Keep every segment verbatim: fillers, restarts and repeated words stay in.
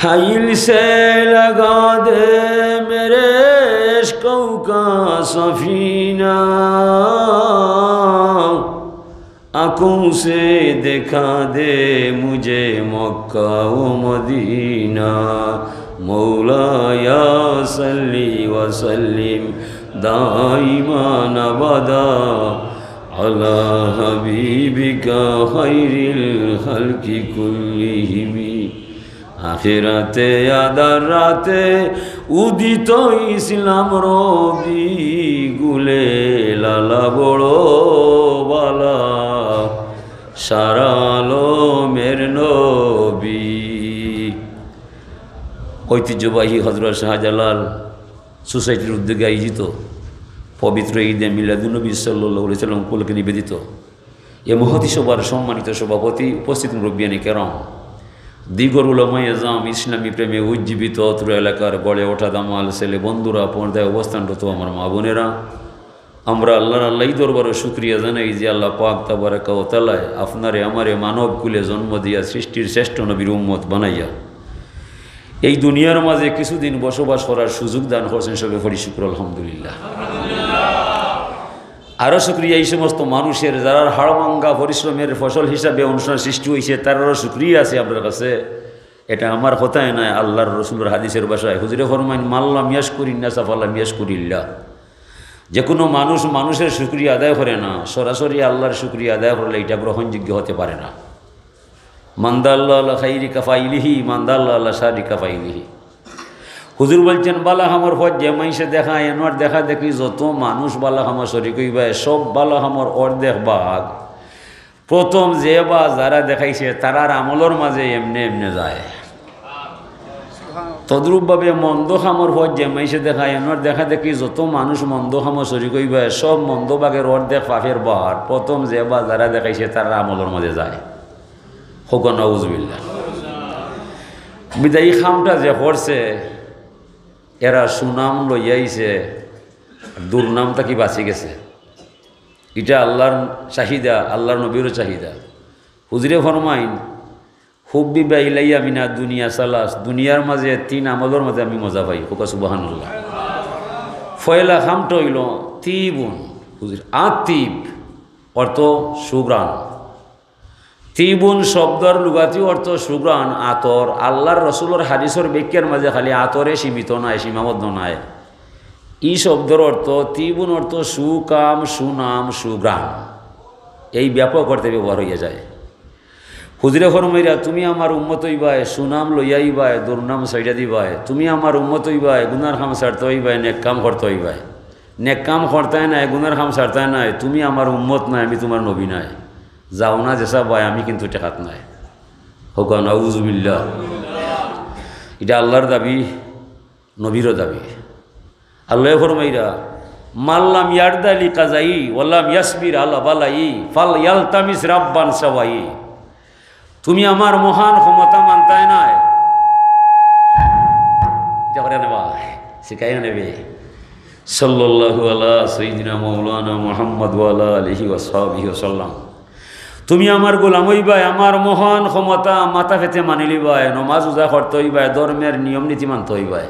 حیل سے لگا دے میرے عشقوں کا سفینہ، آنکھوں سے دکھا دے مجھے مکہ و مدینہ۔ مولایا صلی وسلم دائما ابدا علی حبیبک خیر الخلق کلہم۔ আখেরাতে আদার রাতে উদিত ইসলাম রবি, গুলে লালা বড় বালা, সারা আলমের নবী। ঐতিহ্যবাহী হযরত শাহজালাল সোসাইটির উদ্যোগে আয়োজিত পবিত্র ঈদে মিলাদুন্নবী সাল্লাল্লাহু আলাইহি ওয়াসাল্লাম উপলক্ষে নিবেদিত এ মহতী সভার সম্মানিত সভাপতি, উপস্থিত মুরব্বিয়ানে কেরাম, দিগর উলামায়ে আযম, ইসলামী প্রেমে উজ্জীবিত অত্র এলাকার গড়ে ওঠা দামাল ছেলে বন্ধুরা, পর্দায় অবস্থানরত আমার মা বোনেরা, আমরা আল্লাহর আল্লাহ দরবারে শুকরিয়া জানাই যে আল্লাহ পাক তাবারাকা ওয়া তাআলায় আপনারে আমারে মানব কুলে জন্ম দিয়া সৃষ্টির শ্রেষ্ঠ নবীর উম্মত বানাইয়া এই দুনিয়ার মাঝে কিছুদিন বসবাস করার সুযোগ দান করছেন। সবে পড়ি শুকর আলহামদুলিল্লাহ। আরও শুকরিয়া এই সমস্ত মানুষের, যারার হাড়ভাঙ্গা পরিশ্রমের ফসল হিসাবে অনুষ্ঠান সৃষ্টি হইছে, তারারও শুকরিয়া আছে আপনার কাছে। এটা আমার কথায় নয়, আল্লাহর রসুলের হাদিসের ভাষায় হুজুরে ফরমাইন, "মাল্লাম ইয়াশকুরিন নাসা ফাল্লাম ইয়াশকুরিল্লাহ।" যে কোনো মানুষ মানুষের শুকরিয়া আদায় করে না, সরাসরি আল্লাহর শুকরিয়া আদায় করলে এটা গ্রহণযোগ্য হতে পারে না। মান দাল্লা আলা খাইরি কাফাইলিহি, মান দাল্লা আলা শারি কাফাইলিহি। হুজুর বলছেন, বালা কামর পথ যে মাইনষে দেখায়, এনর দেখা দেখি যত মানুষ বালা কামো শরিক অইবায়, সব বালা কামর অর্ধেক ভাগ প্রথম যে বা যারা দেখাইছে, তারার আমলর মাঝে এমনে এমনে যায়। তদ্রূপভাবে মন্দ কামর পথ যে মাইনষে দেখায়, এনর দেখা দেখি যত মানুষ মন্দ কামো শরিক অইবায়, সব মন্দ ভাগের অর্ধেক পাপের ভার প্রথম যে বা যারা দেখাইছে, তারার আমলর মাঝে যায়। কউক্কা নাউজুবিল্লাহ। বিদায় এই কামটা যে করছে, এরা সুনাম লইয়া আইছে, দুর্নাম থাকি বাঁচি গেছে। এটা আল্লাহর চাহিদা, আল্লাহর নবীরও চাহিদা। হুজুরে ফরমাইন, "হুব্বিবা ইলাইয়া মিনা দুনিয়া সালাস", দুনিয়ার মাঝে তিন আমলর মাঝে আমি মজা পাই। কউক্কা সুবহানাল্লাহ। পয়লা কামটা অইলো তিবুন। হুজুর, আতিব অর্থ সুঘ্রাণ। তিবুন শব্দর লুগাতি অর্থ সুঘ্রাণ, আতর। আল্লাহর রসুলর হাদিসর ব্যাখ্যার মাঝে খালি আতরে সীমিত নায়, সীমাবদ্ধ নায়। ই শব্দর অর্থ, তিবুন অর্থ সুকাম, সুনাম, সুঘ্রাণ। এই ব্যাপক অর্থে ব্যবহার হইয়া যায়। হুজুরে ফরমাইরা, "তুমি আমার উম্মত অইবায়, সুনাম লইয়া আইবায়, দুর্নাম ছাড়িয়া দিবায়। তুমি আমার উম্মত অইবায়, গুনার কাম ছাড়তে অইবায়, নেক কাম করতে অইবায়। নেক কাম করতায় নায়, গুনার কাম ছাড়তায় নায়, তুমি আমার উম্মত নায়, আমি তুমার নবী নায়।" যাও না যেছা বায়, আমি কিন্তু টেকাত নাই। কউক্কা নাউজুবিল্লাহ। এটা আল্লাহর দাবি, নবীরও দাবি। আল্লায় ফরমাইরা, "মাল্লাম ইয়ারদা লি কাজাই, ওয়াল্লাম ইয়াসবির আলা বালাই, ফাল ইয়ালতামিস রাব্বান সাওয়াই।" তুমি আমার মহান ক্ষমতা মানতায় নায়। এটা করে নেবা, শিখাইয়া নেবে। সাল্লাল্লাহু আলা সাইয়্যিদিনা মাওলানা মুহাম্মদ ওয়া আলা আলিহি ওয়া সাহবিহি ওয়া সাল্লাম। তুমি আমার গোলাম অইবায়, আমার মহান ক্ষমতা মাথা পেতে মানিলিবায়, নমাজ রোজা করতে অইবায়, ধর্মের নিয়ম নীতি মানতে অইবায়।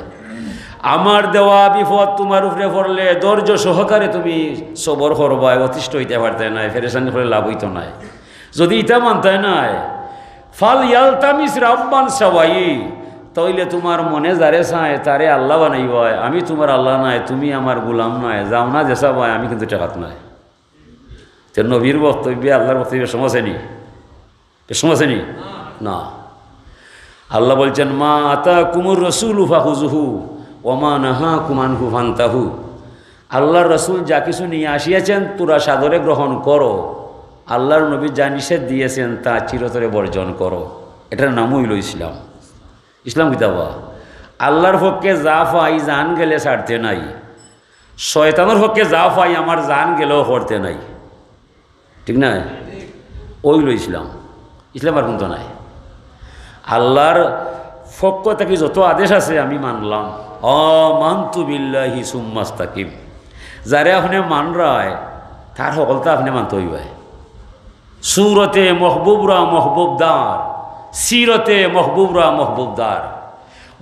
আমার দেওয়া বিপদ তুমার উপরে পড়লে ধৈর্য সহকারে তুমি সবর করবায়, অতিষ্ঠ অইতে পারতায় নায়, পেরেশানি করলে লাভ অইতো নায়। যদি ইতা মানতায় নায়, ফাল ইয়ালতামিস রাব্বান সাওয়াই, তাইলে তুমার মনে যারে চায় তারে আল্লাহ বানাইবায়। আমি তুমার আল্লাহ নায়, তুমি আমার গোলাম নায়, যাও না যেছা বায়, আমি কিন্তু টেকাত নাই। তে নবীর বক্তব্যে আল্লাহর বক্তব্যে সমস্যা নেই, সমস্যা নেই না। আল্লাহ বলছেন, "মা আতাকুমুর রাসূলু ফাখুযুহু ওয়া মা নাহাকুম আনহু ফান্তাহু।" আল্লাহর রসুল যা কিছু নিয়ে আসিয়াছেন, তোরা সাদরে গ্রহণ করো। আল্লাহর নবী যা নিষেধ দিয়েছেন, তা চিরতরে বর্জন করো। এটার নাম হইল ইসলাম। ইসলাম কিতা বা? আল্লাহর পক্ষে যা পাই, জান গেলে ছাড়তে নাই। শয়তানের পক্ষে যা পাই, আমার জান গেলেও করতে নাই। ঠিক না? ওইল ইসলাম। ইসলাম আর কুনটা নাই। আল্লাহর পক্ষ থাকি যত আদেশ আছে আমি মানলাম। আমানতু বিল্লাহি সুম্মাস্তাকিম। যারে আপনে মানরায়, তার হকলতা আপনে মানতে অইবায়। সুরতে মহবুবরা মহবুবদার, সিরতে মহবুবরা মহবুবদার।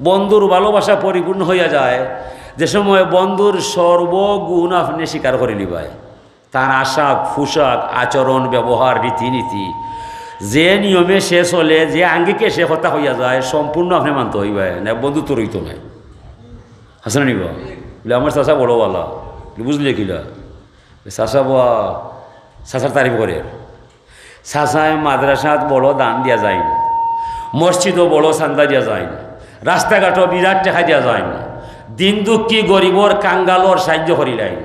বন্ধুর ভালোবাসা পরিপূর্ণ হইয়া যায় যে সময় বন্ধুর সর্বগুণ আপনে স্বীকার করিলিবায়। তার আশাক, পোশাক, আচরণ, ব্যবহার, রীতিনীতি, যে নিয়মে সে চলে, যে আঙ্গিকে সে কথা কইয়া যায়, সম্পূর্ণ আপনে মানতে অইবায়, না বন্ধুত্ব রইতো নায়। হাছা না নি বা? বলে, "আমার চাচা বড় ভালা।" বলে, "বুঝলে কিলা?" বলে, "চাচা বা, চাচার তারিফ করে।" চাচায় মাদ্রাসাত বড় দান দিয়া যাইন, মসজিদও বড় চান্দা দিয়া যাইন, রাস্তাঘাটও বিরাট টেকা দিয়া যাইন, দিন দুঃখী গরিবর কাঙ্গালর সাহায্য করিলাইন,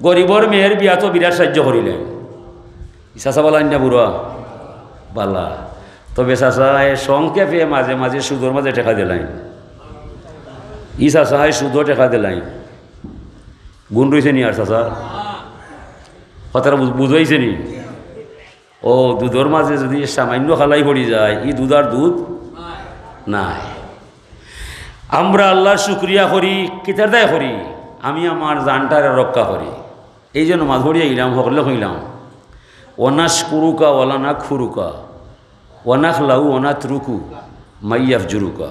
গরিবর মেয়ের বিয়াত বিরাট সাহায্য করিলাইন। ই চাচা ভালা না বুড়া? ভালা। তবে চাচায় সংক্ষেপে মাঝে মাঝে সুদর মাঝে টেকা দিলাইন। ই চাচায় সুদও টেকা দিলাইন। গুণ রইছে নি আর চাচা? কথাটা বুঝ-, বুঝাইছে নি? ও, দুধর মাঝে যদি সামান্য কালাই পড়ি যায়, ই দুধ আর দুধ নায়। আমরা আল্লাহর শুকরিয়া করি, কিতার দায় করি? আমি আমার জানটারে রক্ষা করি। এই যে নমাজ পড়িয়া ইলাম, হকলে কইলাম, "ওয়ানাশকুরুকা ওয়ালা নাকফুরুকা, ওয়ানাখলাউ ওয়ানাতরুকু মাইয়াফজুরুকা।"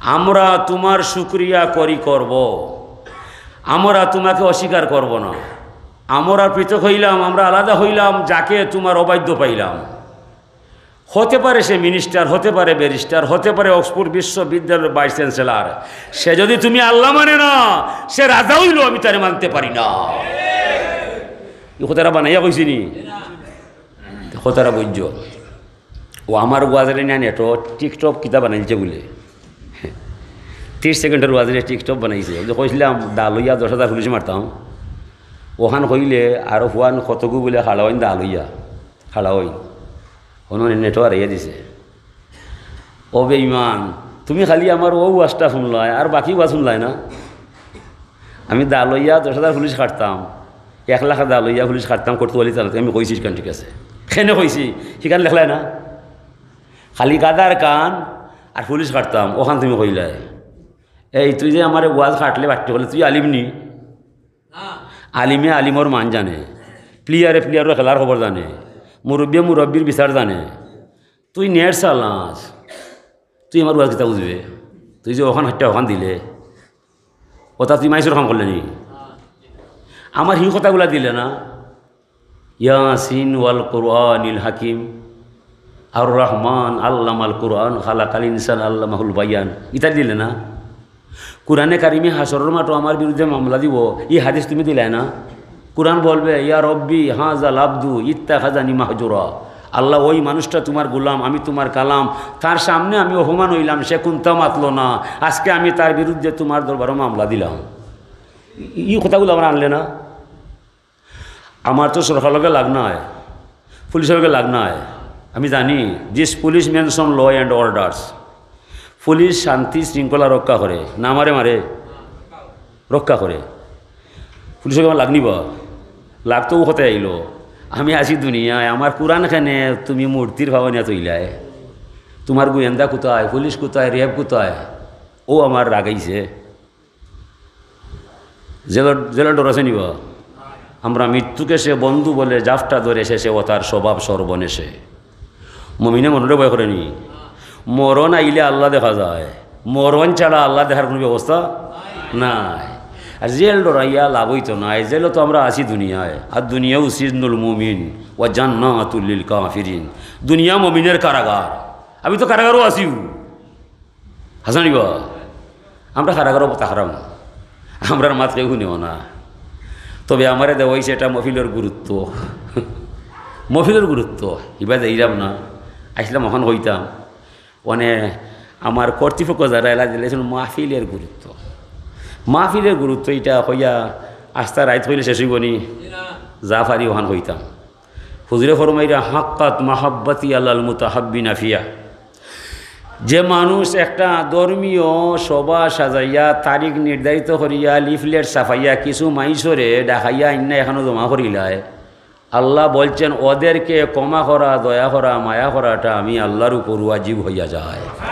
আমরা তোমার শুকরিয়া করি, করব, আমরা তোমাকে অস্বীকার করব না। আমরা পৃথক হইলাম, আমরা আলাদা হইলাম, যাকে তোমার অবাধ্য পাইলাম। হতে পারে সে মিনিস্টার, হতে পারে ব্যারিস্টার, হতে পারে অক্সফোর্ড বিশ্ববিদ্যালয়ের ভাইস চ্যান্সেলর। সে যদি তুমি আল্লাহ মানে না, সে রাজা হইলেও আমি তারে মানতে পারি না। ই কথাটা বানাইয়া কইছি নি? কথাটা বুঝছো? ও আমার ওয়াজরে নিয়া নেটো TikTok কিতা বানাইছে বলে। ত্রিশ সেকেন্ডর ওয়াজরে TikTok বানাইছে। ওই যে কইছিলাম, দা লইয়া দশ হাজার পুলিশ মারতাম। ওখান কইলে আরো ফুয়ান কতগু বলে খাড়া অইন দা লইয়া। খাড়া অইন। হনো নেটো হারাইয়া দিছে। ও বেঈমান, তুমি খালি আমার ও ওয়াজটা শুনলায়, আর বাকি ওয়াজ শুনলায় না? আমি দা লইয়া দশ হাজার পুলিশ কাটতাম, এক লাখ দা লইয়া পুলিশ কাটতাম, কোতোয়ালি থানাত, আমি কইছি হিখান ঠিক আছে। কেনে কইছি, হিখান লেখলায় না? খালি গাধার কান আর পুলিশ কাটতাম, ওখান তুমি কইলায়। এই তুই যে আমারে ওয়াজ কাটলে বাট্টি করলে, তুই আলিম নি? আলিমে আলিমর মান জানে, প্লেয়ারে প্লেয়ারর খেলার খবর জানে, মুরব্বিয়ে মুরব্বির বিচার জানে। তুই নেট চালাস, তুই আমার ওয়াজ কিতা বুঝবে? তুই যে ওখান হাট্টা ওখান দিলে, ওটা তুই মাইসুর কাম করলে নি? আমার হি কথাগুলা দিলে না? ইয়াসিন ওয়াল কুরআনিল হাকিম, আর রহমান আল্লামাল কুরআন, খালাকাল ইনসান আল্লামাহুল বায়ান, ইতা দিলে না? কোরআনে কারিমে হাশরর মাঠো আমার বিরুদ্ধে মামলা দিব, ই হাদিস তুমি দিলায় না? কোরআন বলবে, "ইয়া রব্বি, হাযাল আবদু ইত্তাখাযানি মাহজুরা।" আল্লাহ, ওই মানুষটা তোমার গোলাম, আমি তোমার কালাম, তার সামনে আমি অপমান হইলাম, সে কুন্তা মাতলো না, আজকে আমি তার বিরুদ্ধে তোমার দরবারো মামলা দিলাম। ই কথাগুলা আমার আনলে না? আমার তো সরকারর লগে লাগ নাই, পুলিশর লগে লাগ নাই। আমি জানি, this police mention law and orders, police শান্তি শৃঙ্খলা রক্ষা করে, না মারে মারে রক্ষা করে। পুলিশর লগে আমার লাগ নি বা? লাগ তো ও কথায় আইলো, আমি আছি দুনিয়ায়, আমার কোরআন কেনে তুমি মূর্তির ফাও নিয়া থইলায়? তোমার গোয়েন্দা কোথায়, পুলিশ কোথায়, র‍্যাব কোথায়? ও আমার রাগাইছে। জেলর, জেলর ডর আছে নি বা? আমরা মৃত্যুকে সে বন্ধু বলে, জাফটা ধরে শেষে ও তার স্বভাব সর্বনেশে। মমিনে মরণরে ভয় করে নি? মরণ আইলে আল্লাহ দেখা যায়, মরণ ছাড়া আল্লাহ দেখার কোনো ব্যবস্থা নাই। আর জেল ডরাইয়া লাভ হইতো না, এই জেলও তো আমরা আছি দুনিয়ায়। আর দুনিয়াউ সিজনুল মুমিন ওয়া জান্নাতুল লিল কাফিরিন, দুনিয়া মমিনের কারাগার। আমি তো কারাগারও আছি। হাছা নি বা? আমরা কারাগারও থাকরাম না, আমরার মাত কেউ হুনেও না। তবে আমারে দেওয়া হইছে এটা মহফিলর গুরুত্ব। মহফিলর গুরুত্ব, ইবা যাইরাম না, আইসলাম অখান কইতাম। মানে আমার কর্তৃপক্ষ যারা এলা দিলে মাহফিলের গুরুত্ব, মাহফিলের গুরুত্ব এটা কইয়া আস্তা রাইত কইলে শেষ হইব নি? যা পারি অখান কইতাম। হুজুরে ফরমাইরা, "হাক্কাত মাহাব্বাতি আলাল মুতাহাব্বিনা ফিয়া।" যে মানুষ একটা ধর্মীয় সভা সাজাইয়া, তারিখ নির্ধারিত করিয়া, লিফলেট ছাপাইয়া, কিছু মাইসরে ডাকাইয়া আইন্না এখানো জমা করিলায়, আল্লাহ বলছেন, "ওদেরকে ক্ষমা করা, দয়া করা, মায়া করাটা আমি আল্লাহর উপর ওয়াজিব হইয়া যায়।"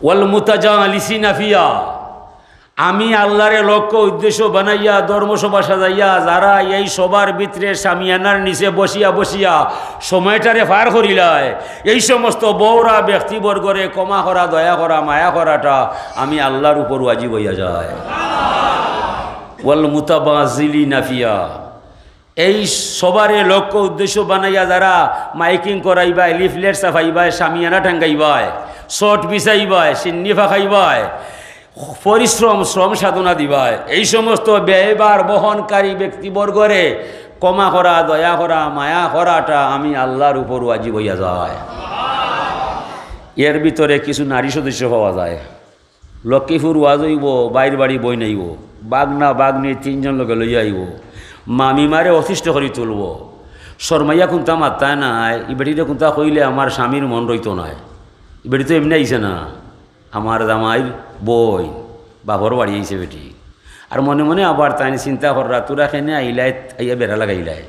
ওয়াল মুতাজালিসিনা ফিয়া, আমি আল্লাহরে লক্ষ্য উদ্দেশ্য বানাইয়া ধর্মসভা সাজাইয়া যারা এই সভার ভিতরে শামিয়ানার নিচে বসিয়া বসিয়া সময়টারে পার করিলায়, এই সমস্ত বউরা ব্যক্তিবর্গরে ক্ষমা করা, দয়া করা, মায়া করাটা আমি আল্লাহর উপর ওয়াজিব হইয়া যায়। ওয়াল মুতাবাজিলিনা ফিহা, এই সভারে লক্ষ্য উদ্দেশ্য বানাইয়া যারা মাইকিং করাইবায়, লিফলেট ছাপাইবায়, শামিয়ানা টাঙ্গাইবায়, শর্ট বিছাইবায়, সিন্নি ফাঁকাইবায়, পরিশ্রম, শ্রম সাধনা দিবায়, এই সমস্ত ব্যয়ভার বহনকারী ব্যক্তিবর্গরে ক্ষমা করা, দয়া করা, মায়া করাটা আমি আল্লাহর উপর ওয়াজিব হইয়া যায়। এর ভিতরে কিছু নারী সদস্য পাওয়া যায়। লক্ষ্মীপুর ওয়াজ অইবো, বাইর বাড়ি বইন আইবো, বাগনা বাগনি তিনজন লগে লইয়া আইবো, মামিমারে অতিষ্ঠ করি তুলবো। শরমাইয়া কুন্তা মাত্তায় নায়, ই বেটিরে কুন্তা কইলে আমার স্বামীর মন রইতো নায়। ই বেটি তো এমনে আইছে না, আমার জামাইর বইন, বাপর বাড়ি আইছে বেটি। আর মনে মনে আবার তাইন চিন্তা কররা, "তোরা কেনে আইলায়, আইয়া বেড়া লাগাইলায়?"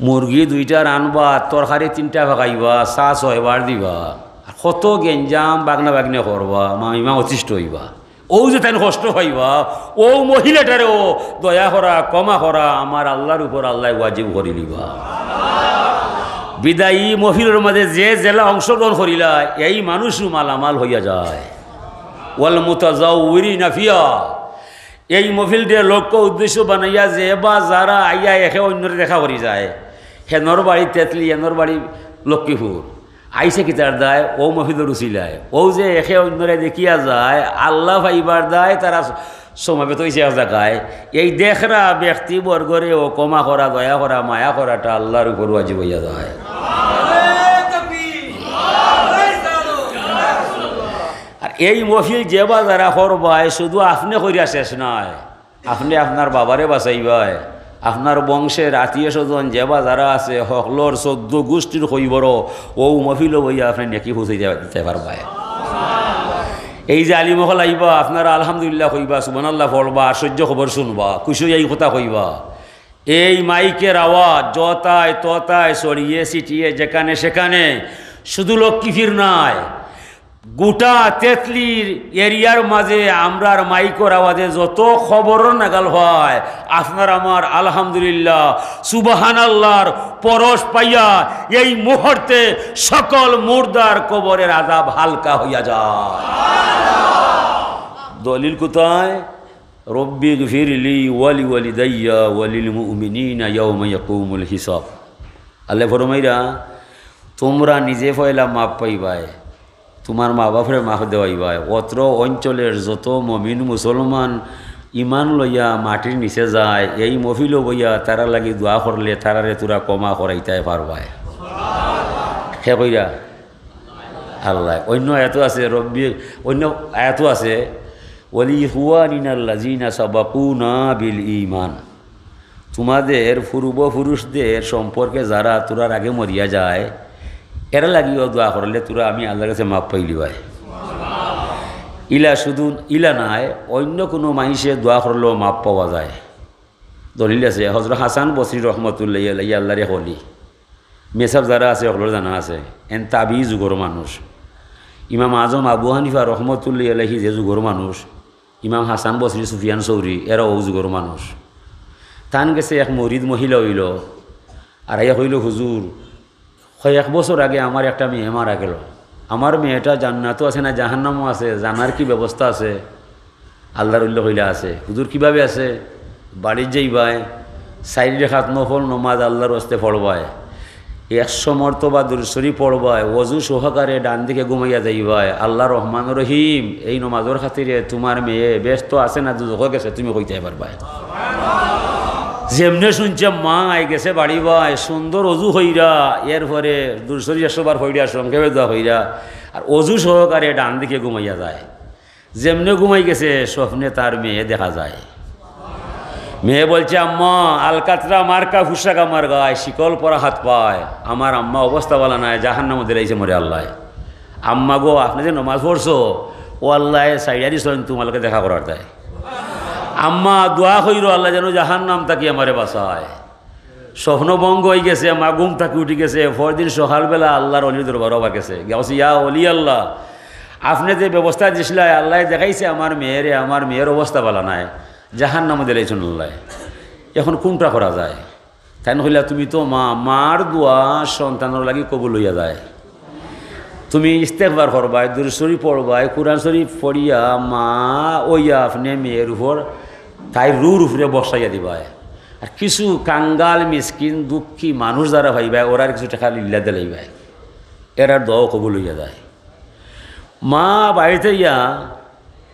মুরগি দুইটা রানবা, তরকারি তিনটা ফাঁকাইবা, চা ছয়বার দিবা, আর কত গেঞ্জাম বাগনা বাগনে করবা, মামিমা অতিষ্ঠ হইবা। ও যে তাইন কষ্ট পাইবা, ও মহিলাটারেও দয়া করা, ক্ষমা করা আমার আল্লাহর উপর আল্লাহ ওয়াজিব করি লিবা। বিদায়ী মহফিলর মাঝে যে জেলা অংশগ্রহণ করিলা, এই মানুষও মালামাল হইয়া যায়। ওয়াল মুতাজাউরিনা ফিহা, এই মহফিলটারে লক্ষ্য উদ্দেশ্য বানাইয়া যে বা যারা আইয়া একে অন্যরে দেখা করি যায়, হেনর বাড়ি তেতলি, এনর বাড়ি লক্ষ্মীপুর, আইছে কিতার দায়? ও মহফিলর উসিলায়। ও যে একে অন্যরে দেখিয়া যায়, আল্লাহ পাইবার দায় তারা সমবেত হইছে এক জায়গায়। এই দেখরা ব্যক্তিবর্গরে ও ক্ষমা করা, দয়া করা, মায়া করাটা আল্লাহর উপর ওয়াজিব হইয়া যায়। আর এই মহফিল যে বা যারা করবায়, শুধু আপনে করিয়া শেষ নায়, আপনে আপনার বাবারে বাঁচাইবায়, আপনার বংশের আত্মীয় স্বজন যে বা যারা আছে, হকলর চৌদ্দ গোষ্ঠীর খবরও ও মহফিলো বইয়া আপনে নেকি পৌঁছাই দিতে পারবায়। এই যে আলিম অকল আইবা, আপনারা আলহামদুলিল্লাহ কইবা, সুবহানাল্লাহ পড়বা, আশ্চর্য খবর শুনবা, খুশি হইয়া এই কথা কইবা। এই মাইকের আওয়াজ যতায় ততায় ছড়িয়ে ছিটিয়ে যেখানে সেখানে, শুধু লক্ষ্মীপুর নায়, গোটা তেতলির এরিয়ার মাঝে আমরার মাইকর আওয়াজে যত খবর নাগাল হয়, আপনার আমার আলহামদুলিল্লাহ, সুবহানাল্লাহর পরশ পাইয়া এই মুহূর্তে সকল মুর্দার কবরের আযাব হালকা হইয়া যায়। দলিল কোথায়? রব্বি গফিরলি ওয়ালি ওয়ালিদাইয়া ওয়ালিল মুমিনিনা ইয়াউমা ইয়াকুমুল হিসাব। আল্লাহ ফরমাইরা, তোমরা নিজে পয়লা মাফ পাইবায়, তোমার মা বাপরে মাফ দেওয়াইবায়, অত্র অঞ্চলের যত মমিন মুসলমান ইমান লইয়া মাটির নিচে যায়, এই মহফিলো বইয়া তারা লাগি দোয়া করলে তারারে তোরা ক্ষমা করাইতায় পারবায়। হে কইরা আল্লাহ। অন্য আয়াতও আছে, রব্বি, অন্য আয়াতও আছে, "ওয়ালি ইখওয়ানিনাল্লাযিনা সাবাকুনা বিল ঈমান।" তোমাদের পূর্বপুরুষদের সম্পর্কে যারা তোরার আগে মরিয়া যায়, এরা লাগিও দোয়া করলে তোরা আমি আল্লাহর কাছে মাফ পাইলিবায়। ইলা শুধু ইলা নায়, অন্য কোনো মানুষে দোয়া করলেও মাফ পাওয়া যায়। দলিল আছে, হযরত হাসান বসরি রহমতুল্লাহি আলাইহি, আল্লাহর এক ওলি, মেসাব যারা আছে, হকলর জানা আছে, এন তাবিঈ যুগর মানুষ। ইমাম আজম আবু হানিফা রহমতুল্লাহি আলাইহি যে যুগর মানুষ, ইমাম হাসান বসরি, সুফিয়ান সৌরি, এরা ও যুগর মানুষ। তান গেছে এক মরিদ মহিলা অইলো, আর আইয়া কইলো, "হুজুর, কয়েক বছর আগে আমার একটা মেয়ে মারা গেল। আমার মেয়েটা জান্নাতও আছে না জাহান্নামও আছে, জানার কি ব্যবস্থা আছে? আল্লাহর উল্লেখ হইলে আছে।" "হুজুর, কিভাবে আছে?" "বাড়িত যাইবায়, চাইর রেখাত নফল নমাজ আল্লাহর ওয়াস্তে পড়বায়, একশো মর্তবা দুরুদ শরিফ পড়বায়, অজু সহকারে ডান দিকে ঘুমাইয়া যাইবায়। আল্লাহ রহমান রহিম, এই নমাজর খাতিরে তোমার মেয়ে বেহেস্তো আছে না দুজখো গেছে, তুমি কইতায় পারবায়।" যেমনে শুনছে মা আই গেছে বাড়িবায়, সুন্দর অজু কইরা, এরপরে দুরুদ শরিফ একশো বার পড়িয়া সংক্ষেপে দোয়া কইরা, আর অজু সহকারে ডান দিকে ঘুমাইয়া যায়। যেমনে ঘুমাই গেছে, স্বপ্নে তার মেয়ে দেখা যায়। মেয়ে বলছে, "আম্মা, আলকাতরা মার্কা পোশাক আমার গায়, শিকল পরা হাত পায়, আমার আম্মা অবস্থা ভালা নায়, জাহান্নামো দিলাইছে মোরে আল্লায়।" "আম্মা গো, আপনে যে নমাজ পড়ছো, ও আল্লায় ছাইড়া দিছইন তোমার লগে দেখা করার দায়। আম্মা, দোয়া কইরো আল্লায় যেন জাহান্নাম থাকি আমারে বাঁচায়।" স্বপ্ন ভঙ্গ হই গেছে, মা ঘুম থাকি উঠি গেছে। পরদিন সকালবেলা আল্লাহর অলির দরবারো আবার গেছে, গিয়া কইছে, "ইয়া অলি আল্লাহ, আপনে যে ব্যবস্থা দিছলায়, আল্লায় দেখাইছে আমার মেয়েরে, আমার মেয়ের অবস্থা ভালা নায়, জাহান্নামো দিলাইছইন আল্লায়। এখন কুনটা করা যায়? তাইন কইলা, "তুমি তো মা, মার দোয়া সন্তানর লাগি কবুল অইয়া যায়। তুমি ইস্তেগফার করবায়, দুরূদ শরীফ পড়বায়, কুরআন শরীফ পড়িয়া মা অইয়া আপনে মেয়ের উপর তাইর রুহর উপরে বর্ষাইয়া দিবায়। আর কিছু কাঙ্গাল, মিসকিন, দুঃখী মানুষ যারা পাইবায়, ওরার কিছু টেকা লিল্লা দিলাইবায়, এরার দোয়াও কবুল অইয়া যায়।" মা বাড়িত আইয়া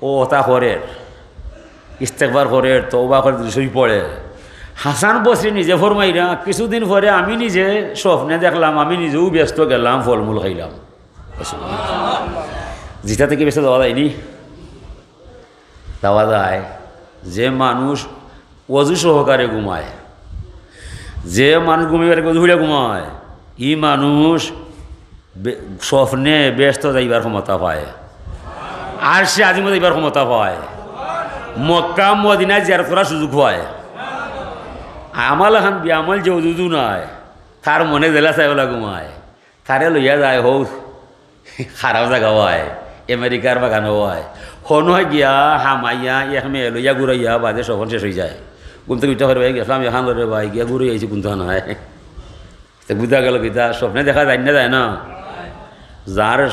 অউ অতা করের, ইস্তেগফার করের, তওবা করের, দুরূদ শরীফ পড়ের। হাসান বসরি নিজে ফরমাইরা, "কিছুদিন পরে আমি নিজে স্বপ্নে দেখলাম, আমি নিজেউ বেহেস্তো গেলাম, ফলমূল খাইলাম।" যেটা থাকি বেহেস্তো যাওয়া যায়নি? যাওয়া যায়। যে মানুষ অজু সহকারে ঘুমায়, যে মানুষ ঘুমাইবার আগে অজু করিয়া ঘুমায়, ই মানুষ বে-, স্বপ্নে বেহেস্তো যাইবার ক্ষমতা পায়, আরশে আজিমো যাইবার ক্ষমতা পায়, মক্কা মদিনা জিয়ারত করার সুযোগ পায়। আমার লাখান বেআমল যে অজু উজু নাই, তার মনে যেলা চায় অলা ঘুমায়, তারে লইয়া যায় হউ খারাপ জাগা অয়, আমেরিকার বাগানো অয়, হনো গিয়া হামাইয়া এক মেয়ে লইয়া ঘুরাইয়া বাদে স্বপন শেষ অইযায়। ঘুম থাকি উঠিয়া কয়, "ভাই, গেছলাম এখানো রে ভাই, গিয়া ঘুরি আইছি কুন্তা নাই।" তে বুঝা গেল কিতা? স্বপ্নে দেখা যায় না, যায় না? যার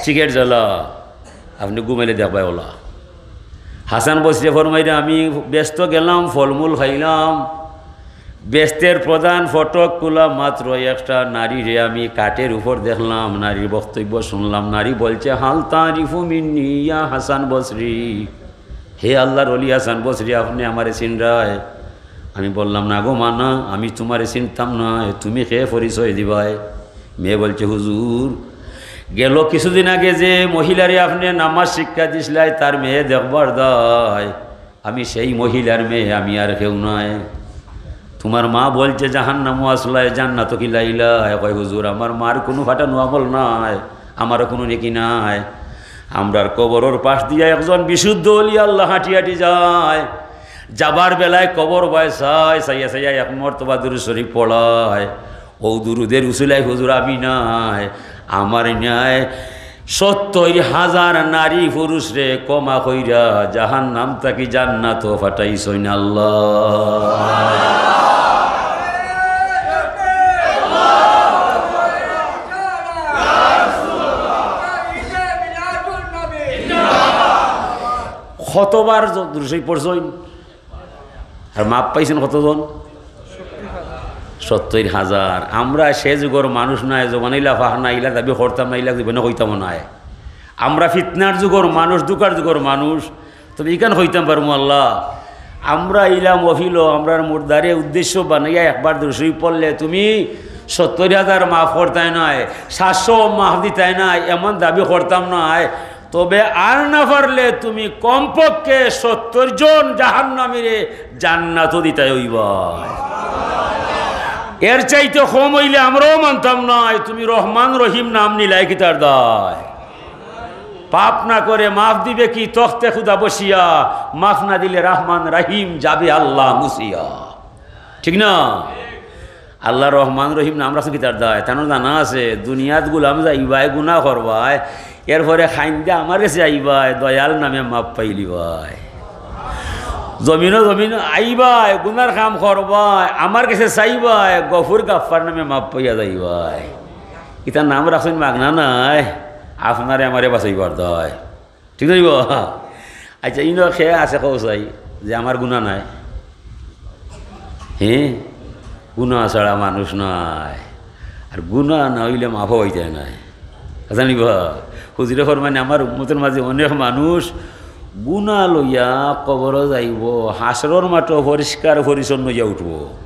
টিকিট জ্বলা, আপনে ঘুমাইলে দেখবায় অলা। হাসান বসরি ফরমাইরা, "আমি বেহেস্তো গেলাম, ফলমূল খাইলাম, বেহেস্তের প্রধান ফটক খুলা মাত্র একটা নারীরে আমি খাটের উপর দেখলাম, নারীর বক্তব্য শুনলাম, নারী বলছে, 'হাল তারিফু মিন্নি ইয়া হাসান বসরি?' হে আল্লাহর ওলি হাসান বসরি, আপনে আমারে চিনরায়?" আমি বললাম, "না গো মা, না, আমি তুমারে চিনতাম নায়, তুমি কে পরিচয় দিবায়?" মেয়ে বলছে, "হুজুর, গেল কিছুদিন আগে যে মহিলারে আপনে নামাজ শিক্ষা দিছলায়, তার মেয়ে দেখবার দায়, আমি সেই মহিলার মেয়ে, আমি আর কেউ নায়। তুমার মা বলছে জাহান্নামো আছলায়, জান্নাতো কিলা আইলায়?" কয়, "হুজুর, আমার মার কুনু ফাটানো আমল নাই, আমারও কুনু নেকি নাই।" আমরার কবরর পাশ দিয়া একজন বিশুদ্ধ ওলি আল্লাহ হাঁটি হাঁটি যায়। যাবার বেলায় কবর বায় চায়, চাইয়া চাইয়া এক মর্তবা দুরূদ শরীফ পড়ায়। অউ দুরূদের উছিলায় হুজুর আমি নায়, আমার ন্যায় সত্তইর হাজার নারী পুরুষরে ক্ষমা কইরা জাহান্নাম থাকি জান্নাতো ফাটাইছইন আল্লাহ। কতবার জ-, দুরূদ শরীফ পড়ছইন? আর মাফ পাইছইন কতজন? সত্তইর হাজার। আমরা সে যুগর মানুষ নায়, জবানে ইলা ফাঁক নাই, ইলা দাবি করতাম না, ইলা জীবনে কইতামও নায়। আমরা ফিতনার যুগর মানুষ, ধুকার যুগর মানুষ, তবে ইখান কইতাম পারমু আল্লাহ। আমরা ইলা মহফিলো, আমরার মুর্দারে উদ্দেশ্য বানাইয়া একবার দুরূদ শরীফ পড়লে তুমি সত্তইর হাজার মাফ করতায় নায়, সাতশো মাফ দিতায় নায়, এমন দাবি করতাম নায়। তবে আর না পারলে তুমি কমপক্ষে সত্তইর জন জাহান্নামীরে জান্নাতো দিতায় অইবায়। এর চাইতে কম অইলে আমরাও মানতাম নায়। তুমি রহমান রহিম নাম নিলায় কিতার দায়? পাপ না করে মাফ দিবে কি তখতে খুদা বসিয়া? মাফ না দিলে রহমান রহিম যাবে আল্লাহ মুছিয়া। ঠিক না? আল্লাহ রহমান রহিম নাম রাখছইন কিতার দায়? তানর জানা আছে, দুনিয়াত গুলাম যাইবায়, গুনা করবায়, এরপরে খাইন্দা আমার গেছে আইবায়, দয়াল নামে মাফ পাইলিবায়। জমিনো জমিনো আইবায়, গুনার কাম করবায়, আমার গেছে চাইবায়, গফুর গাফফার নামে মাফ পাইয়া যাইবায়। ইতার নাম রাখছইন মাগনা নায়, আপনারে আমারে বাঁচাইবার দায়। ঠিক না নি বা? আচ্ছা, ইনো কে আছে কও চাই যে আমার গুনা নাই? হে, গুনা ছাড়া মানুষ নাই। আর গুনা না অইলে মাফ অইতায় নায়। জানি বা, হুজুরে ফরমাইন, আমার উম্মতর মাঝে অনেক মানুষ গুনা লইয়া কবরো যাইবো, হাশরর মাঠো পরিষ্কার পরিচ্ছন্ন অইয়া উঠবো।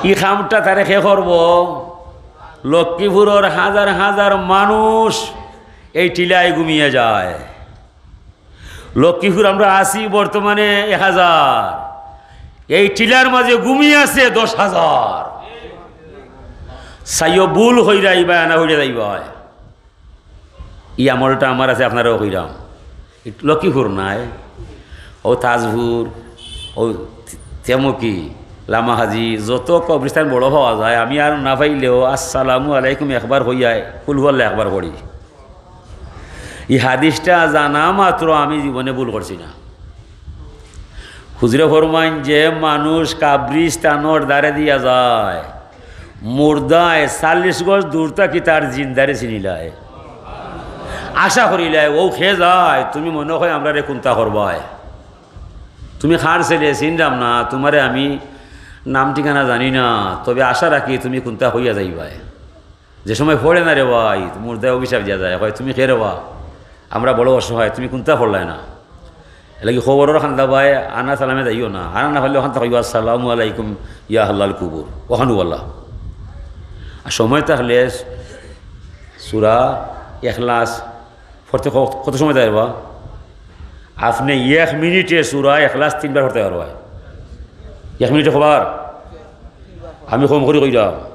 ই কামটা তারে কে করবো? লক্ষ্মীপুরর হাজার হাজার মানুষ এই টিলায় ঘুমিয়ে যায়। লক্ষ্মীপুর আমরা আছি বর্তমানে এক হাজার, এই টিলার মাঝে ঘুমিয়ে আছে দশ হাজার। চাইও ভুল কইরা ইবায় না কইরা যাইবায়। ই আমলটা আমার আছে, আপনারাও কইরাম। লক্ষ্মীপুর নায়, অউ তাজপুর, অউ তেমকি, লামাহাজি, যত কবরস্থান বড় পাওয়া যায়, আমি আর না পাইলেও আসসালামু আলাইকুম একবার কইয়া কুলহুয়াল্লাহ একবার পড়ি। ই হাদিসটা জানা মাত্র আমি জীবনে ভুল করছি না। হুজুরে ফরমাইন, যে মানুষ কাবরিস্তানর দ্বারে দিয়া যায়, মুর্দায় চাল্লিশ গজ দূর থাকি তার জিন্দারে চিনিলায়, আশা করিলায়, ও খে যায়, তুমি মনে হয় আমরারে কুন্তা করবায়। তুমি কার ছেলে চিনলাম না, তুমারে আমি নাম ঠিকানা জানি না, তবে আশা রাখি তুমি কুন্তা কইয়া যাইবায়। যে সময় পড়ে না রে ভাই, মুর্দায় অভিশাপ দিয়া যায়, কয়, "তুমি খে রে বা? আমরা বড় অসহায়, তুমি কুন্তা পড়লায় না?" এরলাগি কবরর কান্দা ভাই, আনা সালামে যাইও না, আনা না পারলে অখান থাকি কইও, "আসসালামু আলাইকুম ইয়া আহলাল কুবুর", অখানউ আল্লাহ। আর সময় থাকলে সূরা ইখলাস পড়তে ক-, কত সময় যায় বা? আপনে এক মিনিটে সূরা ইখলাস তিনবার পড়তে পারবায়। এক মিনিটে কবার? আমি কম করি কইরাম,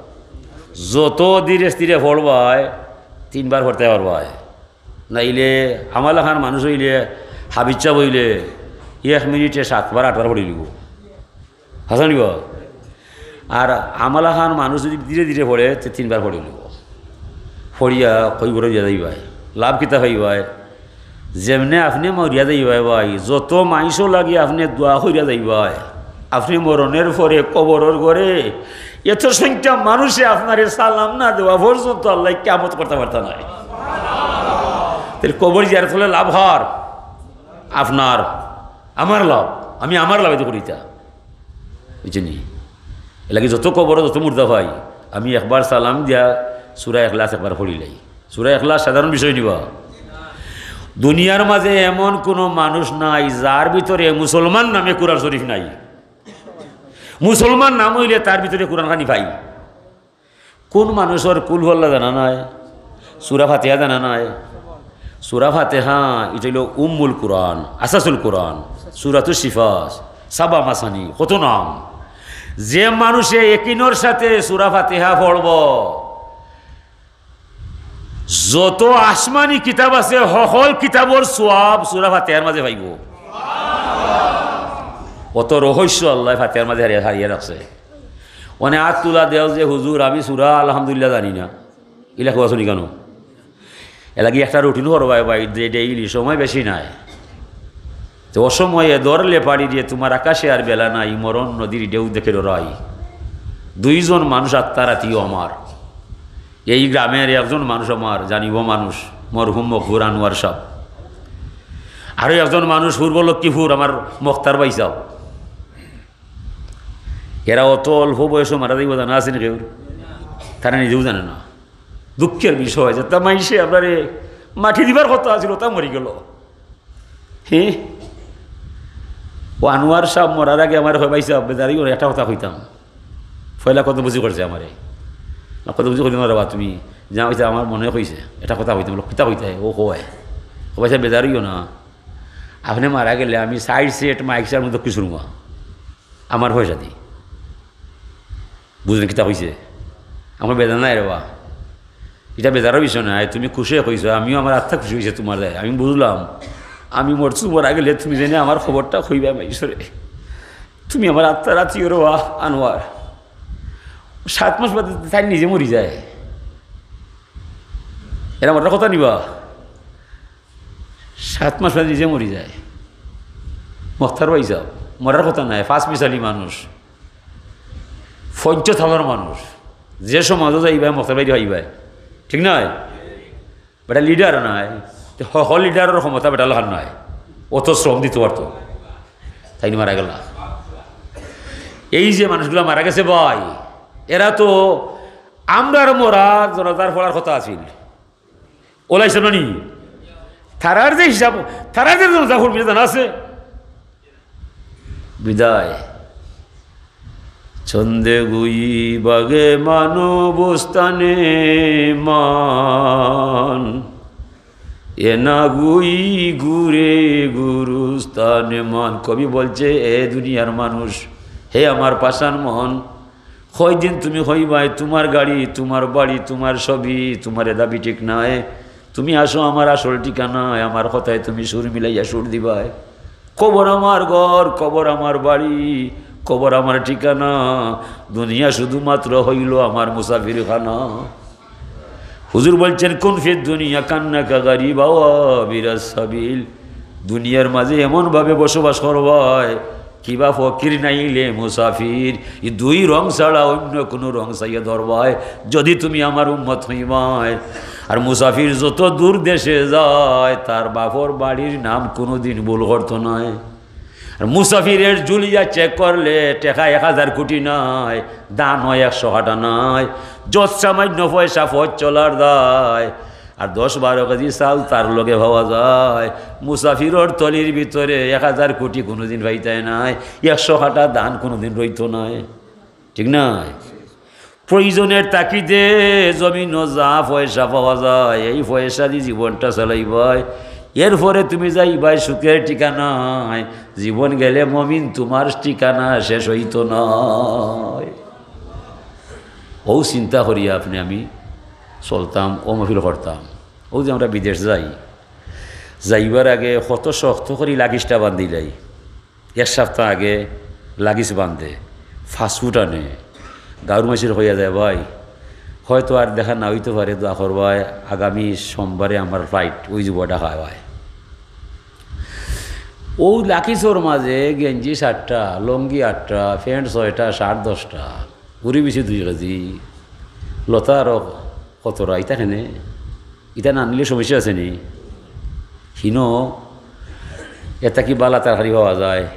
যত ধীরে স্থিরে পড়বায়, তিনবার পড়তে পারবায়। নাইলে আমার লাখান মানুষ অইলে, হাফিজ সাব অইলে, এক মিনিটে সাতবার আটবার পড়িলিবো। হাছা নি বা? আর আমার লাখান মানুষ যদি ধীরে ধীরে পড়ে, তে তিনবার পড়িলিবো। পড়িয়া কবরো দিয়া যাইবায়, লাভ কিতা পাইবায়? যেমনে আপনে মরিয়া যাইবায় ভাই, যত মাইনষর লাগি আপনে দোয়া করিয়া যাইবায়, আপনে মরণের পরে কবরর ঘরে এত সংখ্যা মানুষে আপনারে সালাম না দেওয়া পর্যন্ত আল্লায় কিয়ামত করতা পারতা নায়। তাইলে কবর জিয়ারত করলে লাভ কার? আপনার, আমার লাভ। আমি আমার লাভ এতে করিতা, বুঝছইন নি? এরলাগি যত কবরো যত মুর্দা পাই, আমি একবার সালাম দিয়া সূরা ইখলাস একবার পড়িলাই। সূরা ইখলাস সাধারণ বিষয় নি বা। দুনিয়ার মাঝে এমন কুনু মানুষ নাই যার ভিতরে মুসলমান নামে কোরআন শরীফ নাই। মুসলমান নাম অইলে তার ভিতরে কোরআন খানি পাই। কুন মানুষর কুল হু আল্লাহ জানা নাই, সূরা ফাতিহা জানা নাই? সূরা ফাতিহা ইটা অইলো উম্মুল কুরআন, আসাসুল কুরআন, সূরাতুশ শিফা, সাবা মাসানি, কত নাম। যে মানুষে একিনর সাথে সূরা ফাতিহা পড়বো, যত আসমানি কিতাব আছে, হকল কিতাবর সওয়াব সূরা ফাতিহার মাঝে পাইবো। অত রহস্য আল্লায় ফাতিহার মাঝে হারিয়া, হারিয়া রাখছে। অনে আত তুলা দেও যে, "হুজুর, আমি সূরা আলহামদুলিল্লাহ জানি না।" ইলা কওয়া শুনি কেনে? এরলাগি একটা রুটিন করবায় ভাই, যে ডেইলি সময় বেশি নাই। তো অসময়ে ধরলে পাড়ি দিয়া তুমার আকাশে আর বেলা নাই, মরণ নদীর ঢেউ দেখে ডরাই। দুইজন মানুষ আত্মা রাতিও আমার। এই গ্রামের একজন মানুষ আমার, জানিব মানুষ, মরহুম মকবুর আনোয়ার সাব। আরো একজন মানুষ পূর্ব লক্ষ্মীপুর, আমার মখতার ভাই সাব। এরা অত অল্প বয়সে মারা যাইবো জানা আছে নি কেউর? তারা নিজেও জানে না। দুঃখের বিষয়, যেতা মাইনষে আপনারে মাটি দিবার কথা আছিল, অতা মরি গেল। হে, ও আনোয়ার সাব মরার আগে আমারে কয়, "ভাই সাব, বেজার অইও না, একটা কথা কইতাম।" পয়লা কত বুঝি করছে আমারে। না, কত বুঝি কইতাম না রে বা, তুমি যা কইছো আমার মনে কইছে, একটা কথা কইতাম। বলো, "কিতা কইতায়?" ও কয়, "ও ভাই সাব, বেজার অইও না, আপনে মারা গেলে আমি চাইর সেট মাইক সার মতো কিছু রুমা।" আমার পয়সা দি। বুঝলেন কিতা কইছে? আমার বেজার নাই রে বা। ইটা বেজারর বিষয় নায়, তুমি খুশি কইছো, আমিও আমার আত্মা খুশি অইছে তুমার দায়। আমি বুঝলাম, আমি মরছি, মরা গেলে তুমি যেন আমার খবরটা কইবায় মাইনষরে। তুমি আমার আত্মা রাতিও রে বা আনোয়ার। সাত মাস বাদে তাই নিজে মরি যায়। এরা মরার কথা নি বা। সাত মাস বাদে নিজে মরি যায়। মখতার ভাই সাব, মরার কথা নায়, পাঁচ মিসালি মানুষ, পঞ্চতলার মানুষ, যে সমাজও যাইবায়, মখতার ভাইরে পাইবায়, ঠিক নায়? বেটা লিডার নায়, তে হকল লিডারর ক্ষমতা বেটার লাখান নায়, অত শ্রম দিতো পারতো, তাইন মারা গেলা। এই যে মানুষগুলা মারা গেছে ভাই, এরা তো আমরার মরা জানাজার পড়ার কথা আছিল, ওলা হিসাব না নি? তারার যে হিসাব, তারার যে জানাজা পড়বো, জানা আছে? বিদায়। চন্দে গুই বাগে মানব স্থানে মান, এ না গুই ঘুরে গুরুস্থানে মান। কবি বলছে, এ দুনিয়ার মানুষ, হে আমার পাষাণ মন, কয়দিন তুমি কইবায় তুমার গাড়ি, তুমার বাড়ি, তুমার সবই, তুমার এ দাবি ঠিক নায়। তুমি আসো আমার আসল ঠিকানায়, আমার কথায় তুমি সুর মিলাইয়া সুর দিবায়। কবর আমার ঘর, কবর আমার বাড়ি, কবর আমার ঠিকানা, দুনিয়া শুধুমাত্র হইল আমার মুসাফিরখানা। হুজুর বলছেন, "কুন ফিদ দুনিয়া কান্নাকা গারিব আও আবিরাস সাবিল।" দুনিয়ার মাঝে এমন ভাবে বসবাস করবায়, কিবা ফকির নাইলে মুসাফির। ই দুই রং ছাড়া অন্য কুনু রং চাইয়া ধরবায়, যদি তুমি আমার উম্মত হইবায়। আর মুসাফির যত দূর দেশে যায়, তার বাপর বাড়ির নাম কুনুদিন ভুল করতো নায়। আর মুসাফিরের ঝুলিয়া চেক করলে টেকা এক হাজার কোটি নায়, ধান হয় একশো কাটা নায়। যত সামান্য পয়সা পথ চলার দায়, আর দশ বারো কেজি চাউল তার লগে পাওয়া যায়। মুসাফিরর থলির ভিতরে এক হাজার কোটি কুনুদিন পাইতায় নায়, একশো কাটা ধান কুনুদিন রইতো নায়, ঠিক নায়? প্রয়োজনের তাগিদে জমিনো যা পয়সা পাওয়া যায়, এই পয়সা দি জীবনটা চালাইবায়। এরপরে তুমি যাইবায় সুখের ঠিকানায়। জীবন গেলে মমিন তুমার ঠিকানা শেষ হইতো নায়। অউ চিন্তা করিয়া আপনে আমি চলতাম, অউ মহফিল করতাম। অউ যে আমরা বিদেশ যাই, যাইবার আগে কত শক্ত করি লাগেজটা বান্ধিলাই। এক সপ্তাহ আগে লাগেজ বান্ধে, পাসপোর্ট আনে, গাউর মানষরে কইয়া যায়, "ভাই, হয়তো আর দেখা না অইতো পারে, দোয়া করবায়, আগামী সোমবারে আমার ফ্লাইট অইযিবো ঢাকায়।" অউ লাগেজর মাঝে গেঞ্জি সাতটা, লুঙ্গি আটটা, প্যান্ট ছয়টা, শার্ট দশটা, উড়ি বেশি দুই কেজি, লতা আরো কতরা, ইতা কেনে? ইতা না নিলে সমস্যা আছে নি? হিনো, এতা কি বালা তরকারি পাওয়া যায়,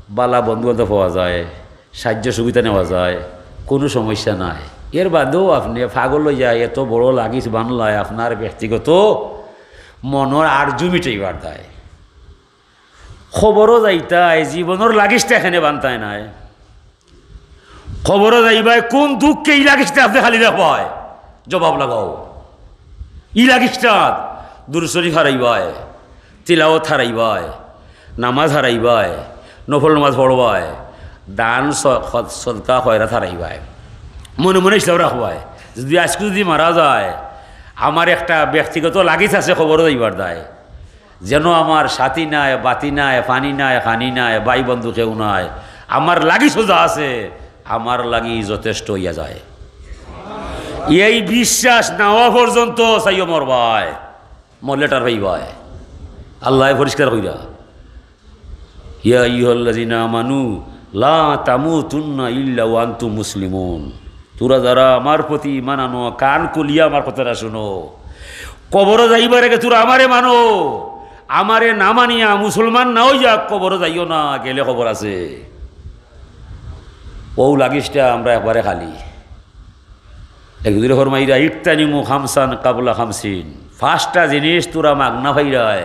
বালা বন্ধু বান্ধব পাওয়া যায়, সাহায্য সুবিধা নেওয়া যায়, কুনু সমস্যা নাই। এর বাদেও আপনে পাগল অইয়া এত বড় লাগেজ বানলায় আপনার ব্যক্তিগত মনর আরজু মিটাইবার দায়। কবরো যাইতায়, জীবনর লাগেজটা কেনে বানতায় নায়। কবরো যাইবায় কুন দুঃখে ই লাগেজটা আপনে খালি দেখবায়? জবাব লাগাও। ই লাগেজটা দুরুদ শরিফ হারাইবায়, তিলাওয়াত হারাইবায়, নামাজ হারাইবায়, নফল নামাজ পড়বায়, দান স-, খত-, সদকা খয়রাত হারাইবায়। মনে মনে হিসাব রাখবায়, যদি আইজকু যদি মারা যায়, আমার একটা ব্যক্তিগত লাগেজ আছে কবরো যাইবার দায়। যেন আমার সাথী নাই, বাতি নাই, পানি নাই, খানি নাই, ভাই বন্ধু কেউ নাই, আমার লাগি সোজা আছে, আমার লাগি যথেষ্ট অইয়া যায়। এই বিশ্বাস নেওয়া পর্যন্ত চাইও মরবায়, মরলে টের পাইবায়। আল্লায় পরিষ্কার কইরা, "ইয়া আইয়ুহাল্লাযীনা আমানু লা তামুতুন্না ইল্লা ওয়া আনতুম মুসলিমুন।" তোরা যারা আমার প্রতি ঈমান আনো, কান খুলিয়া আমার কথাটা শুনো। কবরো যাইবার আগে তোরা আমারে মানো। আমারে না মানিয়া, মুসলমান না অইয়া কবরো যাইও না, গেলে খবর আছে। অউ লাগেজটা আমরা একবারে খালি। একজনে ফরমাইরা, "ইগতানিমু খামসান কাবলা খামসিন।" পাঁচটা জিনিস তোরা মাগনা পাইরায়,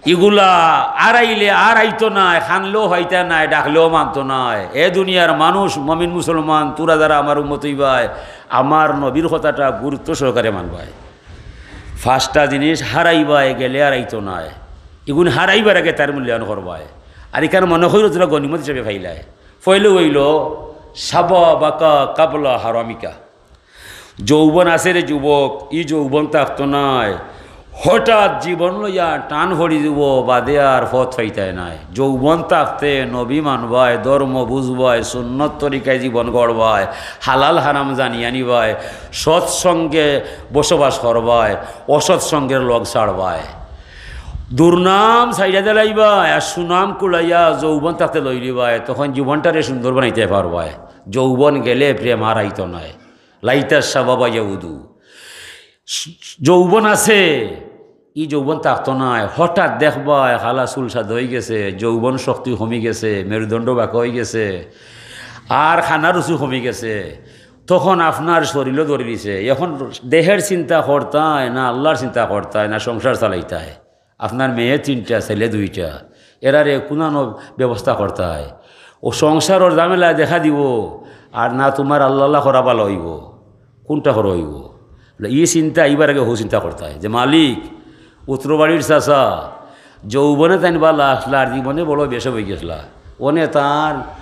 ইগুলা হারাইলে আর আইতো নায়, কানলেও পাইতা নায়, ডাকলেও মানতো নায়। এ দুনিয়ার মানুষ, মমিন মুসলমান, তোরা যারা আমার উম্মত অইবায়, আমার নবীর কথাটা গুরুত্ব সহকারে মানবায়। পাঁচটা জিনিস হারাইবায়, গেলে আর আইতো নায়। ইগুন হারাইবার আগে তার মূল্যায়ন করবায়। আর ইখান মনে করিও তোরা গনিমত হিসাবে পাইলায়। পয়লা অইলো, "শাবাবাকা কাবলা হারামিকা।" যৌবন আছে রে যুবক, ই যৌবন থাকতো নায়। হঠাৎ জীবন লইয়া টান পড়ি দিব, বাদে আর পথ পাইতায় নায়। যৌবন থাকতে নবী মানবায়, ধর্ম বুঝবায়, সুন্নত তরিকায় জীবন গড়বায়, হালাল হারাম জানিয়া নিবায়, সৎসঙ্গে বসবাস করবায়, অসৎসঙ্গের লগ ছাড়বায়। দুর্নাম ছাইড়া দিলাইবায়, আর সুনাম কুড়াইয়া যৌবন থাকতে লইলিবায়, তখন জীবনটারে সুন্দর বানাইতে পারবায়। যৌবন গেলে প্রেম আর আইতো নায়। লাইতা শাবাবা ইয়াউদু। যৌবন আছে, ই যৌবন থাকতো নায়। হঠাৎ দেখবায়, কালা চুল সাদা অইগেছে, যৌবন শক্তি কমিগেছে, মেরুদণ্ড বাঁকা অইগেছে, আর খানা রুচি কমিগেছে। তখন আপনার শরীরও ধরি দিছে। এখন দেহের চিন্তা করতায় না, আল্লার চিন্তা করতায় না, সংসার চালাইতায়। আপনার মেয়ে তিনটা, ছেলে দুইটা, এরারে কুনানো ব্যবস্থা করতায়। অউ সংসারর ঝামেলা দেখা দিব, আর না তুমার আল্লা আল্লা করা ভালা অইবো, কুনটা করা অইবো? বলে, ই চিন্তা ইবার আগে হউ চিন্তা করতায় যে মালিক, উত্তর বাড়ির চাচা, যৌবনে তাইন ভালা আছলা, আর জীবনে বড় বেশ অইগেছলা। অনে তার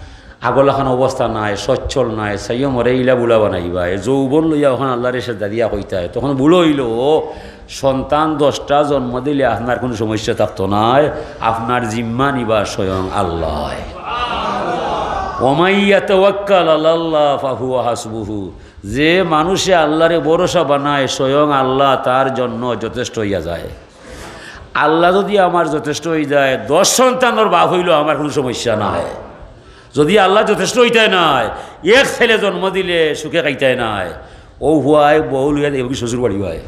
আগর লাখান অবস্থা নাই, সচ্ছল নাই, চাইও মরে ইলা বুলা বানাইবায়। যৌবন লইয়া অখন আল্লারে সেজদা দিয়া কইতায়, তখন বুড়া অইলো, সন্তান দশটা জন্ম দিলে আপনার কুনু সমস্যা থাকতো নায়, আপনার জিম্মা নিবা স্বয়ং আল্লায়। ওয়া মান ইয়াতাওয়াক্কাল আলাল্লাহ ফাহুয়া হাসবুহু। যে মানুষে আল্লারে ভরসা বানায়, স্বয়ং আল্লাহ তার জন্য যথেষ্ট অইয়া যায়। আল্লাহ যুদি আমার যথেষ্ট অইযায়, দশ সন্তানর বাপ অইলেও আমার কুনু সমস্যা নাই। যুদি আল্লাহ যথেষ্ট অইতায় নায়, এক ছেলে জন্ম দিলে সুখে খাইতায় নায়। অউ পুয়ায় বউ লইয়া যাইবো গি শ্বশুর বাড়ি বায়।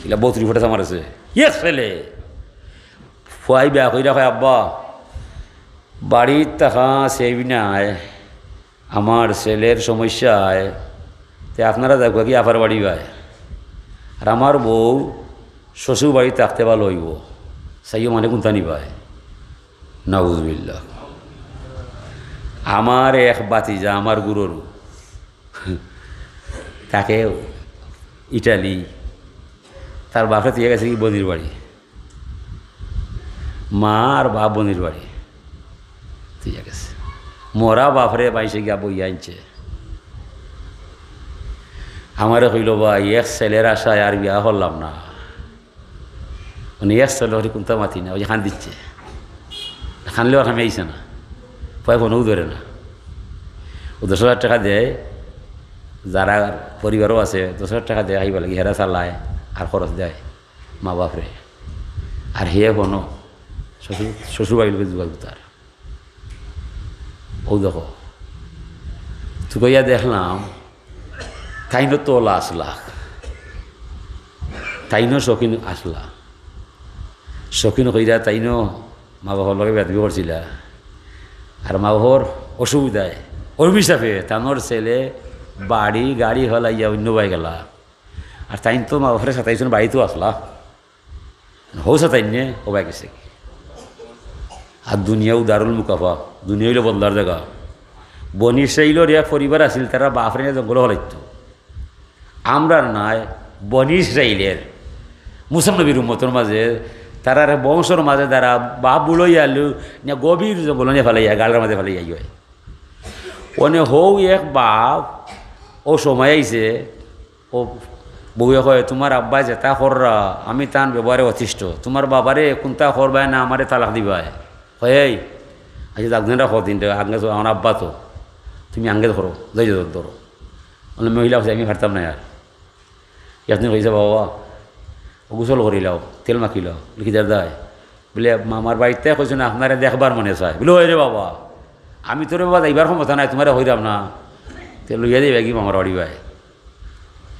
ইলা বউত রিপোর্ট আছে আমার কাছে। এক ছেলে। পুয়ায় বিয়া কইরা কয়, "আব্বা, বাড়িত থাকা ছেলে নায়, আমার ছেলের সমস্যায়, তে আপনারা যাউক্কা গি আফার বাড়ি বায়। আর আমার বউ শ্বশুর বাড়িত থাকতে ভালা অইবো।" চাইও মানে কুনতা নি বায়? নাউজুবিল্লাহ। আমার এক ভাতিজা, আমার গুরুর, থাকে ইটালি, তার বাপরে থইয়া গেছে গি বইনর বাড়ি, মা আর বাপ বইনর বাড়ি থইয়া গেছে। মরা বাপরে বাইশে গিয়া বইয়া আনছে। আমারে কইলো, "ভাই, এক ছেলের আশায় আর বিয়া করলাম না।" মানে এক ছেলে হরি কুনতা মাতি না, অউ যে কান্দিচ্ছে। কান্দলেও আর কামে আইছে না। পুয়ায় ফোনও ধরে না। অউ দশ হাজার টেকা দেয়, যারার পরিবারও আছে, দশ হাজার টেকা দেয় খাইবার লাগি, হেরা চালায় আর খরচ দেয় মা বাপরে। আর হে ফোনও শ্বশুর, শ্বশুর বাড়ির লগে যোগাযোগ তার। অউ দেখো, তুকাইয়া দেখলাম, তাইনও তো অলা আছলা, তাইনও শৌখিন আছলা, শৌখিন কইরা তাইনও মা বাপর লগে বেয়াদবি করছিলা। আর মা বাপর অসুবিধায়, অভিশাপে তানর ছেলে বাড়ি গাড়ি ফালাইয়া অইন্য বায় গেলা। আর তাইন তো মা বাপরে সাতাইছন, বাড়িত আছলা। হউ সাতাইন নে, অউ বায় গেছে গি। আর দুনিয়াও দারুল মুকাফা, দুনিয়া অইলো বদলার জাগা। বনি ইসরাইলর এক পরিবার আছিল, তারা বাপরে নিয়া জঙ্গলো ফালাইতো। আমরার নায়, বনি ইসরাইলের, মুসা নবীর উম্মতর মাঝে, তারার বংশর মাঝে যারা বাপ বুড়াইয়া আইলো, নিয়া গভীর জঙ্গলো নিয়া ফালাইয়া, গালর মাঝে ফালাইয়া অয়। অনে হউ এক বাপ, অউ সময় আইছে, অউ বউয়ে কয়, "তুমার আব্বায় যেতা কররা, আমি তান ব্যবহারে অতিষ্ঠ। তুমার বাবারে কুনতা করবায় না আমারে তালাক দিবায়।" কয়, "এই, আচ্ছা, যাক, যেনটা কও দিন রে, আগে তো আমার আব্বা তো, তুমি আগে ধরো, ধৈর্য ধরো।" মানে মহিলা কইছে, "আমি পারতাম না আর।" ইয়াসমিন কইছে, "বাবা, অউ গোসল করিলাও, তেল মাখিলাও।" বলে, "কিতার দায়?" বলে, "মামার বাড়িত থাকি কইছইন আপনারে দেখবার মনে চায়।" বলে, "ওই রে বাবা, আমি তোরে বাবা যাইবার ক্ষমতা নাই, তুমারে কইরাম না।" তে লইয়া যাইবা গি মামার বাড়ি বায়।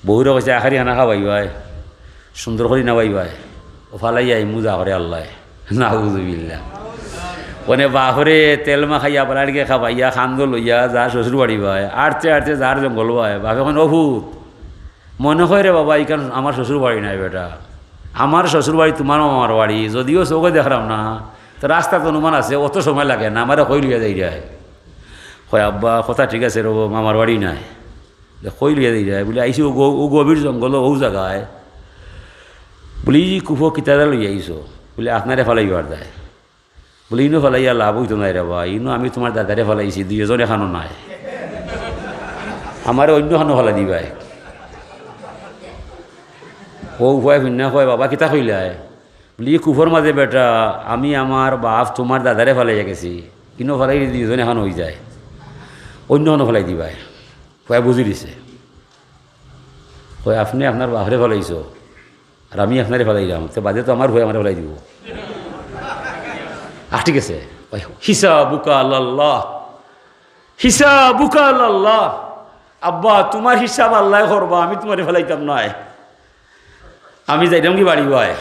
বউরে কইছে, "আখারি খানা খাবাইবায়, সুন্দর করি নাবাইবায়, অউ ফালাইয়া আইমু যা করে আল্লায়।" নাউজুবিল্লাহ। অনে বাপরে তেল মাখাইয়া, বালাড়িকে খাবাইয়া, কান্দো লইয়া, যার শ্বশুর বাড়ি বায়, আটতে আটতে যার জঙ্গল বায়, বাপে কইন, "ও পুত, মনো কয় রে বাবা, ইখান আমার শ্বশুর বাড়ি নায় বেটা, আমার শ্বশুর বাড়ি তুমার মামার বাড়ি, যদিও চউখে দেখরাম না, তো রাস্তাত অনুমান আছে, অত সময় লাগে না, আমারে কই লইয়া যাইরায়।" কয়, "আব্বা, কথা ঠিক আছে রে, মামার বাড়ি নায়।" বলে, "কই লইয়া যাইরায়?" বলে, "আইছি অউ গ-, অউ গভীর জঙ্গলো, অউ জাগায়।" বলে, "ই কুফো কিতারে লইয়া আইছো?" বলে, "আপনারে ফালাইবার দায়।" বলে, "ইনো ফালাইয়া লাভ অইতো নায় রে বা, ইনো আমি তুমার দাদারে ফালাইছি, দুইজন একখানো নায়, আমারে অইন্য খানো ফালাই দিবায়।" অউ পুয়ায় ফিন্না কয়, "বাবা, কিতা কইলায়?" বলে, "ই কুফর মাঝে বেটা, আমি আমার বাপ তুমার দাদারে ফালাইয়া গেছি, ইনো ফালাইলে দুইজন একখানো অইযায়, অইন্য খানো ফালাই দিবায়।" পুয়ায় বুঝি দিছে। কয়, "আপনে আপনার বাপরে ফালাইছো, আর আমি আপনারে ফালাইরাম, তে বাদে তো আমার পুয়ায় আমারে ফালাই দিবো।" আহ, ঠিক আছে। কয়, "হিসাবুকা আলাল্লাহ, হিসাবুকা আলাল্লাহ। আব্বা, তুমার হিসাব আল্লায় করবা, আমি তুমারে ফালাইতাম নায়। আমি যাইরাম গি বাড়ি বায়।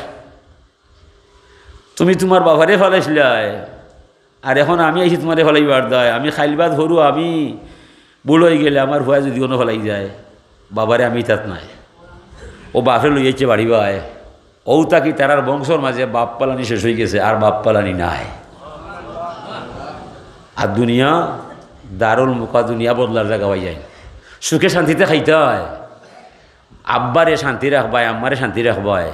তুমি তুমার বাবারে ফালাইছলায়, আর এখন আমি আইছি তুমারে ফালাইবার দায়। আমি খাইল বাদ হরু, আমি বুড়া অইগেলে আমার পুয়ায় যুদি অনো ফালাই যায়, বাবারে আমি ইতাত নাই।" অউ বাপরে লইয়া আইছে বাড়ি বায়। অউ থাকি তারার বংশর মাঝে বাপ ফালানি শেষ অইগেছে, আর বাপ ফালানি নাই। আর দুনিয়া দারুল মুকাফা, দুনিয়া বদলার জাগা অইযায়। সুখে শান্তিতে খাইতায়, আব্বারে শান্তি রাখবায়, আম্মারে শান্তি রাখবায়।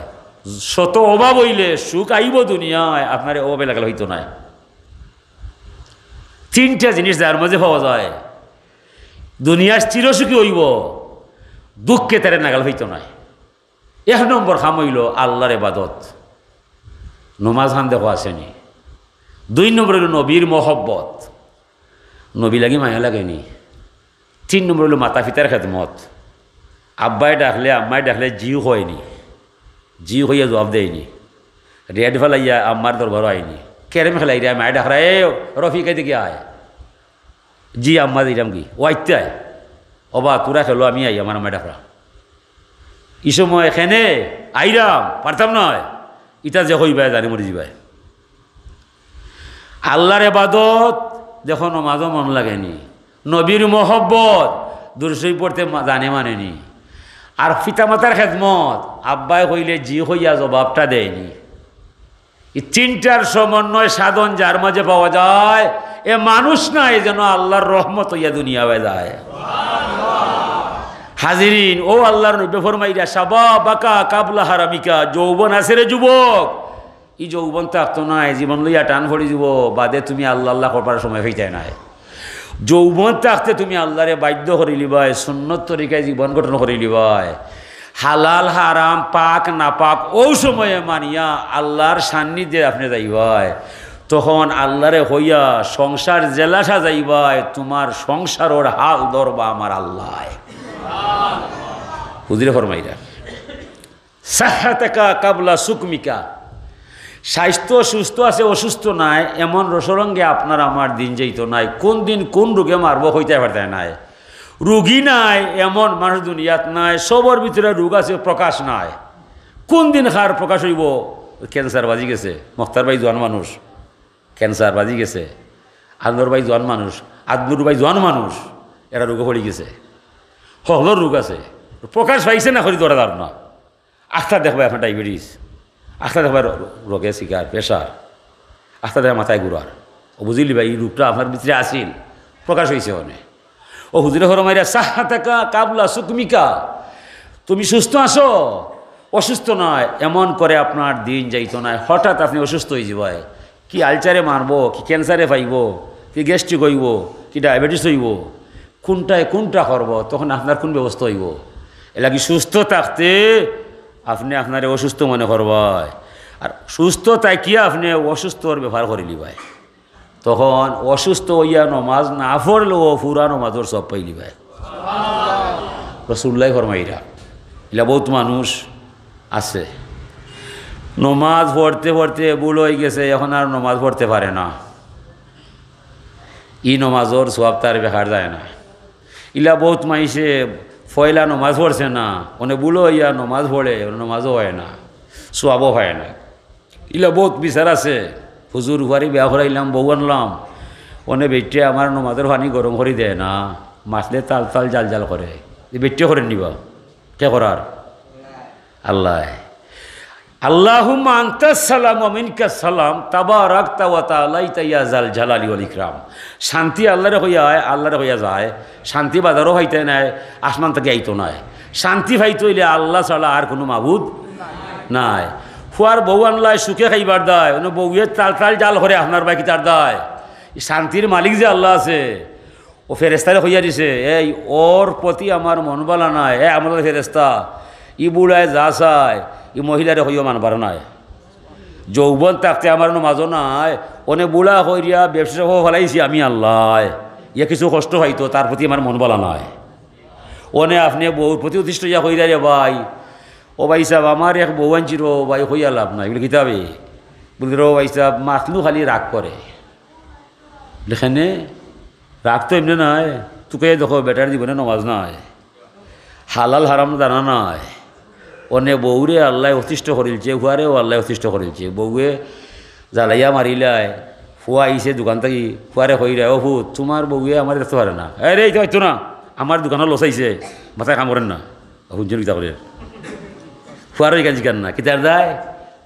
শত অভাব অইলে সুখ আইবো দুনিয়ায়, আপনারে অভাবে লাগাল অইতো নায়। তিনটা জিনিস যার মাঝে পাওয়া যায়, দুনিয়ার চিরসুখী অইবো, দুঃখে তারে নাগাল অইতো নায়। এক নম্বর কাম অইলো আল্লার ইবাদত, নমাজ কান্দে কওয়া আছেনি। দুই নম্বর অইলো নবীর মহব্বত, নবী লাগি মায়া লাগেনি। তিন নম্বর অইলো মাতা পিতার খেদমত। আব্বায় ডাকলে, আম্মায় ডাকলে জি কয়নি, জি কইয়া জবাব দেয়নি। রেড ফালাইয়া আম্মার দরবারো আইনি, কেরেম খেলাইরে, আম্মায় ডাকরা, "এ রফিক, এদিকে আয়।" "জি আম্মা, দিলাম কি?" "ও আইতে আয়।" "ও বা, তোরা খেলো, আমি আই, আমার আম্মায় ডাকরা।" ই সময় এখানে আইরাম, পারতাম নায়। ইটা যে কইবায়, জানে মরি যিবায়। আল্লাহর ইবাদত দেখো, নমাজও মন লাগেনি, নবীর মহব্বত, দুরূদ শরীফ পড়তে মা-, জানে মানেনি। আর পিতামাতার খেদমত, আব্বায় কইলে জি কইয়া জবাবটা দেয়নি। ই তিনটার সমন্বয় সাধন যার মাঝে পাওয়া যায়, এ মানুষ নায় যেন আল্লাহর রহমত অইয়া দুনিয়ায় যায়। হাজিরিন, ও আল্লাহর নবী ফরমাইরা, "শাবাবাকা কাবলা হারামিকা", যৌবন আছে রে যুবক, ই যৌবন থাকতো নায়, জীবন লইয়া টান পড়ি যিবো, বাদে তুমি আল্লাহ আল্লাহ করবার সময় পাইতায় নায়। যৌবন থাকতে তুমি আল্লাহরে বাধ্য করিলিবায়, সুন্নত তরিকায় জীবন গঠন করিলিবায়, হালাল হারাম পাক নাপাক অউ সময়ে মানিয়া আল্লাহর সান্নিধ্যে আপনে যাইবায়। তখন আল্লাহরে কইয়া সংসার যেলা সাজাইবায়, তুমার সংসারর হাল ধরবা আমার আল্লায়। হুজুরে ফরমাইরা, "সাহহাতাকা কাবলা সুকমিকা", স্বাস্থ্য সুস্থ আছে, অসুস্থ নায়, এমন রসরঙ্গে আপনার আমার দিন যাইতো নায়। কোন দিন কোন রোগে মারবো কইতায় পারতায় নায়। রুগী নায় এমন মানুষ দুনিয়াত নায়, সবর ভিতরে রোগ আছে, প্রকাশ নায়। কোন দিন কার প্রকাশ অইবো? ক্যান্সার বাজি গেছে, মখতার ভাই জোয়ান মানুষ, ক্যান্সার বাজি গেছে। আনোয়ার ভাই জোয়ান মানুষ, আদনুর ভাই জোয়ান মানুষ, এরা রোগে পড়ি গেছে। হকলর রোগ আছে, প্রকাশ পাইছে না করি ধরা যার না। আখতা দেখবায় আপনার ডায়াবেটিস, আখতা দেখবায় র-, রোগে শিকার, প্রেশার, আখতা দেখবায় মাথায় ঘুরার। ও বুঝিলি ভাই, ই রোগটা আপনার ভিতরে আছিল, প্রকাশ অইছে অনে। ও হুজুরে ফরমাইরা, "সাহহাতাকা কাবলা সুকমিকা", তুমি সুস্থ আছো, অসুস্থ নায়, এমন করে আপনার দিন যাইতো নায়। হঠাৎ আপনে অসুস্থ অইযিবায়, কি আলচারে মারবো, কি ক্যান্সারে পাইবো, কি গ্যাস্ট্রিক অইবো, কি ডায়াবেটিস অইবো, কোনটায় কোনটা করবো, তখন আপনার কোন ব্যবস্থা অইবো? এরলাগি সুস্থ থাকতে আপনে আপনারে অসুস্থ মনে করবায়, আর সুস্থ থাকিয়া আপনে অসুস্থর ব্যাপার করিলিবায়। তখন অসুস্থ অইয়া নমাজ না পড়লেও পুরা নমাজর সওয়াব পাইলিবায়। রসুলুল্লায় ফরমাইরা, ইলা বউত মানুষ আছে, নমাজ পড়তে পড়তে ভুল অইগেছে, এখন আর নমাজ পড়তে পারে না, ই নমাজর সওয়াব তার বেকার যায় না। ইলা বউত মাইনষে পয়লা নমাজ পড়ছে না, অনে ভুল অইয়া নমাজ পড়ে, অনে নমাজও অয় না, সওয়াবও পায় না। ইলা বউত বিচার আছে, "হুজুর, ফুয়ারে বিয়া করাইলাম, বউ আনলাম, অনে বেটিয়ে আমার নমাজর পানি গরম করি দেয় না, মাতলে তাল তাল জাল জাল করে।" ই বেটিয়ে করের নি বা? কে করার? আল্লায়। "আল্লাহুম্মা আনতাস সালাম ওয়া মিনকাস সালাম, তাবারাকতা ওয়া তাআলাইতা ইয়া যাল জালালি ওয়াল ইকরাম।" শান্তি আল্লারে কইয়া আয়, আল্লারে কইয়া যায়। শান্তি বাজারও পাইতায় নায়, আসমান থাকি আইতো নায়। শান্তি পাইতে অইলে আল্লা ছাড়া আর কুনু মাবুদ নাই। ফুয়ার বউ আনলায়, সুখে খাইবার দায়, অনো বউয়ে তাল তাল জাল করে, আপনার বায় কিতার দায়? ই শান্তির মালিক যে আল্লা আছে, ও ফেরেস্তারে কইয়া দিছে, "এই, ওর প্রতি আমার মন বালা নায়, এ আমার ফেরেস্তা, ই বুড়ায় যা চায়, ই মহিলারে কইও মানবার নায়। যৌবন থাকতে আমার নমাজও নাই, অনে বুড়া করিয়া ব্যবসা সহ ফালাইছি আমি আল্লায়, ইয়া কিছু কষ্ট পাইতো, তার প্রতি আমার মন বালা নায়।" অনে আপনে বউর প্রতি অতিষ্ঠ ইয়া কইরা, "রে ভাই, ও ভাই সাহেব, আমার এক বউ আনছি রো ভাই, কইয়া লাভ নাই।" বলে, "কিতাবে?" বলে, "রো ভাই সাহেব, মাতলু খালি রাগ করে।" লেখেনে রাগ তো এমনে নাই, তুকাইয়া দেখো, বেটার জীবনে নমাজ নাই, হালাল হারাম জানা নাই। অনে বউরে আল্লায় অতিষ্ঠ করিলছে, ফুয়ারেও আল্লায় অতিষ্ঠ করিলছে। বউয়ে জ্বালাইয়া মারিলায়, ফুয়া আইছে দোকান থাকি, ফুয়ারে কইরা, "ও ফুত, তুমার বউয়ে আমারে দেখতে পারে না।" "এ রে, ইতা পারতো না, আমার দোকানো লস আইছে, মাথায় কাম করের না।" হুনছইন কিতা করের? ফুয়ারও ইখান জিকার না, কিতার দায়?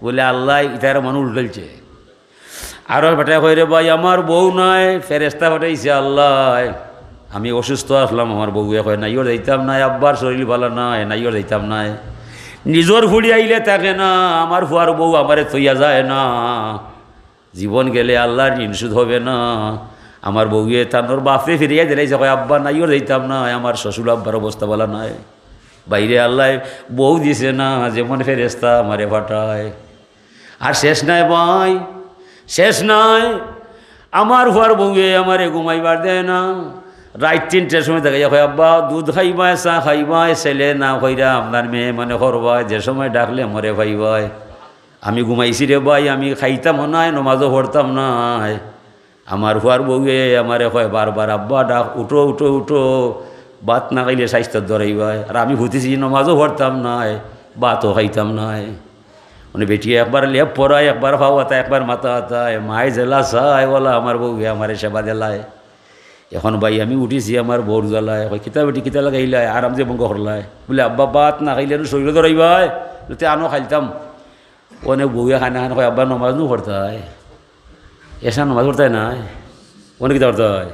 বলে, "আল্লায় ইতারে মনো উল্টাইলছে।" আরো বেটায় কয়, "রে ভাই, আমার বউ নাই, ফেরেস্তা পাঠাইছে আল্লায়। আমি অসুস্থ আছলাম, আমার বউয়ে কয়, 'নাইওর যাইতাম নায়, আব্বার শরীর ভালা নায়, নাইওর যাইতাম নায়।' নিজর ফুড়ি আইলে থাকে না, আমার ফুয়ার বউ আমারে থইয়া যায় না। জীবন গেলে আল্লার ঋণ শোধ হবে না।" আমার বউয়ে তানর বাপরে ফিরাইয়া দিলাইছে, কয়, "আব্বা, নাইওর যাইতাম নায়, আমার শ্বশুর আব্বার অবস্থা ভালা নায়।" বাইরে আল্লায় বউ দিছে না, যেমন ফেরেস্তা আমারে পাঠায়। আর শেষ নাই ভাই, শেষ নাই। আমার ফুয়ার বউয়ে আমারে ঘুমাইবার দেয় না, রাইত তিনটার সময় দেখাইয়া কয়, "আব্বা, দুধ খাইবায়, চা খাইবায়, ছেলে না কইরা আপনার মেয়ে মনে করবায়, যে সময় ডাকলে মরে পাইবায়। আমি ঘুমাইছি রে ভাই, আমি খাইতাম নায়, নমাজও পড়তাম নায়।" আমার ফুয়ার বউয়ে আমারে কয় বারবার, "আব্বা ডাক, উঠো, উঠো, উঠো, ভাত না খাইলে স্বাস্থ্য ধরাইবায়।" আর আমি হুতিছি, নমাজও পড়তাম নায়, ভাতও খাইতাম নায়। মানে বেটি একবার লেপ পরায়, একবার পাও আতায়, একবার মাথা আতায়, মায় জেলা চায়, ওলা আমার বউয়ে আমারে সেবা দিলায়। এখন ভাই আমি উঠিছি আমার বউর জ্বালায়, কয়, "কিতা বেটি, কিতা লাগাইলায়, আরাম যে ভঙ্গ করলায়?" বলে, "আব্বা ভাত না খাইলে নু শরীরও ধরাইবায়, নতে আনো খাইলতাম।" অনে বউয়ে খানে খানে কয়, "আব্বা নমাজ নু পড়তায়, এশার নমাজ পড়তায় নায়, অনে কিতা পড়তায়?"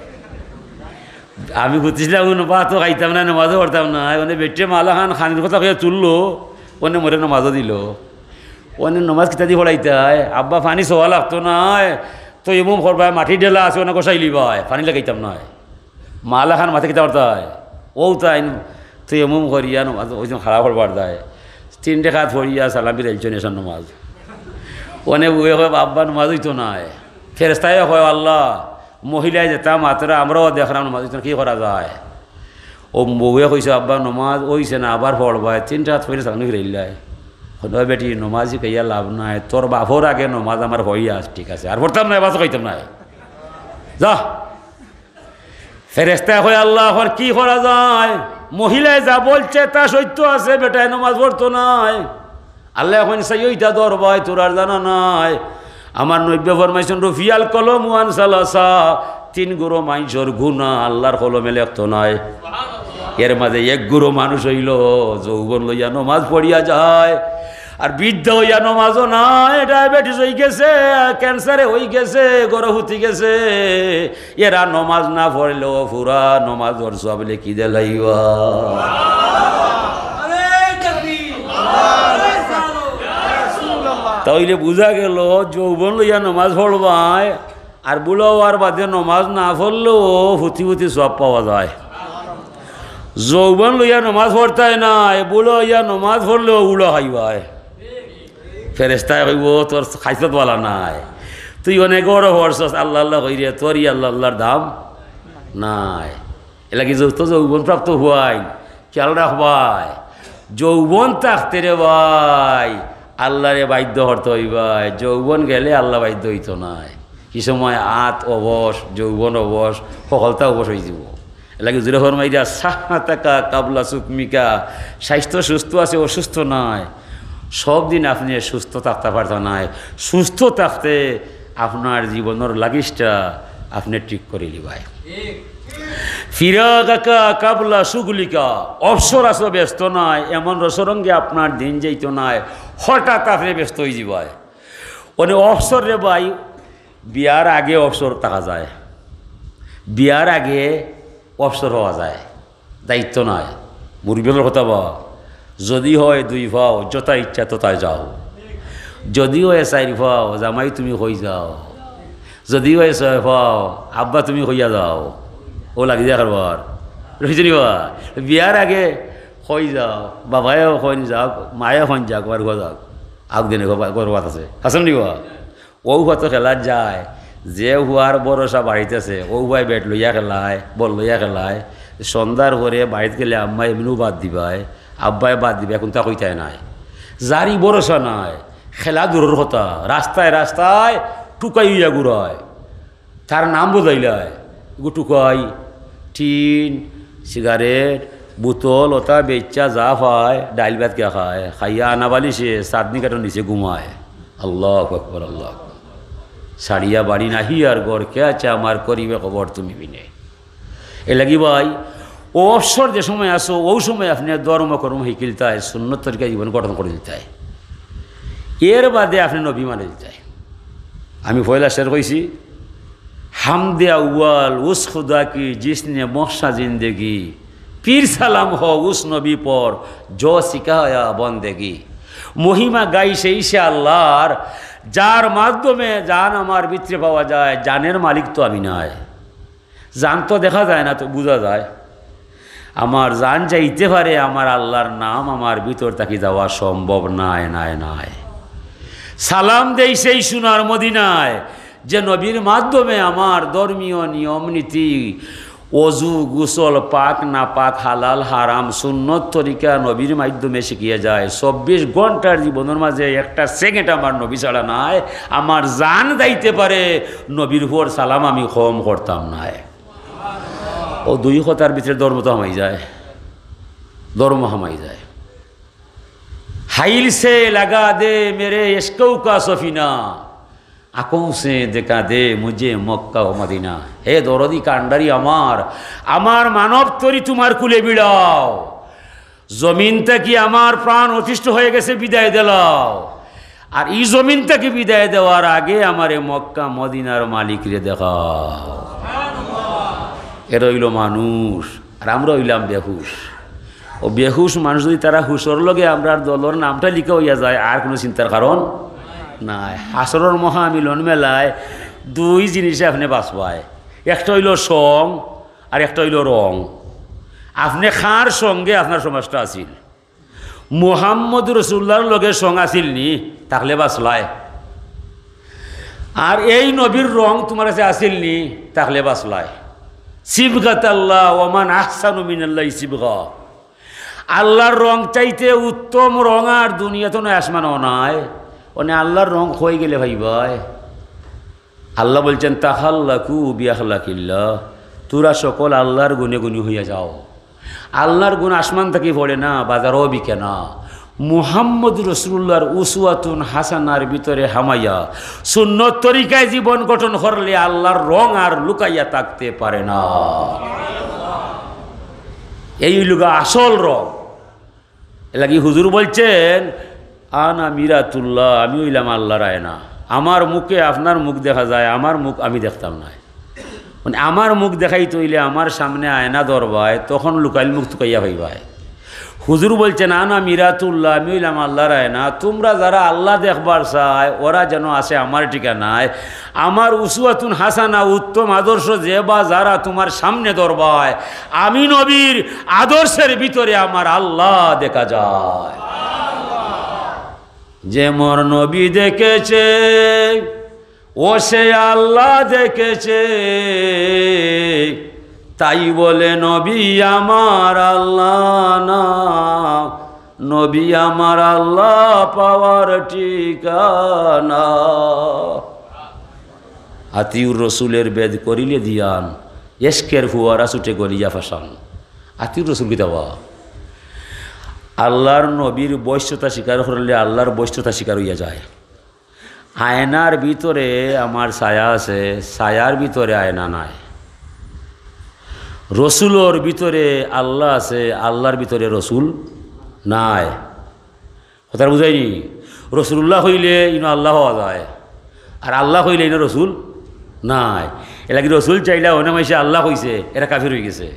আমি বুঝছিলাম, "অনে ভাতও খাইতাম নায়, নমাজও পড়তাম নায়।" অনে বেটিয়ে মালা খান খানির কথা কইয়া তুললো, অনে মরে নমাজও দিল। অনে নমাজ কিতা দি পড়াইতায়? "আব্বা পানি চাওয়া লাগতো নায়, তৈমুম করবায়, মাটির ডেলা আছে, অনে গোসাইলিবায়, পানি লাগাইতাম নায়।" মালা খান মাতে কিতা পড়তায়? ও তাইন তৈমুম করিয়া নমাজ ওই দিন খারাপ পড়বার দায়। তিন রেখাত পড়িয়া সালাম ফিরাইলছইন এশার নমাজ। অনে বউয়ে কয়, "আব্বা নমাজ অইতো নায়।" ফেরেস্তায় কয়, "আল্লাহ, মহিলায় যেতা মাতরা আমরাও দেখরাম নমাজ অইতো না, কি করা যায়?" ও বউয়ে কইছে, "আব্বা নমাজ অইছে না, আবার পড়বায়, তিন রেখাত পড়িয়া সালাম ফিরাইলায়।" কয়, "বেটি নমাজ শিখাইয়া লাভ নাই, তোর বাপর আগে নমাজ আমার হইয়া আস, ঠিক আছে, আর পড়তাম নায়, ভাতও খাইতাম নায়, যা।" ফেরেস্তায় কয়, "আল্লাহ, এখন কি করা যায়? মহিলায় যা বলছে তা সত্য আছে, বেটায় নমাজ পড়তো নায়।" আল্লায় কইন, "চাইও ইতা ধরবায়, তোর আর জানা নাই।" আমার নবীয়ে ফরমাইছইন, "রুফিয়াল কলমু আন সালাসা", তিন গুরু মানষর গুনা আল্লার কলমে লেখতো নায়। এর মাঝে এক গুরু মানুষ অইলো যৌবন লইয়া নমাজ পড়িয়া যায়, আর বৃদ্ধ অইয়া নমাজও নাই, ডায়াবেটিস অইগেছে, ক্যান্সারে অইগেছে, গর্ভবতী গেছে, এরা নমাজ না পড়লেও পুরা নমাজর সওয়াব লেখি দিলাইবা। তাইলে বুঝা গেল, যৌবন লইয়া নমাজ পড়বায়, আর বুড়া অওয়ার বাদে নমাজ না পড়লেও ফুতি ফুতি সওয়াব পাওয়া যায়। যৌবন লইয়া নমাজ পড়তায় নায়, বুড়া অইয়া নমাজ পড়লেও উড়া খাইবায়। ফেরেস্তায় কইবো, "তোর খাইছত বালা নাই, তুই অনেক বড় পড়ছস, আল্লাহ আল্লাহ কইরে, তোর ই আল্লাহ আল্লাহর দাম নাই।" এর লাগি যত যৌবন প্রাপ্ত অইবায়, খেয়াল রাখবায়, যৌবন থাকতে রে ভাই, আল্লারে বাধ্য করতে অইবায়, যৌবন গেলে আল্লা বাধ্য অইতো নায়। কি সময় আত অবশ, যৌবন অবশ, হকলতা অবশ অইযিবো। এর লাগি হুজুরে ফরমাইরা, "সাহহাতাকা কাবলা সুকমিকা", স্বাস্থ্য সুস্থ আছে, অসুস্থ নায়। সব দিন আপনে সুস্থ থাকতা পারতা নায়। সুস্থ থাকতে আপনার জীবনর লাগিসটা আপনে ঠিক করিলিবায়। ফিরাগাকা কাবলা শুগলিকা, অবসর আছো, ব্যস্ত নায়, এমন রসরঙ্গে আপনার দিন যাইতো নায়, হঠাৎ আপনে ব্যস্ত অইযিবায়। মানে অবসর রে ভাই, বিয়ার আগে অবসর থাকা যায়, বিয়ার আগে অবসর অওয়া যায়, দায়িত্ব নাই। মুরব্বি অকলর কথা বা, যদি হয় দুই পাও, যথা ইচ্ছা তথায় যাও, যদি হয় চাইর পাও, জামাই তুমি কই যাও, যদি হয় ছয় পাও, আব্বা তুমি কইয়া যাও, অউ লাগি যায় কারবার। রইছে নি বা? বিয়ার আগে কই যাও, বাবায়ও কইন যাও, মায়ে কইন যাও, কারবার যাও, আগ দিনে গর্ভপাত আছে, আছে নি বা? অউ ফুয়া তো খেলাত যায়, যে ফুয়ার ভরসা বাড়িত আছে, অউ ফুয়ায় ব্যাট লইয়া খেলায়, বল লইয়া খেলায়। সন্ধ্যার পরে বাড়িত গেলে আম্মায় এমনেউ বাদ দিবায়, আব্বায় বাদ দিবায়, কুন্তা কইতায় নায়। যারই ভরসা নাই, খেলা দূরর কথা, রাস্তায় রাস্তায় টুকাই অইয়া ঘুরায়। তার নাম বুঝাইলায়, এগু টুকাই, টিন, সিগারেট, বোতল, অতা বেইচ্চা যা পায়, ডাইল ভাত কিয়া খায়, খাইয়া আনা বালিশে চাদনি কাটার নিচে ঘুমায়। আল্লাহু আকবার, আল্লাহু আকবার। ছাড়িয়া বাড়ি নাহি আর ঘর, কে আছে আমার করিবে খবর তুমি বিনে। এর লাগি ভাই, অবসর যে সময় আছো, অউ সময় আপনে ধর্ম কর্ম হিকিলতায়, সুন্নত তরিকা জীবন গঠন করিলতায়। এর বাদে আপনে নবী মানিলতায়। আমি পয়লা শের কইছি, হামদে আউয়াল উস খুদা কি জিসনে বখশা জিন্দেগি, পীর সালাম হো উস নবী পর জো সিখায়া বন্দেগি। মহিমা গাই সেই সে আল্লাহর, যার মাধ্যমে জান আমার ভিতরে পাওয়া যায়। জানের মালিক তো আমি নায়, জান তো দেখা যায় না, তো বুঝা যায়। আমার জান যাইতে পারে, আমার আল্লাহর নাম আমার ভিতর থাকি যাওয়া সম্ভব নায়, নায়, নায়। সালাম দেই সেই সোনার মদিনায়, যে নবীর মাধ্যমে আমার ধর্মীয় নিয়ম নীতি অজু, গোসল, পাক, নাপাক, হালাল, হারাম, সুন্নত তরিকা নবীর মাধ্যমে শিখিয়া যায়। চব্বিশ ঘন্টার জীবনর মাঝে একটা সেকেন্ড আমার নবী ছাড়া নাই। আমার জান যাইতে পারে, নবীর উপর সালাম আমি কম করতাম নায়। অউ দুই কথার ভিতরে ধর্ম তো হামাই যায়, ধর্ম হামাই যায়। হাইল সে লাগা দে মেরে ইশকৌ কা সফিনা, আঁখোঁ সে দেখা দে মুঝে মক্কা ও মদিনা। হে দরদি কান্ডারি আমার, আমার মানব তরি তুমার কুলে বিড়াও। জমিন থাকি আমার প্রাণ অতিষ্ঠ হয়ে গেছে, বিদায় দিলাও। আর ই জমিন থাকি বিদায় দেওয়ার আগে আমারে মক্কা মদিনার মালিকরে দেখাও। এরা অইলো মানুষ, আর আমরা অইলাম বেহুশ। অউ বেহুশ মানুষ যদি তারা হুশর লগে আমরার দলর নামটা লিখা অইয়া যায়, আর কুনু চিন্তার কারণ নাই। হাশরর মহামিলন মেলায় দুই জিনিসে আপনে বাঁচবায়, একটা অইলো সং, আর একটা অইলো রং। আপনে কার সঙ্গে আপনার সমাজটা আছিল? মুহাম্মদ রসুল্লাহর লগে সং আছিল নি? তাইলে বাঁচলায়। আর এই নবীর রং তুমার কাছে আছিল নি? তাইলে বাঁচলায়। সিবগাতাল্লাহ, ওমান আহসানু মিনাল্লাহি সিবগা। আল্লার রং চাইতে উত্তম রং আর দুনিয়াত নাই, আসমানো নাই। অনে আল্লার রং কই গেলে পাইবায়? আল্লাহ বলছেন, "তাখাল্লাকু বিআখলাকিল্লাহ", তোরা সকল আল্লার গুণে গুণী হইয়া যাও। আল্লার গুণ আসমান থাকি পড়ে না, বাজারও বিকে না। মুহাম্মদ রসুলুল্লাহর উসওয়াতুন হাসানার ভিতরে হামাইয়া সুন্নত তরিকায় জীবন গঠন করলে আল্লার রং আর লুকাইয়া থাকতে পারে না। এই অইলো গিয়া আসল রং। এর লাগি হুজুর বলছেন, "আনা মিরাতুল্লাহ, আমি অইলাম আল্লার আয়না। আমার মুখে আপনার মুখ দেখা যায়, আমার মুখ আমি দেখতাম নায়।" মানে, আমার মুখ দেখাইতে অইলে আমার সামনে আয়না ধরবায়, তখন লুকাইল মুখ তুকাইয়া পাইবায়। হুজুর বলছেন, "আনা মিরাতুল্লাহ, আমি অইলাম আল্লার আয়না। তুমরা যারা আল্লাহ দেখবার চায়, ওরা যেন আছে আমার ঠিকানায়।" আমার উসওয়াতুন হাসানা, উত্তম আদর্শ যে বা যারা তুমার সামনে ধরবায়, আমি নবীর আদর্শের ভিতরে আমার আল্লাহ দেখা যায়। যে মোর নবী দেখেছে, ও সে আল্লাহ দেখেছে, তাই বলে নবী আমার আল্লাহ না। নবী আমার আল্লাহ পাওয়ার ঠিকানা। আতিউর রসুলের বেদ করিলে দিয়ান, এশকের ফুয়ারা ছুটে গলিয়া ফাসান। আতিউর রসুল কিতা বা? আল্লার নবীর বৈশ্যতা স্বীকার করলে আল্লার বৈশ্যতা স্বীকার অইয়া যায়। আয়নার ভিতরে আমার ছায়া আছে, ছায়ার ভিতরে আয়না নাই। রসুলর ভিতরে আল্লাহ আছে, আল্লার ভিতরে রসুল নাই। কথা বুঝাইনি? রসুলুল্লাহ কইলে ইনো আল্লাহ পাওয়া যায়, আর আল্লাহ কইলে ইনো রসুল নাই। এর লাগি রসুল চাইলা অনে মাইনষে আল্লাহ কইছে, এরা কাফির অইগেছে।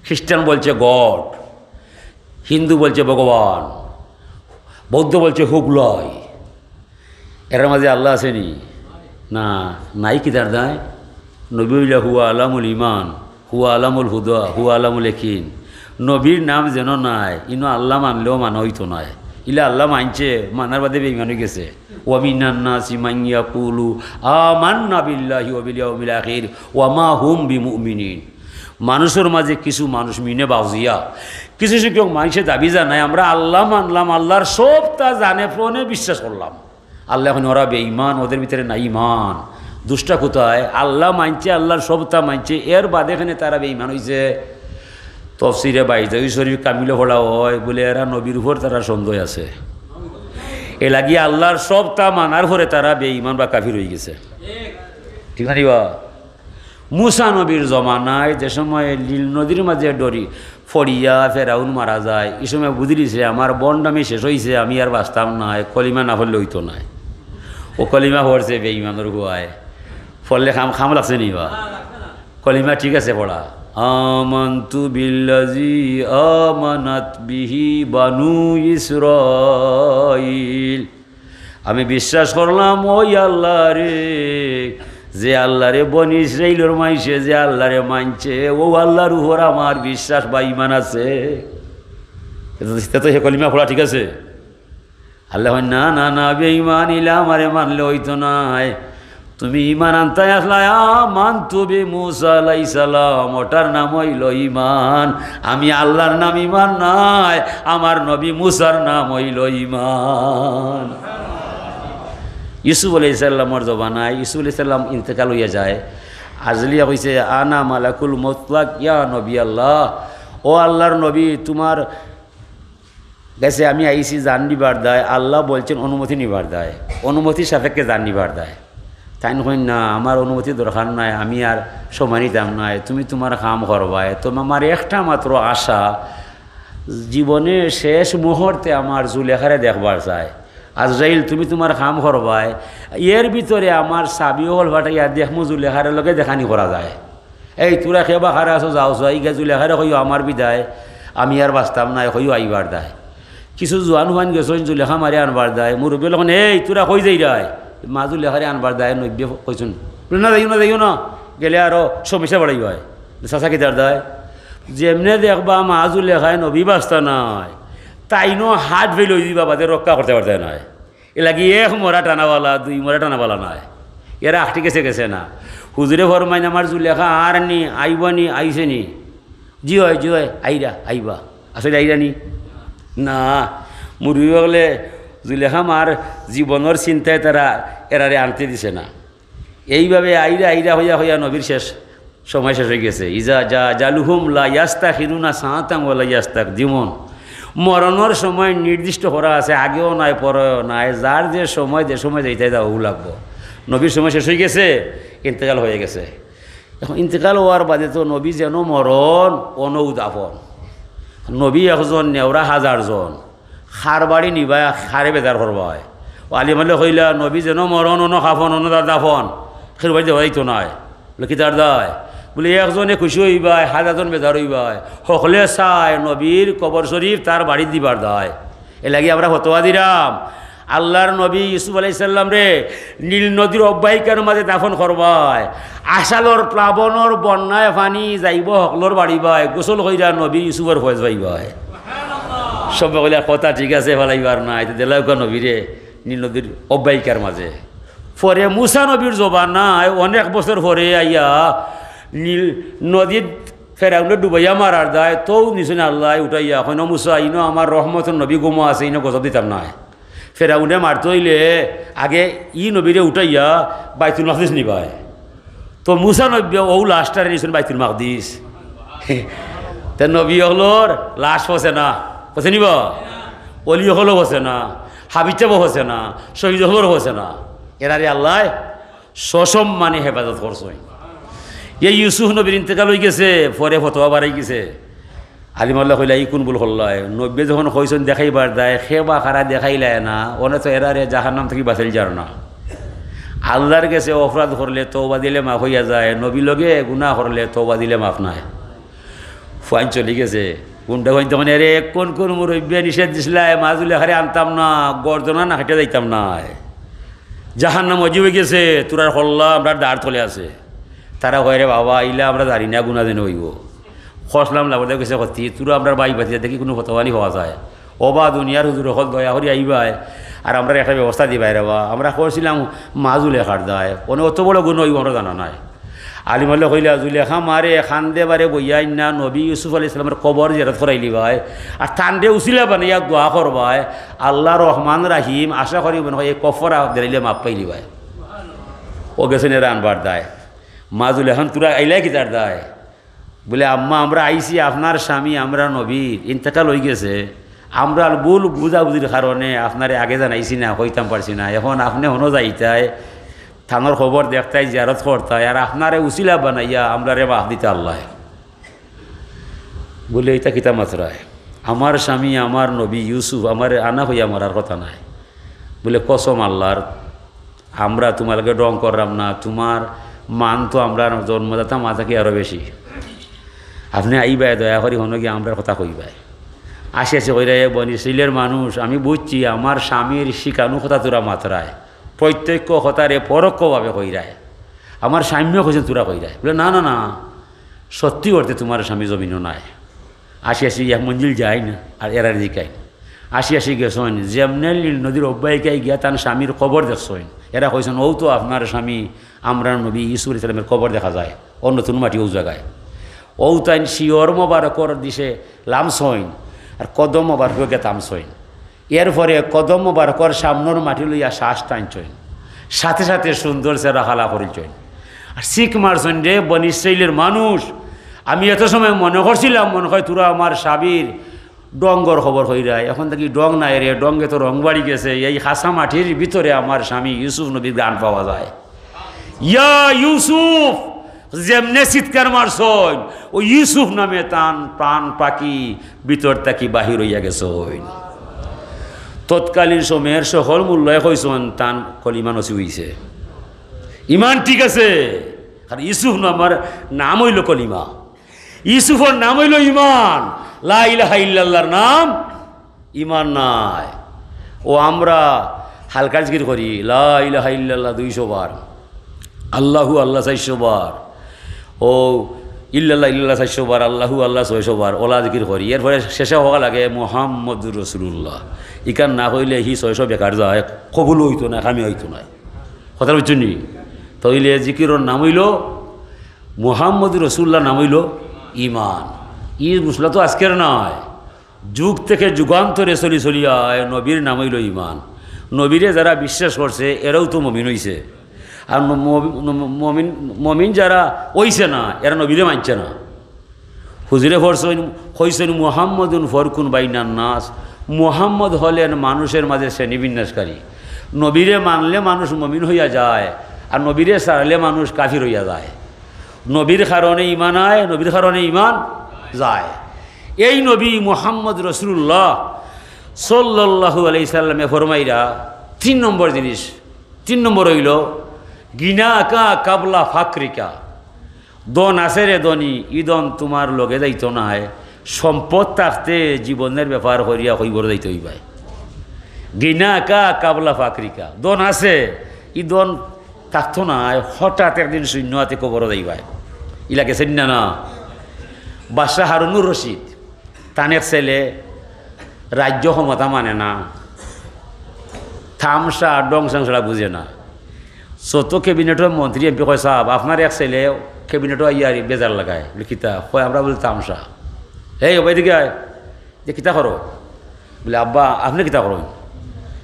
খ্রিস্টান বলছে গড, হিন্দু বলছে ভগবান, বৌদ্ধ বলছে হুগলাই। এরার মাঝে আল্লাহ আছে নি? না, নাই। কিতার দায়? নবী অইলা হুয়া আলামুল ইমান, হুয়া আলামুল হুদা, হুয়া আলামুল ইয়াকিন। নবীর নাম যেন নাই, ইনো আল্লাহ মানলেও মানা অইতো নায়। ইলা আল্লাহ মানছে, মানার বাদে বেঈমান অইগেছে। ওয়া মিনান নাসি মান ইয়াকুলু আমান্না বিল্লাহি ওয়া বিল ইয়াউমিল আখির ওয়া মা হুম বিমুমিনিন। মানুষর মাঝে কিছু মানুষ মিনে বাউজিয়া, কিছু সংখ্যক মানষে দাবি জানায়, "আমরা আল্লাহ মানলাম, আল্লাহর সবতা জানে, প্রণে বিশ্বাস করলাম।" আল্লাহ কইন, "ওরা বেঈমান, ওদের ভিতরে নাই ইমান।" দুষ্টা কোথায়? আল্লাহ মানছে, আল্লাহর সবতা মানছে, এর বাদে কেনে তারা বেঈমান অইছে? তফসিরে বাইজাবি শরীফ কামিলো পড়া অয়, বলে, "এরা নবীর উপর তারার সন্দেহ আছে।" এর লাগি আল্লাহর সবতা মানার পরে তারা বেঈমান বা কাফির অইগেছে। ঠিক না নি বা? মুসা নবীর জমানায় যে সময় নীল নদীর মাঝে ডরি পড়িয়া ফেরাউন মারা যায়, ই সময় বুঝিলিছে আমার ভন্ডামি শেষ অইছে, আমি আর বাঁচতাম নায়, কলিমা না পড়লে অইতো নায়। অউ কলিমা পড়ছে বেঈমানর ফুয়ায়, পড়লে কাম, কাম লাগছে নি বা? কলিমা ঠিক আছে পড়া, আমানতু বিল্লাজি আমানাত বিহি বানু ইসরাইল। আমি বিশ্বাস করলাম ওই আল্লাহরে, যে আল্লাহরে বনি ইসরাইলর মানষে, যে আল্লাহরে মানছে, অউ আল্লাহর উপর আমার বিশ্বাস বা ইমান আছে। ইটা তো, ইটা তো হে কলিমা পড়া ঠিক আছে। আল্লাহ কইন, "না, না, না, বেঈমান, ইলা আমারে মানলে অইতো নায়।" তুমি ইমান আনতায় আছলায়, "আমানতু বি মুসা আলাইহিস সালাম", ওটার নাম অইলো ইমান। আমি আল্লার নাম ইমান নায়, আমার নবী মুসার নাম অইলো ইমান। ইউসুফ আলাইহিস সালামর জমানায় ইউসুফ আলাইহিস সালাম ইন্তেকাল অইয়া যায়। আজলিয়া কইছে, "আনা মালাকুল মুতলাক ইয়া নবী আল্লাহ।" ও আল্লার নবী, তুমার গেছে আমি আইছি জান নিবার দায়, আল্লাহ বলছেন অনুমতি নিবার দায়, অনুমতি সাপেক্ষে জান নিবার দায়। তাইন কইন, "না, আমার অনুমতি দরকার নাই, আমি আর সময় নিতাম নায়, তুমি তুমার কাম করবায়।" তো আমার একটা মাত্র আশা, জীবনের শেষ মুহূর্তে আমার জুলেখারে দেখবার চায়। আজরাইল, তুমি তুমার কাম করবায়, এর ভিতরে আমার সাবি অকল পাঠাইয়া দেখমু জুলেখার লগে দেখানি করা যায়। এই, তুরা কেবা খারা আছো, যাও, যাও, ইগা জুলেখারে কইও আমার বিদায়, আমি আর বাঁচতাম নায়, কইও আইবার দায়। কিছু জোয়ান হুয়ান গেছইন জুলেখা মারে আনবার দায়, মুরব্বি অকল কইন, "এই, তুরা কই যাইরায়?" মা জুলেখারে আনবার দায়, নবীয়ে কইছইন, বলে, "না, যাইও না, যাইও না, গেলে আরো সমস্যা বাড়াইবায়।" চাচা কিতার দায়? যেমনে দেখবা মা জুলেখায় নবী বাঁচতা নায়, তাইনও হাত ফেল অই দিবা, বাদে রক্ষা করতে পারতে নায়। এর লাগি এক মরা টানাওয়ালা, দুই মরা টানাওয়ালা নায়। এরা আখটি গেছে, গেছে না। হুজুরে ফরমাইন, "আমার জুলেখা আর নি, আইবা নি, আইছে নি?" "জি অয়, জি অয়, আইরা, আইবা।" "আসলে আইরা নি?" না, মুরব্বি অকলে জুলেখা মার জীবনর চিন্তায় তারা এরারে আনতে দিছে না। এইভাবে আইরা আইরা হইয়া হইয়া নবীর শেষ সময় শেষ অই গেছে। ইজা জা জালুহুম লা ইয়াস্তাখিরুনা সাআতান ওয়া লা ইয়াস্তাকদিমুন। মরণর সময় নির্দিষ্ট করা আছে, আগেও নাই, পরেও নাই, যার যে সময়, যে সময় যাইতে দাও লাগবো। নবীর সময় শেষ অই গেছে, ইন্তেকাল হয়ে গেছে। এখন ইন্তেকাল হওয়ার বাদে তো নবী যেন মরণ, অনউ দাফন। নবী একজন, নেওরা হাজার জন। খার বাড়ি নিবায়, খারে বেজার করবায়। ও আলিম অকলে কইলা, "নবী যেন মরণ, অনো খাফন, অনো দা-, দাফন। খের বাড়ি দেওয়া যাইতো নায়।" বলে, "কিতার দায়?" বলে, "একজনে খুশি অইবায়, হাজার জন বেজার অইবায়। হকলে চায় নবীর কবর শরীফ তার বাড়িত দিবার দায়। এর লাগি আমরা ফতোয়া দিরাম, আল্লার নবী ইউসুফ আলাইহিস সালামরে নীল নদীর অববাহিকার মাঝে দাফন করবায়। আষাঢ়র প্লাবনর বন্যায় পানি যাইবো হকলর বাড়িবায়, গোসল কইরা নবী ইউসুফর ফয়েজ পাইবায়।" সবে কইলা, "কথা ঠিক আছে, ফালাইবার নায়, তো দিলাউক্কা নবীরে নীল নদীর অববাহিকার মাঝে।" পরে মুসা নবীর জমানায় অনেক বছর পরে আইয়া নীল নদীত ফেরাউনে ডুবাইয়া মারার দায়, তৌ নিছইন আল্লায় উঠাইয়া, কইন, "মুসা, ইনো আমার রহমতর নবী ঘুমো আছে, ইনো গজব দিতাম নায়।" ফেরাউনে মারতে অইলে আগে ই নবীরে উঠাইয়া বাইতুল মাকদিস নিবায়। তো মুসা নবী অউ লাশটারে নিছইন বাইতুল মাকদিস। তে নবী অকলর লাশ ফসে না, ফসে নিবা? অলি অকলও ফসে না, হাফিজ সাবও ফসে না, শহীদ অকলও ফসে না। এরারে আল্লায় সসম্মানে হেফাজত করছইন। এই ইউসুফ নবীর ইন্তেকাল অই গেছে, পরে ফতোয়া বাড়াই গেছে। আলিম অকলে কইলা, "ই কুন ভুল করলায়? নবীয়ে যখন কইছইন দেখাইবার দায়, কেবা খারা দেখাইলায় না, অনে তো এরারে জাহান্নাম থাকি বাঁচাইল যার না।" আল্লার গেছে অপরাধ করলে তওবা দিলে মাফ অইয়া যায়, নবীর লগে গুনাহ করলে তওবা দিলে মাফ নায়। ফুয়াইন চলি গেছে, গুন্ডা ফুয়াইন তখন, "এরে, কোন কোন মুরব্বিয়ে নিষেধ দিছলায়, মা জুলেখারে আনতাম না, গর্দনা না কাটিয়া যাইতাম নায়। জাহান্নাম অজি অই গেছে, তোরার কল্লা আমরার দাড় তলে আছে।" তারা কয়, "রে বাবা, ইলা আমরা জানি না, গুনা যেন অইবো।" কষলাম লাগতে গেছে কতি, "তোরা আমরার ভাই ভাতিজা, দেখি কুনু ফতোয়ানি পাওয়া যায়।" "ও বা দুনিয়ার হুজুর অকল, দয়া করি আইবায়, আর আমরার একটা ব্যবস্থা দিবায় রে বা। আমরা করছিলাম মা জুলেখার দায়, অনে অত বড় গুনা অইবো আমরা জানা নাই।" আলিম অকলে কইলা, "জুলেখা মারে কান্দে বারে বইয়া আইন্না নবী ইউসুফ আলাইহিস সালামর কবর জিয়ারত করাইলিবায়, আর তানরে উসিলা বানাইয়া দোয়া করবায়, আল্লাহ রহমান রাহিম, আশা করি মনে হয় এই কফরা দিলাইলে মাফ পাইলিবায়।" ও গেছইন এরা আনবার দায়। মা জুলেখা কইন, "তোরা আইলায় কিতার দায়?" বলে, "আম্মা, আমরা আইছি আপনার স্বামী, আমরার নবীর ইন্তেকাল অই গেছে। আমরার ভুল বুঝাবুঝির কারণে আপনারে আগে জানাইছি না, কইতাম পারছি না। এখন আপনে হনো যাইতায়, তানর কবর দেখতায়, জিয়ারত করতায়, আর আপনারে উসিলা বানাইয়া আমরারে মাফ দিতা আল্লায়।" বলে, "ইতা কিতা মাতরায়? আমার স্বামী, আমার নবী ইউসুফ, আমারে আনা কইয়া মারার কথা নায়।" বলে, "কসম আল্লার, আমরা তুমার লগে ঢং কররাম না, তুমার মান তো আমরার জন্মদাতা মা থাকি আরো বেশি। আপনে আইবায়, দয়া করি হনো গিয়া আমরার কথা কইবায়।" আশি আশি কইরা, "এ বনি ইসরাইলের মানুষ, আমি বুঝছি আমার স্বামীর শিখানো কথা তোরা মাতরায়, প্রত্যক্ষ কথারে পরোক্ষভাবে কইরায়। আমার স্বামীও কইছেন তোরা কইরায়।" বলে, "না, না, না, সত্যি অর্থে তুমার স্বামী জমিনো নাই।" আশি আশি এক মঞ্জিল যায় না, আর এরারে জিকায় না। আসি আসি গেছইন, যেমনে নীল নদীর অব্বাহিকায় গিয়া তান স্বামীর কবর দেখছইন, এরা কইছইন, "অউ তো আপনার স্বামী, আমরার নবী ইউসুফ আলাইহিস সালামের কবর দেখা যায়, অউ নতুন মাটি অউ জাগায়।" অউ তাইন শিয়র মোবারকর দিশে লামছইন, আর কদম মোবারকর গিয়া থামছইন। এরপরে কদম মোবারকর সামনর মাটি লইয়া শ্বাস টানছইন, সাথে সাথে সুন্দর চেহারা কালা করিলছইন, আর চিক মারছইন, "রে বনি ইসরাইলের মানুষ, আমি এত সময় মনে করছিলাম, মনে হয় তোরা আমার স্বামীর ডঙ্গর খবর কইরায়, এখন দেখি ডং নাই রে, ডঙ্গে তো রং বাড়ি গেছে, এই খাসা মাটির ভিতরে আমার স্বামী ইউসুফ নবীর ঘ্রাণ পাওয়া যায়।" ইয়া ইউসুফ, যেমনে চিৎকার মারছইন, অউ ইউসুফ নামে তান প্রাণ পাখি ভিতর থাকি বাহির অইয়া গেছইন। তৎকালীন সময়ের সকল মুল্লায় কইছইন, তান কলিমা নসিব অইছে, ইমান ঠিক আছে। কারণ ইউসুফ নামর নাম অইলো কলিমা, ইউসুফর নাম অইলো ইমান, লা ইলাহা ইল্লাল্লাহর নাম ইমান নায়। অউ আমরা হালকা জিকির করি, লা ইলাহা ইল্লাল্লাহ দুইশো বার, আল্লাহু আল্লাহ চাইরশো বার, অউ ইল্লাল্লাহ ইল্লাল্লাহ চাইরশো বার, আল্লাহু আল্লাহ ছয়শো বার, অলা জিকির করি। এরপরে শেষে কওয়া লাগে মুহাম্মদুর রাসূলুল্লাহ। ইখান না কইলে হি ছয়শো বেকার যায়, কবুল অইতো নায়, কামি অইতো নায়। কথা বুঝছইন নি? তাইলে জিকিরর নাম অইলো মুহাম্মদুর রাসূলুল্লাহর নাম অইলো ইমান। ই মসলা তো আজকের নায়, যুগ থেকে যুগান্তরে চলি চলি আয়, নবীর নাম অইলো ইমান। নবীরে যারা বিশ্বাস করছে, এরাউ তো মমিন অইছে। আর ন-, মমি-, ন-, মমিন, মমিন যারা অইছে না, এরা নবীরে মানছে না। হুজুরে ফরছইন, কইছইন, "মুহাম্মদুন ফরকুন বাইনান নাস।" মুহাম্মদ হলেন মানুষের মাঝে শ্রেণী বিন্যাসকারী। নবীরে মানলে মানুষ মমিন হইয়া যায়, আর নবীরে ছাড়লে মানুষ কাফির হইয়া যায়। নবীর কারণে ইমান আয়, নবীর কারণে ইমান যায়। এই নবী মুহাম্মদ রাসূলুল্লাহ সাল্লাল্লাহু আলাইহি সাল্লামে ফরমাইরা তিন নম্বর জিনিস, তিন নম্বর অইলো, "গিনাকা কাবলা ফাকরিকা।" ধন আছে রে ধনী, ই ধন তুমার লগে যাইতো নায়, সম্পদ থাকতে জীবনের ব্যাপার করিয়া কইবর যাইতে অইবায়। গিনাকা কাবলা ফাকরিকা, ধন আছে, ই ধন থাকতো নায়, হঠাৎ একদিন শূন্য আতে কবরো যাইবায়। ইলা গেছইন না, না? বাদশাহ হারুনুর রশিদ, তান এক ছেলে রাজ্য ক্ষমতা মানে না, তামশা ঢং ছড়া বুঝে না। যত ক্যাবিনেটর মন্ত্রী, এমপি কয়, "সাব, আপনার এক ছেলে ক্যাবিনেটো আইয়া আর বেজার লাগায়।" বলে, "কিতা?" কয়, "আমরা বলি তামশা।" "এই, ওবা এদিকে আয়।" "যে কিতা করো?" বলে, "আব্বা, আপনে কিতা করইন?"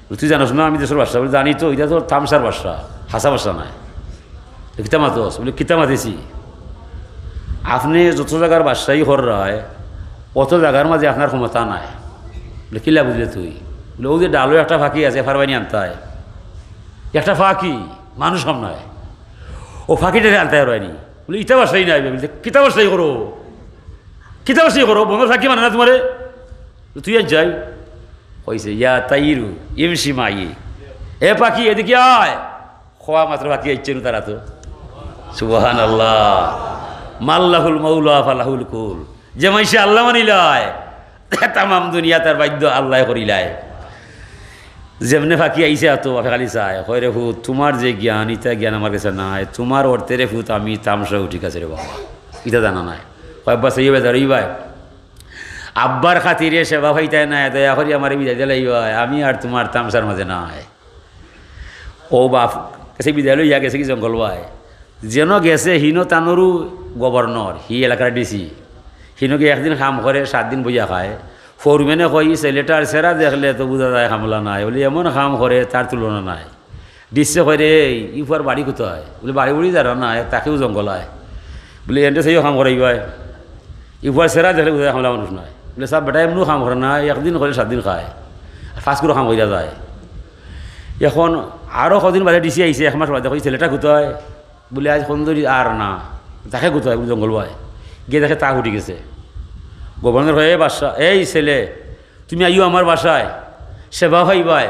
বলে, "তুই জানোস না আমি দেশর বাদশা?" বলে, "জানি তো, ইটা তো তামশার বাদশা, হাছা বাদশা নায়।" "কিতা মাতস?" বলে, "কিতা মাতিছি? আপনে যত জাগার বাদশাই কররায়, অত জাগার মাঝে আপনার ক্ষমতা নাই।" বলে, "কিলা বুঝলে তুই?" বলে, "অউ যে ডালো একটা ফাকি আছে, পারবায়নি আনতায়?" "একটা ফাকি, মানুষ কম নায়, অউ ফাকিটারে আনতায় পারবায়নি।" বলে, "ইটা বাদশাই নায়।" বলে, "কিতা বাদশাই করো? কিতা বাদশাই করো? বনর ফাকি মানে না তুমারে?" "তুই আন যাই।" কইছে, "ইয়া তাইরু, ইমশি মাই।" "এ পাখি, এদিকে আয়।" কওয়া মাত্র ফাকি আইছে নু তারা তো। সুবহানাল্লাহ। "মাল্লাহুল মাওলা ফালাহুল কুল।" যে মানষে আল্লাহ মানিলায়, তামাম দুনিয়া তার বাধ্য আল্লাহ করিলায়। যেমনে ফাকি আইছে আতো, বাপে খালি চায়, কয়, "রে ফুত, তুমার যে জ্ঞান, ইতা জ্ঞান আমার গেছে নাই, তুমার অর্থে রে ফুত, আমি তামশা, ঠিক আছে রে বাবা, ইতা জানা নাই।" কয়, "আব্বা, সেই বেজার অইবায়, আব্বার খাতিরে সেবা পাইতায় নায়, দয়া করি আমারে বিদায় দিলাইবায়, আমি আর তুমার তামশার মাঝে নাই।" অউ বাপ গেছে, বিদায় লইয়া গেছে কি জঙ্গল বায়, যেন গেছে হিনো তানরউ গভর্নর, হি এলাকার ডিসি। হিনো গিয়া একদিন কাম করে, সাত দিন বইয়া খায়। ফোরম্যানে কয়, "ই ছেলেটার চেহারা দেখলে তো বুঝা যায় কামলা নায়, বলে এমন কাম করে তার তুলনা নাই।" ডিসিয়ে কয়, "রে, ই ফুয়ার বাড়ি কুথায়?" বলে, "বাড়ি বুড়ি জানো না, তাকেও জঙ্গল আয়।" বলে, "এনরে সেইও কাম করাইবায়, ই ফুয়ার চেহারা দেখলে বুঝা যায় কামলা মানুষ নায়।" বলে, "সাব, বেটা এমনেও কাম করে না, একদিন করে সাত দিন খায়, আর পাঁচ কিলো কাম করিয়া যায়।" এখন আরো কদিন বাদে ডিসি আইছে, এক মাস বাদে, কয়, "ছেলেটা কুথায়?" বলে, "আইজ কন্দরি আর না, তাকে কুথায়?" বলে, "জঙ্গল বায়।" গিয়া দেখে তাক উঠি গেছে। গভর্নর কয়, "এ বাদশা, এই ছেলে, তুমি আইও আমার বাসায়, সেবা পাইবায়।"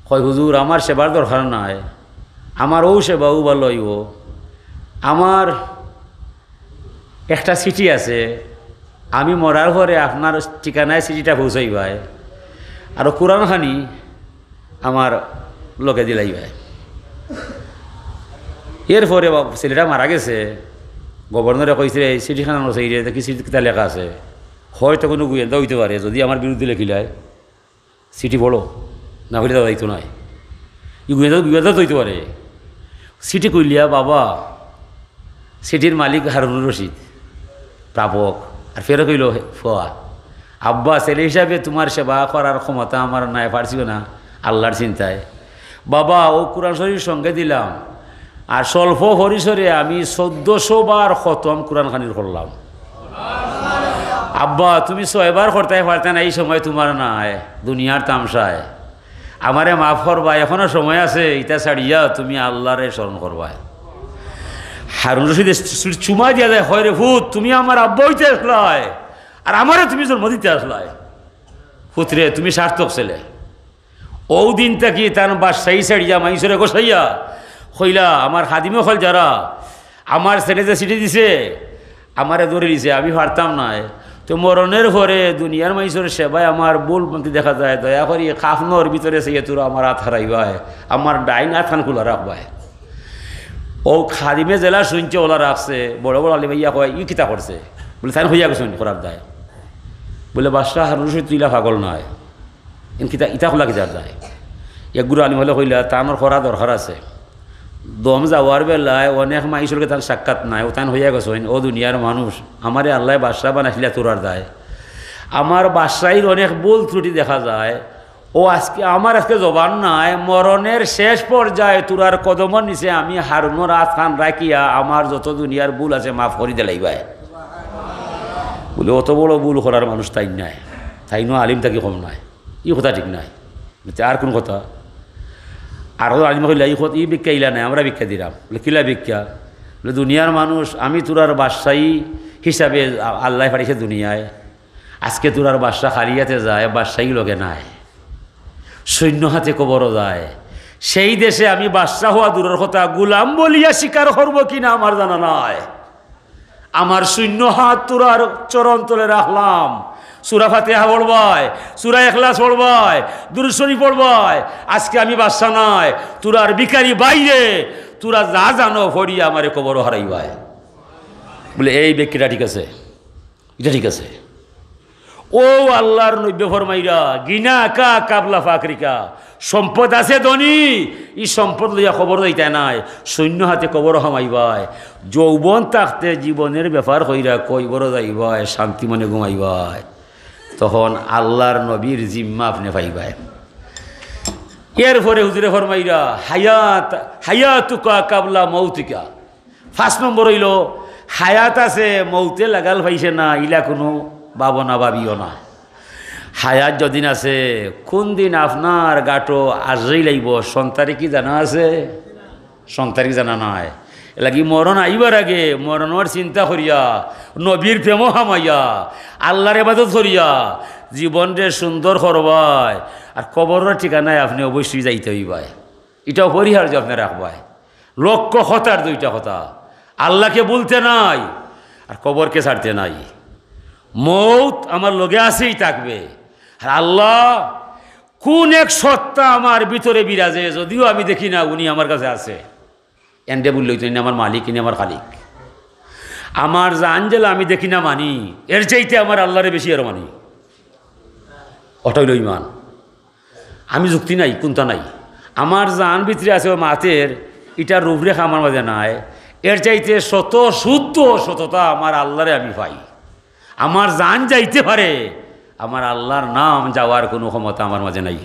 কয়, "হুজুর, আমার সেবার দরকার নাই, আমার অউ সেবা অউ ভালা অইবো। আমার একটা চিঠি আছে, আমি মরার পরে আপনার ঠিকানায় চিঠিটা পৌঁছাইবায়, আর কোরআন খানি আমার লগে দিলাইবায়।" এরপরে বা-, ছেলেটা মারা গেছে, গভর্নরে কইছে, "এই চিঠিখান আনো চাইরে, দেখি চিঠিত কিতা লেখা আছে, হয়তো কুনু গোয়েন্দা অইতে পারে, যুদি আমার বিরুদ্ধে লেখিলায়।" চিঠি পড়ো, না পড়লে তো যাইতো নায়। ই গুয়েদা, গুয়েদা তো অইতে পারে। চিঠি কইলিয়া বাবা, চিঠির মালিক হারুনুর রশিদ, প্রাপক। আর ফেরত কইলো, "ফুয়া, আব্বা, ছেলে হিসাবে তুমার সেবা করার ক্ষমতা আমার নাই, পারছিও না, আল্লার চিন্তায়। বাবা, অউ কুরআন শরীফ সঙ্গে দিলাম, আর স্বল্প পরিসরে আমি চৌদ্দশো বার খতম কুরআন খানির করলাম। আব্বা, তুমি ছয়বার করতায় পারতায় না, ই সময় তুমার নাই, দুনিয়ার তামশায়। আমারে মাফ করবায়, এখনো সময় আছে, ইতা ছাড়িয়া তুমি আল্লারে স্মরণ করবায়।" হারুন রশিদে চুমা দিয়া যায়, "কয় রে ফুত, তুমি আমার আব্বা অইতে আছলায়, আর আমারে তুমি জন্ম দিতে আছলায়। ফুত রে, তুমি সার্থক ছেলে।" অউ দিন থাকি তান বাদশাহী ছাড়িয়া মাইনষরে গছাইয়া কইলা, "আমার খাদিম অকল যারা, আমার ছেলে যে চিঠি দিছে, আমারে ধরি দিছে, আমি পারতাম নায়। তো মরণের পরে দুনিয়ার মাইনষর সেবায় আমার ভুল ভ্রান্তি দেখা যায়, দয়া করি কাফনর ভিতরে চাইয়া তোরা আমার আত হারাইবায়, আমার ডাইন আতখান খুলা রাখবায়।" অউ খাদিমে যেলা শুনছে, অলা রাখছে, বড় বড় আলিম আইয়া কয়, "ই কিতা করছে?" বলে, "তাইন অইয়া গেছইন করার দায়।" বলে, "বাদশা হারুন রশিদ তো ইলা পাগল নায়, ইন কিতা, ইতা কলা কিতার দায়?" এক গুরু আলিম অকলে কইলা, "তানর করা দরকার আছে, দম যাওয়ার বেলায় অনেক মাইনষর লগে তান সাক্ষাৎ নাই, অউ তাইন অইয়া গেছইন, অউ দুনিয়ার মানুষ, আমারে আল্লায় বাদশা বানাইছিলা তোরার দায়। আমার বাদশাহীর অনেক ভুল ত্রুটি দেখা যায়, অউ আজকে আমার আজকে জবান নাই, মরণের শেষ পর্যায়ে তোরার কদমর নিচে আমি হারুনর আতখান রাখিয়া আমার যত দুনিয়ার ভুল আছে মাফ করি দিলাইবায়।" বলে, "অত বড় ভুল করার মানুষ তাইন নায়, তাইনও আলিম থাকি কম নায়, ই কথা ঠিক নায়।" বলে, "আর কুন কথা?" আর আলিমে কইলা, "ই কথা, ই ভিক্ষা ইলা নায়, আমরা ভিক্ষা দিরাম।" বলে, "কিলা ভিক্ষা?" বলে, "দুনিয়ার মানুষ, আমি তোরার বাদশাহী হিসাবে আ-, আল্লায় পাঠাইছে দুনিয়ায়, আজকে তোরার বাদশা খালি আতে যায়, বাদশাহী লগে নাই, শূন্য আতে কবরো যায়। সেই দেশে আমি বাদশা অওয়া দূরর কথা, গোলাম বলিয়া স্বীকার করবো কিনা আমার জানা নাই। আমার শূন্য আত তোরার চরণ তলে রাখলাম, সুরা ফাতিহা পড়বায়, সুরা ইখলাস পড়বায়, দুরূদ শরীফ পড়বায়, আজকে আমি বাদশা নায়, তোরার ভিখারি ভাইরে, তোরা যা জানো পড়িয়া আমারে কবরো হারাইবায়।" বলে, "এই ভিক্ষাটা ঠিক আছে, ইটা ঠিক আছে।" অউ আল্লার নবীয়ে ফরমাইরা, "গিনাকা কাবলা ফাকরিকা", সম্পদ আছে ধনী, ই সম্পদ লইয়া কবরো যাইতায় নায়, শূন্য আতে কবরো হামাইবায়। যৌবন থাকতে জীবনের ব্যাপার কইরা কবরো যাইবায়, শান্তি মনে ঘুমাইবায়, তখন আল্লার নবীর জিম্মা আপনে পাইবায়। এরপরে হুজুরে ফরমাইরা, "হায়াত, হায়াতুকা কাবলা মৌতিকা।" পাঁচ নম্বর অইলো, হায়াত আছে, মৌতে লাগাল পাইছে না, ইলা কুনু ভাবনা ভাবিও না। হায়াত যদিন আছে, কুন দিন আপনার গাটো আজরাইল আইবো, সন তারিখ কি জানা আছে? সন তারিখ জানা নাই। এরলাগি মরণ আইবার আগে মরণর চিন্তা করিয়া, নবীর প্রেমো হামাইয়া, আল্লার ইবাদত করিয়া জীবনরে সুন্দর করবায়, আর কবরর ঠিকানায় আপনে অবশ্যই যাইতে অইবায়। ইটা অপরিহার্য আপনে রাখবায়। লক্ষ্য কথার দুইটা কথা, আল্লাকে ভুলতে নাই, আর কবরকে ছাড়তে নাই। মৌত আমার লগে আছেই থাকবে, আর আল্লা কুন এক সত্তা আমার ভিতরে বিরাজে, যদিও আমি দেখি না, উনি আমার কাছে আছে। এনরে ভুললে অইতো না, ইনি আমার মালিক, ইনি আমার খালিক। আমার জান যেলা আমি দেখি না মানি, এর চাইতে আমার আল্লারে বেশি আরো মানি। অটা অইলো ইমান। আমি যুক্তি নাই, কুন্তা নাই। আমার জান ভিতরে আছে, অউ মাতের, ইটার রূপরেখা আমার মাঝে নাই। এর চাইতে শত শুদ্ধ সততা আমার আল্লারে আমি পাই। আমার জান যাইতে পারে, আমার আল্লার নাম যাওয়ার কুনু ক্ষমতা আমার মাঝে নাই।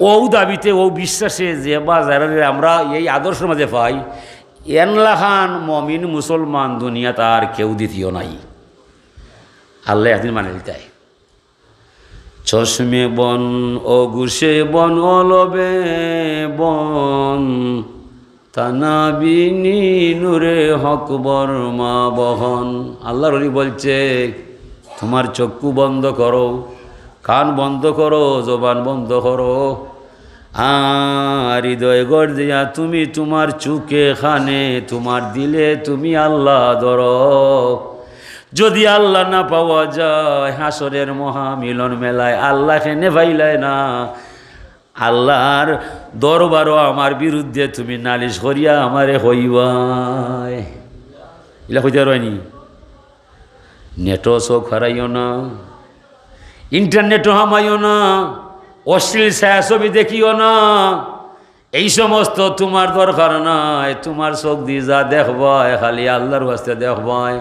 অউ দাবিতে, অউ বিশ্বাসে যে বা যারারে আমরা এই আদর্শর মাঝে পাই, এন লাখান মমিন মুসলমান দুনিয়াত আর কেউ দ্বিতীয় নাই। আল্লায় একদিন মানি লিতায়। চশমে বন ও গুশে বন ও লবে বন, তানাবিনি নূরে হক বর্মা বহন। আল্লার ওলি বলছে, "তোমার চক্ষু বন্ধ করো, কান বন্ধ করো, জবান বন্ধ করো, আর হৃদয় গড় দিয়া তুমি তোমার চোখে কানে, তোমার দিলে তুমি আল্লা ধরো।" যদি আল্লা না পাওয়া যায়, হাশরের মহামিলন মেলায় আল্লা কেনে পাইলায় না, আল্লার দরবারো আমার বিরুদ্ধে তুমি নালিশ করিয়া আমারে কইবায়। ইলা কইতে পারবায়নি? নেটো চোখ হারাইও না, ইন্টারনেটো হামাইও না, অশ্লীল ছায়াছবি দেখিও না। এই সমস্ত তুমার দরকার নাই। তুমার চউখ দি যা দেখবায়, খালি আল্লার ওয়াস্তে দেখবায়।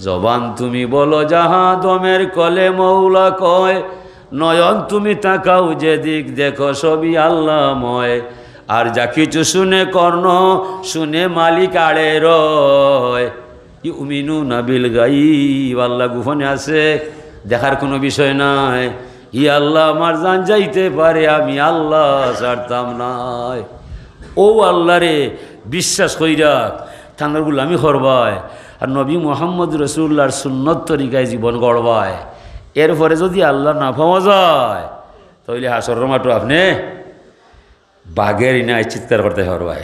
জবান তুমি বলো যাহা দমের কলে মৌলা কয়, নয়ন তুমি তাকাও যেদিক দেখো সবই আল্লাময়। আর যা কিছু শুনে কর্ণ, শুনে মালিক আড়ে রয়। ইউমিনুনা বিল গাইব, আল্লা গোপনে আছে, দেখার কুনু বিষয় নাই। ই আল্লা আমার জান যাইতে পারে, আমি আল্লা ছাড়তাম নায়। অউ আল্লারে বিশ্বাস কইরা তানর গুলামি করবায়, আর নবী মুহাম্মদ রসুলুল্লাহর সুন্নত তরিকায় জীবন গড়বায়। এরপরে যুদি আল্লা না পাওয়া যায়, তাইলে হাশরর মাঠো আপনে বাঘের ইনায় চিৎকার করতে পারবায়,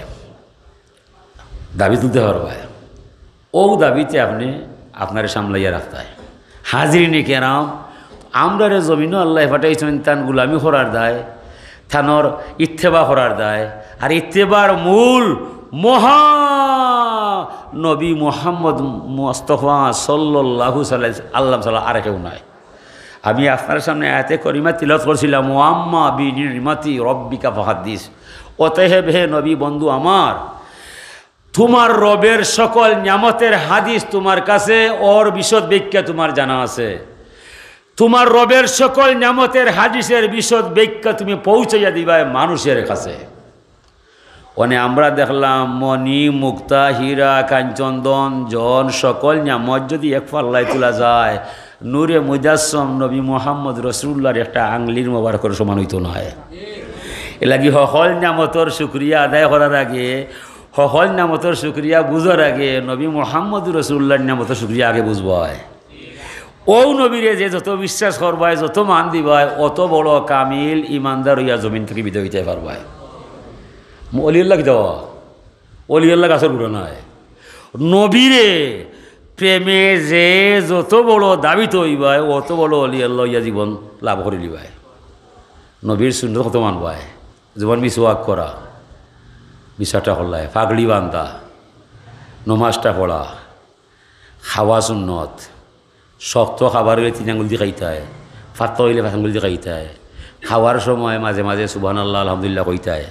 দাবি তুলতে পারবায়। অউ দাবিতে আপনে আপনারে সামলাইয়া রাখতায়। হাজিরিনে কেরাম, আমরারে জমিনো আল্লায় পাঠাইছইন তান গুলামি করার দায়, তানর ইত্তেবা করার দায়। আর ইত্তেবার মূল মহা নবী মুহাম্মদ মুস্তফা সাল্লাল্লাহু আলাইহি ওয়াসাল্লাম ছাড়া আর কেউ নাই। আমি আপনার সামনে আয়াতে করিমা তিলাওয়াত করছিলাম, "ওয়া আম্মা বিনি'মাতি রাব্বিকা ফাহাদ্দিস।" অতএব হে নবী বন্ধু আমার, তুমার রবের সকল নিয়ামতের হাদিস তুমার কাছে, অর বিশদ ব্যাখ্যা তুমার জানা আছে। তুমার রবের সকল নিয়ামতের হাদিসের বিশদ ব্যাখ্যা তুমি পৌঁছাইয়া দিবায় মানুষের কাছে। অনে আমরা দেখলাম মণি, মুক্তা, হীরা, কাঞ্চন, ধন, জন, সকল নিয়ামত যুদি এক পাল্লায় তুলা যায়, নূরে মুজাসসম নবী মুহাম্মদ রসুলুল্লাহর একটা আঙ্গুলির মোবারকর সমান অইতো নায়। এরলাগি হকল নিয়ামতর শুকরিয়া আদায় করার আগে, হকল নিয়ামতর শুকরিয়া বুঝার আগে নবী মুহাম্মদ রসুলুল্লাহর নিয়ামতর শুকরিয়া আগে বুঝবায়। অউ নবীরে যে যত বিশ্বাস করবায়, যত মান দিবায়, অত বড় কামিল ইমানদার অইয়া জমিন থাকি বিদায় অইতে পারবায়। অলি আল্লা কিতা? অলি আল্লা গাছর গুড়া নায়। নবীরে প্রেমে যে যত বড় দাবিত অইবায়, অত বড় অলি আল্লা অইয়া জীবন লাভ করিলিবায়। নবীর সুন্নত কত মানবায়? যেমন মিসওয়াক করা, মিসাটা করলায়, পাগড়ি বান্ধা, নমাজটা পড়া, খাওয়া সুন্নত, শক্ত খাবার অইলে তিন আঙ্গুল দি খাইতায়, ফাত্তা অইলে পাঁচ আঙ্গুল দি খাইতায়, খাওয়ার সময় মাঝে মাঝে সুবহানাল্লাহ, আলহামদুলিল্লাহ কইতায়,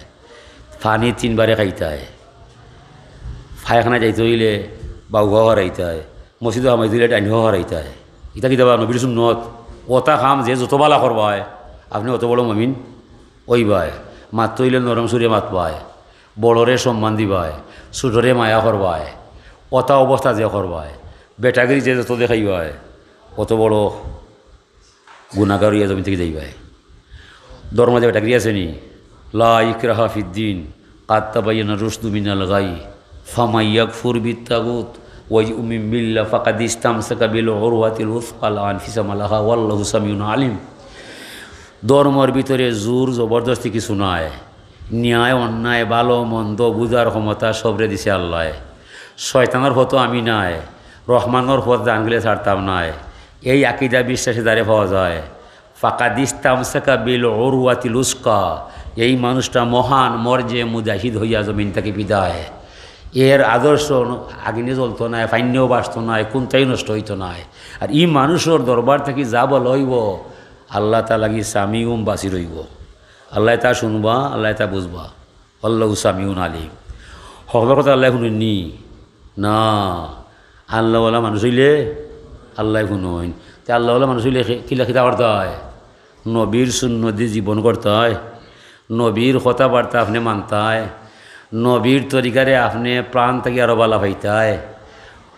পানি তিনবারে খাইতায়, পায়খানা যাইতে অইলে বাউ পাও হারাইতায়, মসজিদো হামাইতে অইলে ডাইন পাও হারাইতায়। ইতা কিতা বা নবীর সুন্নত। অতা কাম যে যত বালা করবায়, আপনে অত বড় মমিন অইবায়। মাততে অইলে নরম সুরে মাতবায়, বড়রে সম্মান দিবায়, ছোটরে মায়া করবায়, অতা অবস্থা যে করবায়, বেটাগিরি যে যত দেখাইবায়, অত বড় গুনাগার অইয়া জমিন থাকি যাইবায়। ধর্মো যে বেটাগিরি আছে নি, লা ইকরাহা ফিদ্দিন, কাদ তাবায়্যানার রুশদু মিনাল গাই, ফামান ইয়াকফুর বিত্তাগুত ওয়া ইউমিন বিল্লাহ ফাকাদ ইস্তামসাকা বিল উরওয়াতিল উসকা লা আনফিসামা লাহা ওয়াল্লাহু সামিউন আলিম। ধর্মর ভিতরে জোর জবরদস্তি কিছু নাই। ন্যায় অন্যায়, ভালো মন্দ বুঝার ক্ষমতা সবরে দিছে আল্লায়। শয়তানর পথো আমি নাই, রহমানর পথ জানগিলে ছাড়তাম নায়। এই আকিদা বিশ্বাসে যারে পাওয়া যায়, ফাকাদ ইস্তামসাকা বিল উরওয়াতিল উসকা, এই মানুষটা মহান মর্জে মুজাহিদ অইয়া জমিন থাকি বিদায়। এর আদর্শ আগুনে জ্বলতো নায়, পানিও ভাসতো নায়, কুন্তাই নষ্ট অইতো নায়। আর ই মানুষর দরবার থাকি যা বলা অইবো, আল্লাহ তাআলা কি সামিউন বাসির অইবো। আল্লায় তা শুনবা, আল্লায় তা বুঝবা। আল্লাহু সামিউন আলিম। হকলর কথা আল্লায় হুনইন নি? না। আল্লাহওয়ালা মানুষ অইলে আল্লায় হুনইন। তে আল্লাহওয়ালা মানুষ অইলে খে-, কিলা কিতা করতায়? নবীর সুন্নত দি জীবন করতায়, নবীর কথাবার্তা আপনে মানতায়, নবীর তরিকারে আপনে প্রাণ থাকি আরো বালা পাইতায়।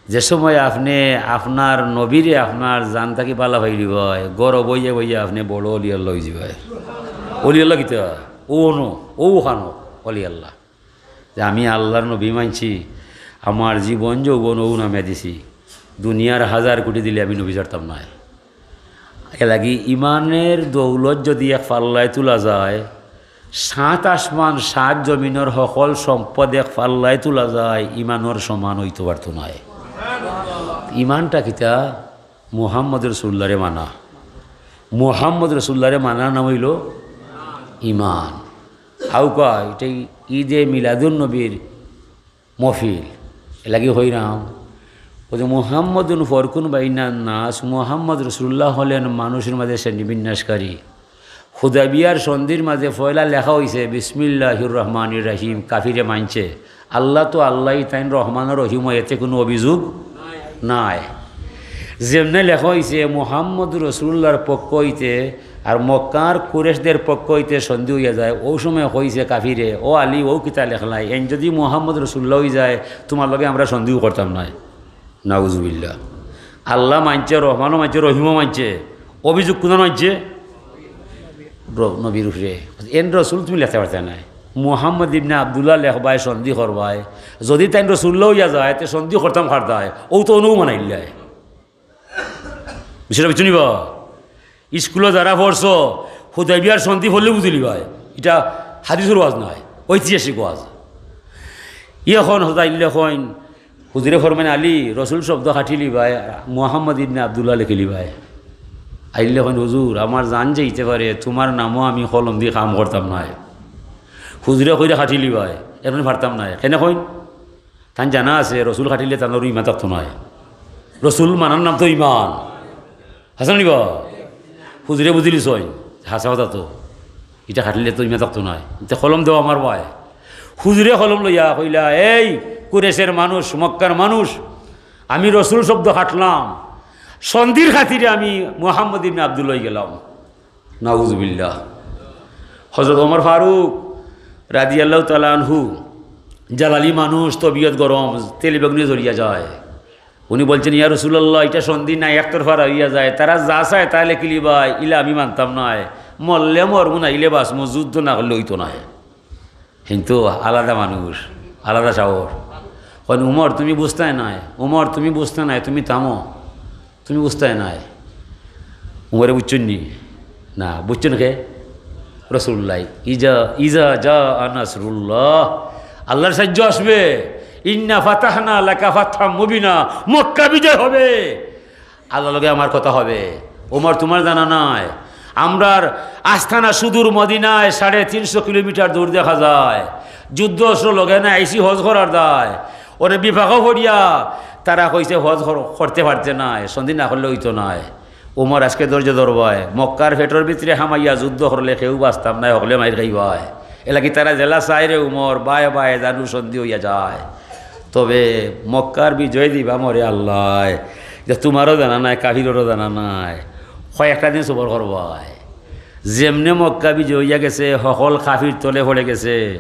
যে সময় আপনে আপনার নবীরে আপনার জান থাকি বালা পাইলিবায়, ঘরো বইয়া বইয়া আপনে বড় অলি আল্লা অইযিবায়। অলি আল্লা কিতা? অউ অনো, অউ খানো অলি আল্লা। যে আমি আল্লার নবী মানছি, আমার জীবন যৌবন অউ নামে দিছি, দুনিয়ার হাজার কুটি দিলে আমি নবী ছাড়তাম নায়। এরলাগি ইমানের দৌলত যুদি এক পাল্লায় তুলা যায়, সাত আসমান সাত জমিনর হকল সম্পদ এক পাল্লায় তুলা যায়, ইমানর সমান অইতো পারতো নায়। ইমানটা কিতা? মুহাম্মদ রসুল্লারে মানা। মুহাম্মদ রসুল্লারে মানার নাম অইলো ইমান। আউকা, ইটা ঈদে মিলাদুন নবীর মহফিল। এরলাগি কইরাম, অউ যে মুহাম্মাদুন ফারকুন বাইনান নাস, মুহাম্মদ রসুল্লাহ হলেন মানুষের মাঝে শ্রেণী বিন্যাসকারী। হুদাইবিয়ার সন্ধির মাঝে পয়লা লেখা অইছে বিসমিল্লাহির রহমানির রহিম, কাফিরে মানছে। আল্লাহ তো আল্লাহ, তাইন রহমান রহিম, এতে কুনু অভিযোগ নাই। যেমনে লেখা অইছে মুহাম্মদ রসুলুল্লাহর পক্ষ অইতে আর মক্কার কুরেশদের পক্ষ অইতে সন্ধি অইয়া যায়, অউ সময় কইছে কাফিরে, "ও আলী, অউ কিতা লেখলায়? এইন যুদি মুহাম্মদ রসুলুল্লাহ অইযায়, তুমার লগে আমরা সন্ধিও করতাম নায়।" নাউজুবিল্লাহ। আল্লাহ মানছে, রহমানও মানছে, রহিমও মানছে, অভিযোগ কুনার মানছে? র-, নবীর উপরে। এইন রসুল তুমি লেখতে পারতায় নায়। মুহাম্মদ ইবনে আব্দুল্লাহ লেখবায়, সন্ধি করবায়। যুদি তাইন রসুলুল্লাহ অইয়া যায়, তে সন্ধি করতাম কার দায়? অউ তো অনউ মানাইলায়। বিষয়টা বুঝছো নি বা? স্কুলো যারা পড়ছো, হুদাইবিয়ার সন্ধি পড়লে বুঝিলিবায়। ইটা হাদিসর ওয়াজ নায়, ঐতিহাসিক ওয়াজ। ই অখন হুদাইল্লে কইন, হুজুরে ফরমাইন, "আলী, রসুল শব্দ কাটিলিবায়, মুহাম্মদ ইবনে আব্দুল্লাহ লেখিলিবায়।" আইল্লে কইন, "হুজুর, আমার জান যাইতে পারে, তুমার নামও আমি কলম দি কাম করতাম নায়।" হুজুরে কইরা কাটিলিবায়, এর মানে পারতাম নায়। কেনে কইন? তান জানা আছে, রসুল কাটিলে তান ইমান থাকতো নায়। রসুল মানার নাম তো ইমান। হাছা নি বা? হুজুরে বুঝিলিছইন, হাছা কথা তো। ইটা কাটিলে তো ইমান থাকতো নায়। ইতে কলম দেও আমার বায়। হুজুরে কলম লইয়া কইলা, "এই কুরেশের মানুষ, মক্কার মানুষ, আমি রসুল শব্দ কাটলাম, সন্ধির খাতিরে আমি মুহাম্মদ ইবনে আব্দুল্লাহ অইগেলাম।" নাউজুবিল্লাহ। হযরত ওমর ফারুক রাদিয়াল্লাহু তাআলা আনহু, জালালি মানুষ, তবিয়ত গরম, তেলে বেগুনে জ্বলিয়া যায়। উনি বলছেন, "ইয়া রাসূলুল্লাহ, ইটা সন্ধি নায়, একতরফা অইয়া যায়। তারা যা চায় তা লেখিলিবায়, ইলা আমি মানতাম নায়। মরলে মরমু, নাইলে বাঁচমু, যুদ্ধ না করলে অইতো নায়।" কিন্তু আলাদা মানুষ, আলাদা সাহস। কইন, "উমর, তুমি বুঝতায় নায়, উমর, তুমি বুঝতায় নায়, তুমি থামো।" তুমি বুঝতায় নায়। উমরে বুঝছইন নি? না, বুঝছইন কে? রাসূলুল্লাহ। ইজা, ইজা জাআ নাসরুল্লাহ, আল্লাহর সাহায্য আসবে। ইন্না ফাতাহনা লাকা ফাতহাম মুবিনা, মক্কা বিজয় হবে। আল্লাহর লগে আমার কথা হবে। উমর, তুমার জানা নাই, আমরার আস্তানা সুদূর মদিনায়, সাড়ে তিনশো কিলোমিটার দূর দেখা যায়। যুদ্ধ অস্ত্র লগে নাই, আইছি হজ করার দায়। অনে বিপাকো পড়িয়া তারা কইছে, "হজ কর-, করতে পারতে নায়, সন্ধি না করলে অইতো নায়।" উমর আজকে ধৈর্য ধরবায়, মক্কার পেটর ভিতরে হামাইয়া যুদ্ধ করলে কেউ বাঁচতাম নায়, হকলে মাইর খাইবায়। এলাকি তারা যেলা চায় রে উমর, বায় বায় জানু সন্ধি অইয়া যায়। তবে মক্কার বিজয় দিবা মরে আল্লায়, ইটা তুমারও জানা নাই, কাফিররও জানা নাই। কয়েকটা দিন সবর করবায়। যেমনে মক্কা বিজয় অইয়া গেছে, হকল কাফির তলে পড়ে গেছে।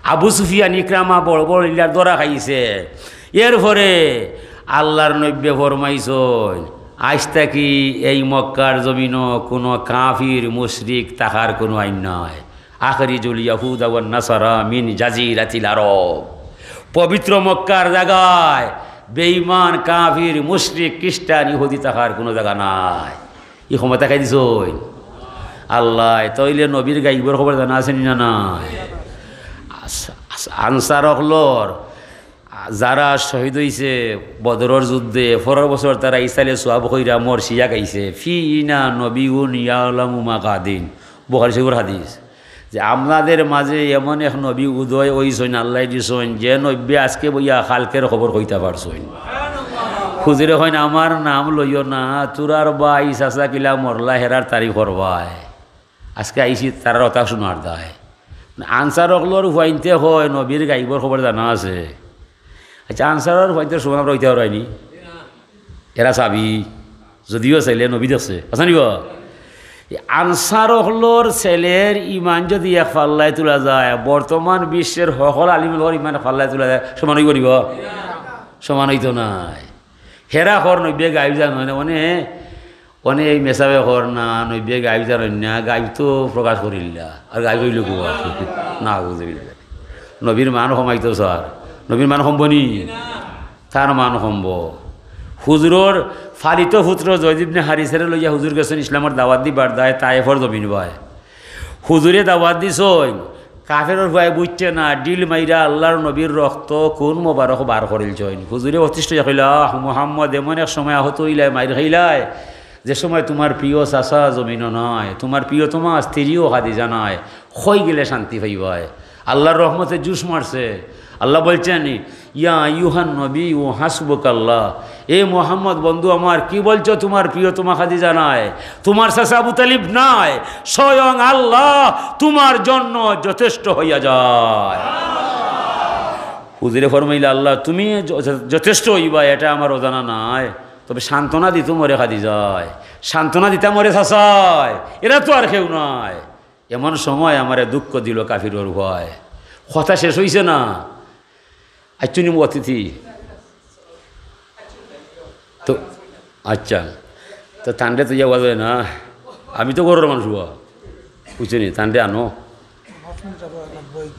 আবু সুফিয়ান, ইকরামা বড় বড় ইলার ধরা খাইছে। এরপরে আল্লাহর নবীয়ে ফরমাইছইন, আইজ থাকি এই মক্কার জমিনো কুনু কাফির মুশরিক থাকার কুনু আইন নাই। আখরিজুল ইয়াহুদা ওয়ান নাসারা মিন জাজিরাতিল আরব। পবিত্র মক্কার জাগায় বেঈমান, কাফির, মুশরিক, খ্রিস্টান, ইহুদি থাকার কুনু জাগা নাই। ই ক্ষমতা কে দিছইন? আল্লায়। তাইলে নবীর গাইবর খবর জানা আছে নি না নাই? আস-, আস-, আনসার অকলর যারা শহীদ অইছে বদরর যুদ্ধে, পরর বছর তারা ইসালে সওয়াব কইরা মরশিয়া গাইছে, "ফিনা নবিয়ুন ইয়ালামু মা গাদিন।" বুখারী শরীফর হাদিস। যে আপনাদের মাঝে এমন এক নবী উদয় অইছইন, আল্লায় দিছইন, যে নবীয়ে আজকে বইয়া কালকের খবর কইতা পারছইন। হুজুরে কইন, "আমার নাম লইও না, তুরার ভাই চাচা কিলা মরলা, হেরার তারিখ করবায়।" আজকে আইছি তারার কথা শুনার দায়। আনসার অকলর ফুয়াইন্তে কয়, "নবীর গাইবর খবর জানা আছে।" আচ্ছা, আনসারর ফুয়াইন্তর সমান আমরা অইতা পারইনি? এরা সাহাবি, যদিও চাইলে নবী দেখছে। আছে নি বা? এই আনসার অকলর ছেলের ইমান যদি এক পাল্লায় তুলা যায়, বর্তমান বিশ্বের হকল আলিম অকলর ইমান এক পাল্লায় তুলা যায়, সমান অইবো নি বা? সমান অইতো নায়। হেরা কর নবীয়ে গাইব জানইন না, মানে, অনে এই মেসাবে কর না, নবীয়ে গাইব জানইন না, গাইব তো প্রকাশ করিলা, আর গাইব অইলো কুয়া? নাউজুবিল্লাহ। নবীর মান কমাইতো চার, নবীর মান কমবো নি? তার মান কমবো। হুজুরর পালিত পুত্র জয়দ ইবনে হারিসারে লইয়া হুজুর গেছইন ইসলামর দাওয়াত দিবার দায় তায়েফর জমিন বায়। হুজুরে দাওয়াত দিছইন, কাফেরর ফুয়ায় বুঝছে না, ঢিল মাইরা আল্লাহর নবীর রক্ত খুন মোবারক বার করিলছইন। হুজুরে অতিষ্ঠ অইয়া কইলা, "আহ, মুহাম্মদ, এমন এক সময় আহত অইলায়, মাইর খাইলায়, যে সময় তুমার প্রিয় চাচা জমিনো নাই, তুমার প্রিয়তমা স্ত্রীও খাদিজা নাই, কই গেলে শান্তি পাইবায়?" আল্লাহর রহমতে জুশ মারছে। আল্লাহ বলছেন, "ইয়া আইয়ুহান নবী ও হাসবুকাল্লাহ।" এ মোহাম্মদ বন্ধু আমার, কি বলছো তোমার প্রিয় তোমার খাদিজা নাই? তোমার চাচা আবু তালিব নাই? স্বয়ং আল্লাহ তোমার জন্য যথেষ্ট হইয়া যায়। হুজুরে ফরমাইলা, "আল্লাহ তুমি য-, য-, যথেষ্ট হইবা, এটা আমার অজানা নাই, তবে সান্ত্বনা দিত মরে খাদিজায়, সান্ত্বনা দিতা মরে চাচায়, এরা তো আর কেউ নাই।" এমন সময় আমারে দুঃখ দিল কাফিরর ভয়। কথা শেষ হইছে না। আচ্ছুনি অতিথি। তো আচ্ছা, তো তানরে তো যাওয়া যায় না, আমি তো ঘরর মানুষ বা, বুঝছো নি? তানরে আনো।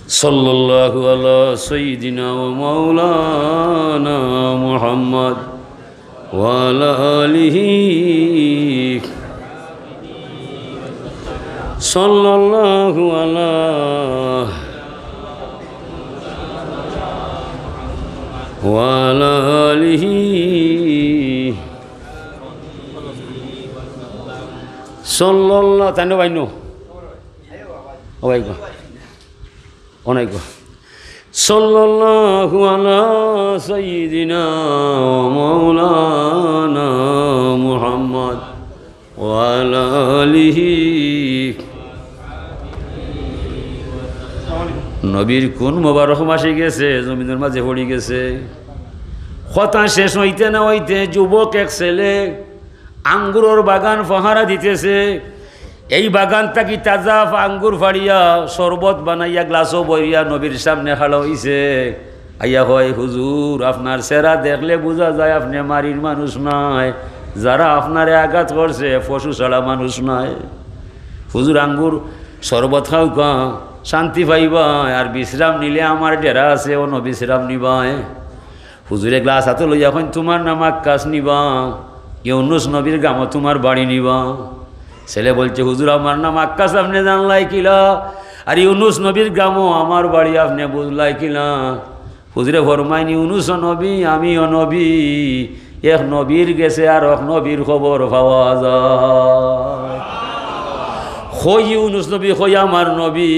সাল্লাল্লাহু আলা সাইয়্যিদিনা ওয়া মাওলানা মুহাম্মদ ওয়া আলা আলিহি সাল্লাল্লাহু আলা ওয়া আলা আলিহি সাল্লাল্লাহু, তানরে বাইনো। ও ভাই গো। অনেক। সাল্লাল্লাহু আলা সাইয়্যিদিনা ওয়া মাওলানা মুহাম্মদ ওয়া আলা আলিহি। নবীর কোন মোবারক মাসে গেছে, জমিনের মাঝে পড়ি গেছে। কথা শেষ হইতে না হইতে যুবক এক ছেলে আঙ্গুরর বাগান পাহারা দিতেছে। এই বাগান থাকি তাজা আঙ্গুর ফাড়িয়া শরবত বানাইয়া গ্লাসো ভরিয়া নবীর সামনে খাড়া হইছে। আইয়া কয়, "হুজুর, আপনার চেহারা দেখলে বুঝা যায় আপনি মাটির মানুষ নায়। যারা আপনারে আঘাত করছে পশু ছাড়া মানুষ নায়। হুজুর, আঙ্গুর শরবত খাউক্কা, শান্তি পাইবা, আর বিশ্রাম নিলে আমার ডেরা আছে, অনো বিশ্রাম নিবায়।" হুজুরে গ্লাস আতো লইয়া কইন, "তোমার নাম আক্কাস নিবা, ইউনুস নবীর গামো তোমার বাড়ি নিবা।" ছেলে বলছে, "হুজুর, আমার নাম আক্কাস, আপনে জানলাই কিলা? আর ইউনুস নবীর গামো আমার বাড়ি, আপনে বুঝলাই কিলা?" হুজুরে ফরমাইন, "ইউনুসও নবী, আমিও নবী, এক নবীর গেছে আর এক নবীর খবর পাওয়া যায়।" কই ইউনুস নবী, কই আমার নবী।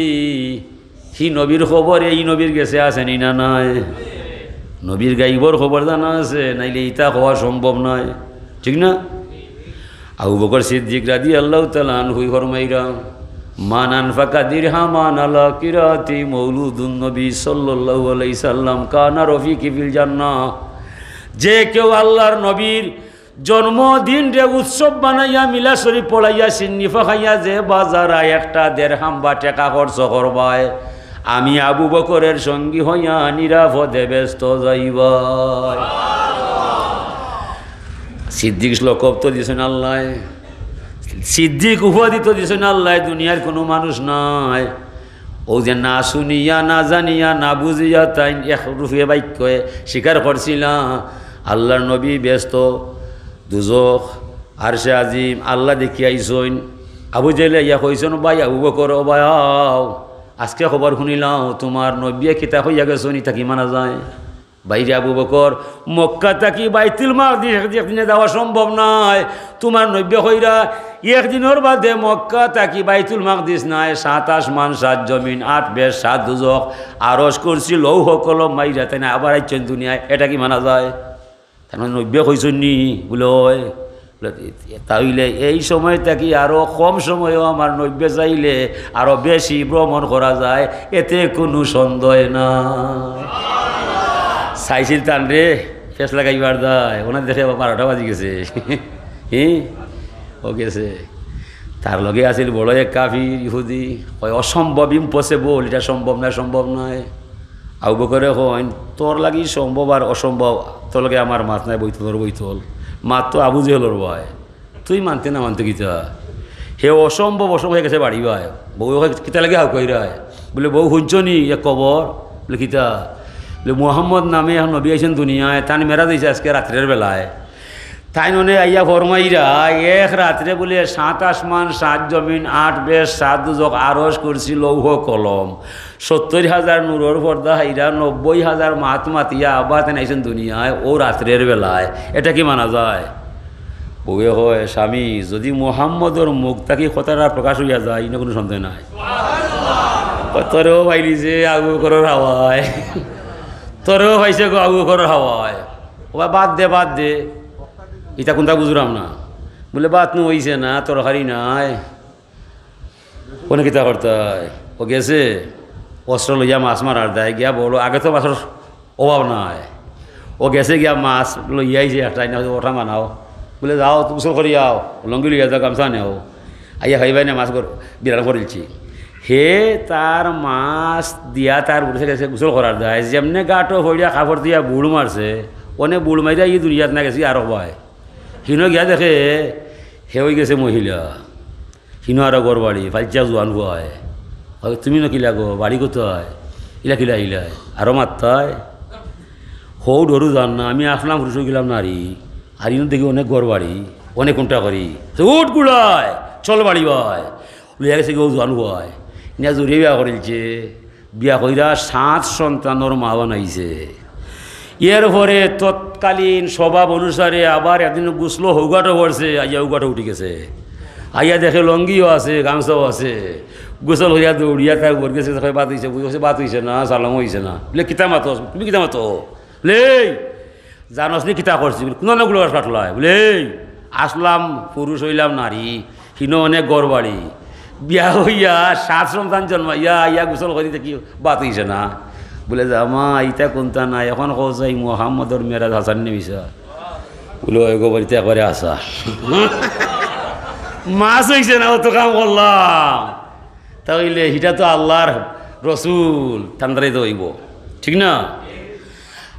হি নবীর খবর এই নবীর গেছে আছে নি না নাই? নবীর গাইবর খবর জানা আছে, নাইলে ইতা কওয়া সম্ভব নায়, ঠিক না? আবু বকর সিদ্দিক রাদিয়াল্লাহু তাআলা আনহু ফরমাইরা, "মান আনফাকা দিরহামান আলা কিরাতি মাউলুদুন নবী সাল্লাল্লাহু আলাইহি সাল্লাম কানা রফিকি ফিল জান্নাহ।" যে কেউ আল্লাহর নবীর জন্মদিনরে উৎসব বানাইয়া, মিলাদ শরীফ পড়াইয়া, সিন্নি ফাকাইয়া, যে বাজারা একটা দেড়হাম বা টেকা খরচ করবায়, আমি আবু বকরের সঙ্গী হইয়া নিরাপদে বেহেস্তো যাইবায়। সিদ্দিক লকব তো দিছইন আল্লায়, সিদ্দিক উপাধি তো দিছইন আল্লায়, দুনিয়ার কোনো মানুষ নাই। ও যে না শুনিয়া, না জানিয়া, না বুঝিয়া তাইন এক রূপে বাক্যে স্বীকার করছিলা, আল্লাহর নবী বেহেস্তো, দুজখ, আরশে আজিম, আল্লাহ দেখি আইছইন। আবু জেহেলে ইয়া কইছইন, "ভাই আবু বকর, ও ভাই আও, আজকে খবর শুনিলাম তোমার নবীয়ে কিতা কইয়া গেছইন, ইতা কি মানা যায়?" বাইরে আবু বকর, "মক্কা থাকি বাইতুল মাকদিস একদি-, একদিনে যাওয়া সম্ভব নায়। তোমার নবীয়ে কইরা একদিনর বাদে মক্কা থাকি বাইতুল মাকদিস নায়, সাত আসমান, সাত জমিন, আট বেহেস্ত, সাত দুজখ, আরশ, কুরসি, লৌহ কলম মাইরা তাইন আবার আইছইন দুনিয়ায়, এটা কি মানা যায়?" তার মানে নবীয়ে কইছইন নি? বলে, "অয়।" বলে, "তাইলে এই সময় থাকি আরো কম সময়ও আমার নবীয়ে চাইলে আরো বেশি ভ্রমণ করা যায়, এতে কোনো সন্দেহ না।" চাইছিল তানরে ফেস লাগাইবার দায়, ওনার দেখে আবার বারোটা বাজি গেছে। হি? ও গেছে। তার লগে আছিল বড় এক কাফির ইহুদি, কয়, "অসম্ভব, impossible, এটা সম্ভব নায়, সম্ভব নায়।" আবু বকরে কইন, "তোর লাগি সম্ভব আর অসম্ভব, তোর লগে আমার মাত নাই, বৈতলর বৈতল। মাত তো আবু জেহেলর ভাই, তুই মানতে না মানতে কিতা?" হে অসম্ভব, অসম্ভব হয়ে গেছে বাড়ি ভাই। বউ কয়, "কিতা লাগি হাউ কইরায়?" বলে, "বউ, হুনছো নি এক খবর?" বলে, "কিতা?" বলে, "মোহাম্মদ নামে এক নবী আইছইন দুনিয়ায়, তান মেরাজ অইছে আজকে রাত্রের বেলায়।" তাইন অনে আইয়া ফরমাইরা, এক রাত্রে বুলে সাত আসমান, সাত জমিন, আট বেহেস্ত, সাত দুজখ, আরশ, কুরসি, লৌহ কলম, সত্তইর হাজার নূরর পর্দা হাইরা, নব্বই হাজার মাত মাতিয়া আবার তাইন আইছইন দুনিয়ায় অউ রাত্রের বেলায়। এটা কি মানা যায়? বউয়ে কয়, "স্বামী, যুদি মুহাম্মদর মুখ থাকি কথাটা প্রকাশ অইয়া যায়, ইনো কুনু সন্দেহ নাই।" ও, তোরেও পাইলিছে আবু বকরর হাওয়ায়, তোরেও পাইছে গো আবু বকরর হাওয়ায়। ও বা বাদ দে, বাদ দে, ইতা কুনতা বুঝরাম না। বুলে, "ভাত নু অইছে না, তরকারি নাই।" অনে কিতা করতায়? ও গেছে, অস্ত্র লইয়া মাছ মারার দায় গিয়া বড়, আগে তো মাছর অভাব নাই। ও গেছে গিয়া মাছ লইয়া আইছে, একটা আইনা ওটা বানাও। বুলে, "যাও, গোসল করি আও, লুঙ্গি লইয়া যাও, গামছা নেও।" আইয়া খাইবায় না মাছ গর-, বিরান করিলছি। হে তার মাছ দিয়া তার বুড়িছে গেছে গোসল করার দায়। যেমনে গাটো পড়িয়া কাপড় দিয়া বুড় মারছে, অনে বুড় মারিয়া ই দুনিয়াত না গেছে আরক বায়। হিনো গিয়া দেখে, হে অইগেছে মহিলা। হিনো আরো ঘর বাড়ি, ফাইচ্চা জোয়ান পুয়ায়। কয়, "তুমি না কিলা গো, বাড়ি কোথায়? ইলা কিলা ইলায়?" আরো মাত্তায়। হউ ডরু জান না, আমি আসলাম পুরুষ, অইগেলাম নারী। আর ইনো দেখি অনেক ঘর বাড়ি, অনেক কুন্টা করি। তো উঠ গুড়ায়, চল বাড়ি বায়। লইয়া গেছে গো জোয়ান পুয়ায়। নিয়া জুড়িয়ে বিয়া করিলছে। বিয়া কইরা সাত সন্তানর মা বানাইছে। এরপরে তৎকালীন স্বভাব অনুসারে আবার একদিন গোসলো হৌগাটো পড়ছে, আইয়া হৌগাটো উঠি গেছে। আইয়া দেখে লঙ্গিও আছে, গামছাও আছে। গোসল করিয়া দৌড়িয়া তার উপর গেছে, কয়, "ভাত অইছে?" বুঝছে, "ভাত অইছে না, সালাম অইছে না।" বুলে, "কিতা মাতো? তুমি কিতা মাতো?" লেই, জানোস নি কিতা করছি? বুলে, "কুন নাগুলো ফাটলায়?" বুলে, "এই, আসলাম পুরুষ, অইলাম নারী, হিনো অনেক ঘর বাড়ি, বিয়া অইয়া সাত সন্তান জন্মাইয়া আইয়া গোসল করি দেখি ভাত অইছে না।" বুলে, "জামা, ইতা কুন্তা না, এখন কও চাই মোহাম্মদর মেরাজ হাছা নি মিছা?" বুলে, "ওই গো, বাড়িতে একবারে হাছা।" মাছ অইছে না, অত কাম করলাম। তা অইলে হিটা তো আল্লার রসুল, তান দ্বারাই তো অইবো, ঠিক না?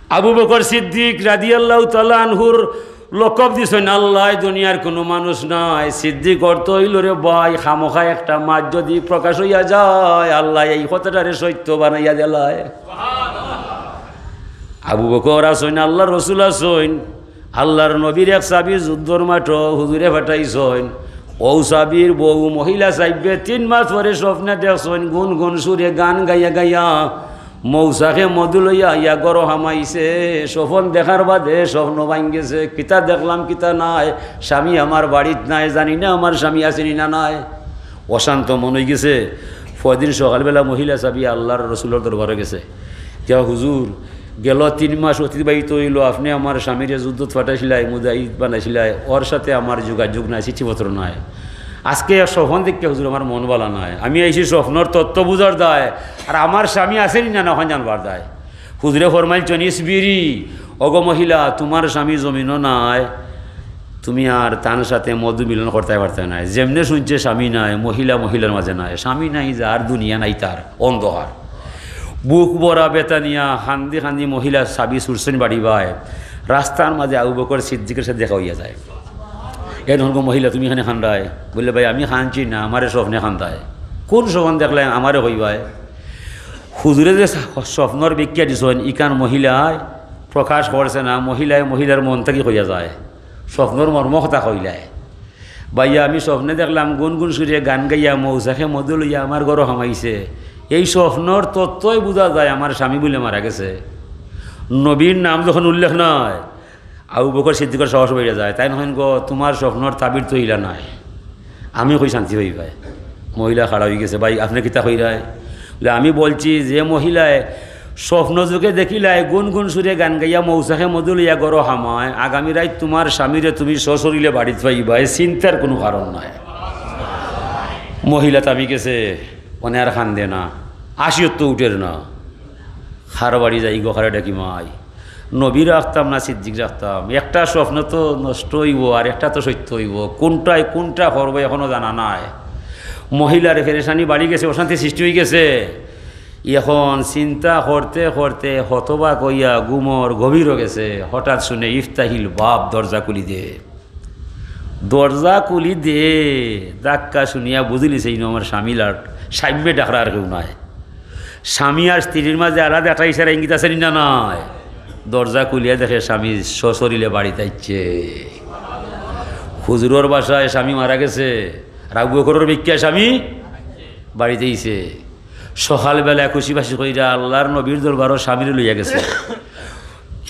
আবু বকর সিদ্দিক রাদিয়াল্লাহু তাআলা আনহুর লকব দিছইন আল্লায়, দুনিয়ার কুনু মানুষ নাই। সিদ্দিক অর্থ অইলো রে ভাই, খামোখা একটা মাত যুদি প্রকাশ অইয়া যায়, আল্লায় এই কথাটারে সত্য বানাইয়া দিলায়। আবু বকর আছইন, আল্লার রসুল আছইন, আল্লার নবীর এক সাহাবী যুদ্ধর মাঠো হুজুরে পাঠাইছইন। অউ সাহাবীর বউ মহিলা সাহেবে তিন মাস পরে স্বপ্নে দেখছইন, গুন গুন সুরে গান গাইয়া গাইয়া মৌসাকে মধু লইয়া আইয়া ঘরো হামাইছে। স্বপন দেখার বাদে স্বপ্ন ভাঙ্গিগেছে, কিতা দেখলাম কিতা নায়, স্বামী আমার বাড়িত নাই, জানি না আমার স্বামী আছে নি না নাই। অশান্ত মন অইগেছে। পরদিন সকালবেলা মহিলা সাহাবী আল্লার রসুলর দরবারো গেছে, "ইয়া হুজুর, গেল তিন মাস অতিবাহিত অইলো, আপনে আমার স্বামীরে যুদ্ধত পাঠাইছিলায়, মুজাহিদ বানাইছিলায়, অর সাথে আমার যোগাযোগ নাই, চিঠিপত্র নাই। আজকে এক স্বপন দেখিয়া হুজুর আমার মন ভালা নাই। আমি আইছি স্বপ্নর তত্ত্ব বুঝার দায়, আর আমার স্বামী আছে নি না, না অখান জানবার দায়।" হুজুরে ফরমাইছইন, "ইসবিরি, ওগো মহিলা, তুমার স্বামী জমিনো নাই, তুমি আর তান সাথে মধু মিলন করতায় পারতায় নায়। যেমনে শুনছে স্বামী নাই, মহিলা মহিলার মাঝে নাই, স্বামী নাই যার, দুনিয়া নাই তার, অন্ধকার।" বুক ভরা বেতা নিয়া কান্দি কান্দি মহিলা সাহাবী ছুটছইন বাড়ি বায়। রাস্তার মাঝে আবু বকর সিদ্দিকর সাথে দেখা অইয়া যায়। এর হন গো মহিলা, তুমি ইখানে কান্দায়? বুলে, "ভাই, আমি কানছি না, আমারে স্বপ্নে কান্দায়।" "কুন স্বপন দেখলায়, আমারে কইবায়?" হুজুরে যে স্বপ্নর ব্যাখ্যা দিছইন, ইখান মহিলায় প্রকাশ করছে না, মহিলায় মহিলার মন থাকি কইয়া যায়, স্বপ্নর মর্ম কথা কইলায়। "ভাইয়া, আমি স্বপ্নে দেখলাম গুনগুন সুরে গান গাইয়া মৌসাকে মধু লইয়া আমার ঘরো হামাইছে। এই স্বপ্নর তত্ত্বই বুঝা যায় আমার স্বামী বুলে মারা গেছে।" নবীর নাম যখন উল্লেখ নায়, আবু বকর সিদ্দিকর সাহস বেড়ে যায়। তাইন কইন, "গো, তুমার স্বপ্নর তাবির তো ইলা নায়, আমি কই শান্তি পাইবায়?" মহিলা খাড়া অইগেছে, "ভাই, আপনে কিতা কইরায়?" বুলে, "আমি বলছি যে মহিলায় স্বপ্ন যুগে দেখিলায় গুনগুন সুরে গান গাইয়া মৌসাকে মধু লইয়া ঘরো হামায়, আগামী রাইত তুমার স্বামীরে তুমি সশরীরে বাড়িত পাইবায়, চিন্তার কুনু কারণ নাই।" মহিলা থামি গেছে, অনে আর কান্দে না, আসিয়ত তো উঠের না। কার বাড়ি যাই গো, কারে ডাকি মাই? নবী রাখতাম না সিদ্দিক রাখতাম? একটা স্বপ্ন তো নষ্ট অইবো, আর একটা তো সত্য অইবো। কুনটায় কুনটা করবো এখনো জানা নাই। মহিলার পেরেশানি বাড়ি গেছে, অশান্তি সৃষ্টি অইগেছে। এখন চিন্তা করতে করতে হতবাক অইয়া ঘুমর গভীর অইগেছে। হঠাৎ শুনে, "ইফতাহিল বাব, দরজা খুলি দে।" দরজা খুলি দে। ধাক্কা শুনিয়া বুঝিলিছে, ইনো আমার স্বামী লাট, সামনে ডাকরা আর কেউ নাই। স্বামী আর স্ত্রীর মাঝে আলাদা একটা ইশারা ইঙ্গিত আছে নি না নাই? দরজা খুলিয়া দেখে স্বামী সশরীরে বাড়িত আইছে। হুজুরর ভাষায় স্বামী মারা গেছে, আর আবু বকরর ব্যাখ্যায় স্বামী বাড়িত আইছে। সকালবেলা খুশি বাসি কইরা আল্লার নবীর দরবারো স্বামীরে লইয়া গেছে।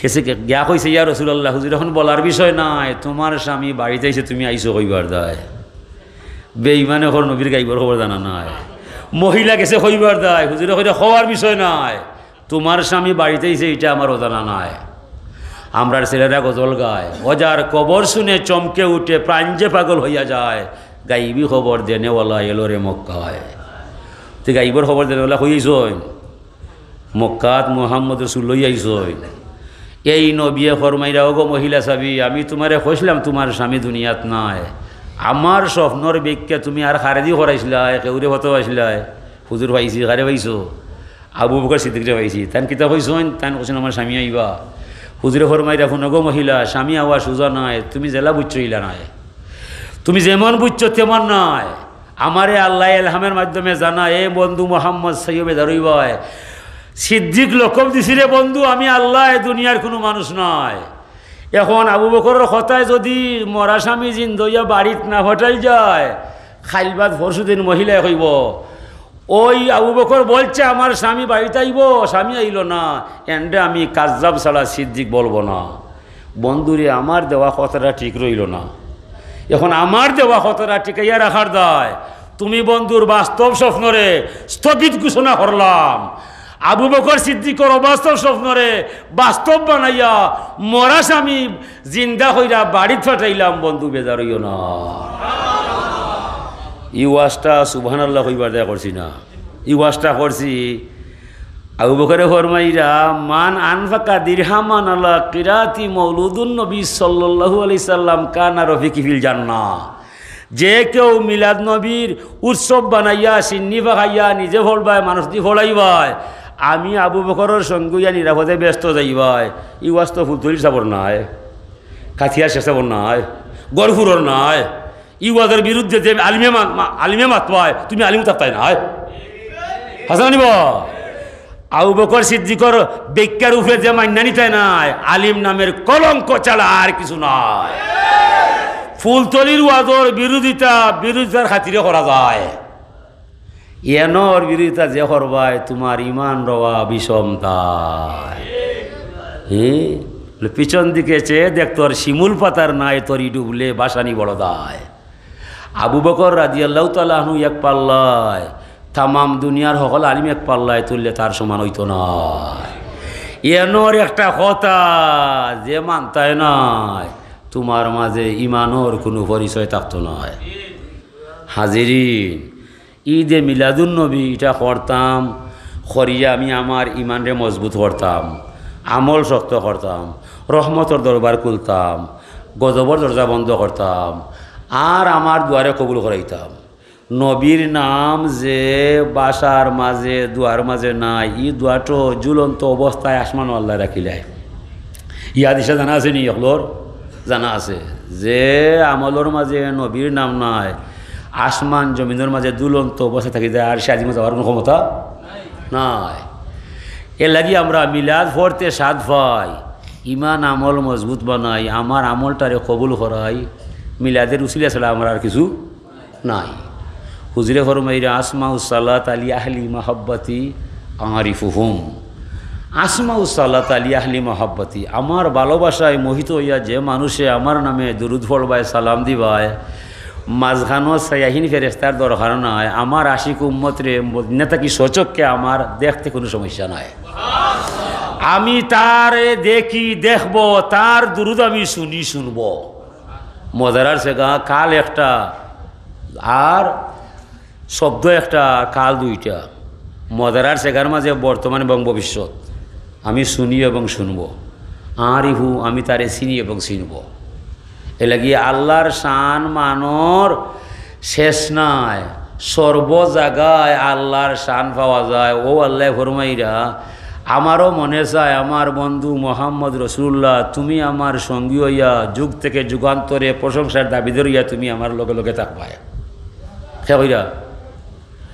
গেছে গি-, গিয়া কইছে, "ইয়া রাসূলুল্লাহ, হুজুর, এখন বলার বিষয় নায়, তুমার স্বামী বাড়িত আইছে, তুমি আইছো কইবার দায়।" বেঈমানে কর নবীর গাইবর খবর জানা নাই। মহিলা গেছে কইবার দায়, হুজুরে কইরা, "কওয়ার বিষয় নায়, তুমার স্বামী বাড়িত আইছে, ইটা আমার অজানা নায়।" আমরার ছেলেরা গজল গায়, "ও যার কবর শুনে চমকে উঠে, প্রাণ যে পাগল হইয়া যায়, গাইবি খবর দেনেওয়ালা এলো রে মক্কায়।" তে গাইবর খবর দেনেওয়ালা কই আইছইন? মক্কাত মুহাম্মদ রসুল লইয়া আইছইন। এই নবিয়ে ফরমাইরা, "ওগো মহিলা সাবি, আমি তুমারে কইছলাম তুমার স্বামী দুনিয়াত নাই। আমার স্বপ্নর ব্যাখ্যা তুমি আর কারেদি করাইছলায়, কেউরে পাইছলায়?" হুজুর পাইছি, কারে পাইছো? আবু বকর সিদ্দিকরে পাইছি। তাইন কিতা কইছইন? তাইন কইছইন, "আমার স্বামী আইবা।" হুজুরে ফরমাইরা, "হুনো গো মহিলা, স্বামী আওয়া সুজা নায়, তুমি যেলা বুঝছো ইলা নায়, তুমি যেমন বুঝছো তেমন নায়।" আমারে আল্লায় এলহামের মাধ্যমে জানা, এ বন্ধু মোহাম্মদ সৈয়দে দারুইবায়, সিদ্দিক লকব দিছি রে বন্ধু, আমি আল্লাহ, এ দুনিয়ার কুনু মানুষ নায়। এখন আবু বকরর কথায় যুদি মরা স্বামী জিন্দা অইয়া বাড়িত না ফাটাইল যায়, কাইল বাদ পরশু দিন মহিলায় কইবো, "ওই আবু বকর বলছে আমার স্বামী বাড়িত আইবো, স্বামী আইলো না, এনরে আমি কাজ্জাব ছাড়া সিদ্দিক বলবো না।" বন্ধুরে, আমার দেওয়া কথাটা ঠিক রইলো না। এখন আমার দেওয়া কথাটা টিকাইয়া রাখার দায়। তুমি বন্ধুর বাস্তব স্বপ্নরে স্থগিত ঘোষণা করলাম, আবু বকর সিদ্দিকর অবাস্তব স্বপ্নরে বাস্তব বানাইয়া মরা স্বামী জিন্দা কইরা বাড়িত ফাটাইলাম। বন্ধু, বেজার অইও না। ই ওয়াজটা সুবহানাল্লাহ কইবার দায় করছি না, ই ওয়াজটা করছি। আবু বকরে ফরমাইরা, "মান আনফাকা দিরহামান আলা কিরাতি মৌলুদুন নবী সাল্লাল্লাহু আলাইহি সাল্লাম কানা রফিকি ফিল জান্নাহ।" যে কেউ মিলাদ নবীর উৎসব বানাইয়া, শিন্নি পাকাইয়া, নিজে ফড়বায়, মানুষদি ফড়াইবায়, আমি আবু বকরর সঙ্গে অইয়া নিরাপদে বেহেস্তো যাইবায়। ই ওয়াজ তো ফুলতলির সাবর নায়, কাথিয়ার শেখ সাবর নায়, গড়ফুরর নায়। ই ওয়াজর বিরুদ্ধে যে আলিমে মা-, মা-, আলিমে মাতবায়, তুমি আলিম থাকতায় নায়। হাসান আলী বা, আবু বকর সিদ্দিকর ব্যাখ্যার উপরে যে মাইন্না নিতায় নায়, আলিম নামের কলঙ্ক ছাড়া আর কিছু নায়। ফুলতলির ওয়াজর বিরোধিতা বিরোধিতার খাতিরে করা যায়। এনর বিরোধিতা যে করবায়, তুমার ইমান রওয়া বিষম দায়। হে? বলে, পিছন দিকে চেয়ে দেখ, তোর শিমুল পাতার নাই, তোর ইডুবলে বাসানি বড় দায়। আবু বকর রাদিয়াল্লাহু তাআলা আনহু এক পাল্লায়, তামাম দুনিয়ার হকল আলিম এক পাল্লায় তুললে তার সমান অইতো নায়। এনর একটা কথা যে মানতায় নায়, তুমার মাঝে ইমানর কুনু পরিচয় থাকতো নায়। হাজিরিন, ঈদে মিলাদুন নবী ইটা করতাম, করিয়া আমি আমার ইমানরে মজবুত করতাম, আমল শক্ত করতাম, রহমতর দরবার খুলতাম, গজবর দরজা বন্ধ করতাম, আর আমার দুয়ারে কবুল করাইতাম। নবীর নাম যে বাসার মাঝে, দুয়ার মাঝে নাই, ই দুয়াটো ঝুলন্ত অবস্থায় আসমানো আল্লায় রাখিলায়। ই হাদিসটা জানা আছে নি অকলর? জানা আছে। যে আমলর মাঝে নবীর নাম নাই, আসমান জমিনর মাঝে দুলন্ত অবস্থা থাকি যায়, আরশে আজিমো যাওয়ার কুনু ক্ষমতা নাই। এর লাগি আমরা মিলাদ পড়তে স্বাদ পাই, ইমান আমল মজবুত বানাই, আমার আমলটারে কবুল করাই, মিলাদের উসিলা ছাড়া আমরা আর কিছু নাই। হুজুরে ফরমাইরা, "আসমাউ সালাত আলি আহলি মাহাব্বাতি আরিফুহুম।" আসমাউ সালাত আলি আহলি মাহাব্বাতি, আমার ভালোবাসায় মোহিত অইয়া যে মানুষে আমার নামে দুরুদ পড়বায়, সালাম দিবায়, মাঝখানো সায়াহিন ফেরেস্তার দরকার নাই। আমার আশিক উম্মতরে মদিনা থাকি স্বচক্ষে আমার দেখতে কুনু সমস্যা নাই। আমি তারে দেখি, দেখবো, তার দুরুদ আমি শুনি, শুনবো। মজারার সেগা কাল একটা, আর শব্দ একটা, আর কাল দুইটা। মজারার সেগার মাঝে বর্তমান এবং ভবিষ্যৎ। আমি শুনি এবং শুনবো। আরিফু, আমি তারে চিনি এবং চিনবো। এর লাগি আল্লাহর শান মানর শেষ নাই, সর্ব জাগায় আল্লাহর শান পাওয়া যায়। ও আল্লায় ফরমাইরা, "আমারও মনে চায় আমার বন্ধু মোহাম্মদ রসুলুল্লাহ, তুমি আমার সঙ্গী অইয়া যুগ থেকে যুগান্তরে প্রশংসার দাবিদার অইয়া তুমি আমার লগে লগে থাকবায়।" কে কইরা?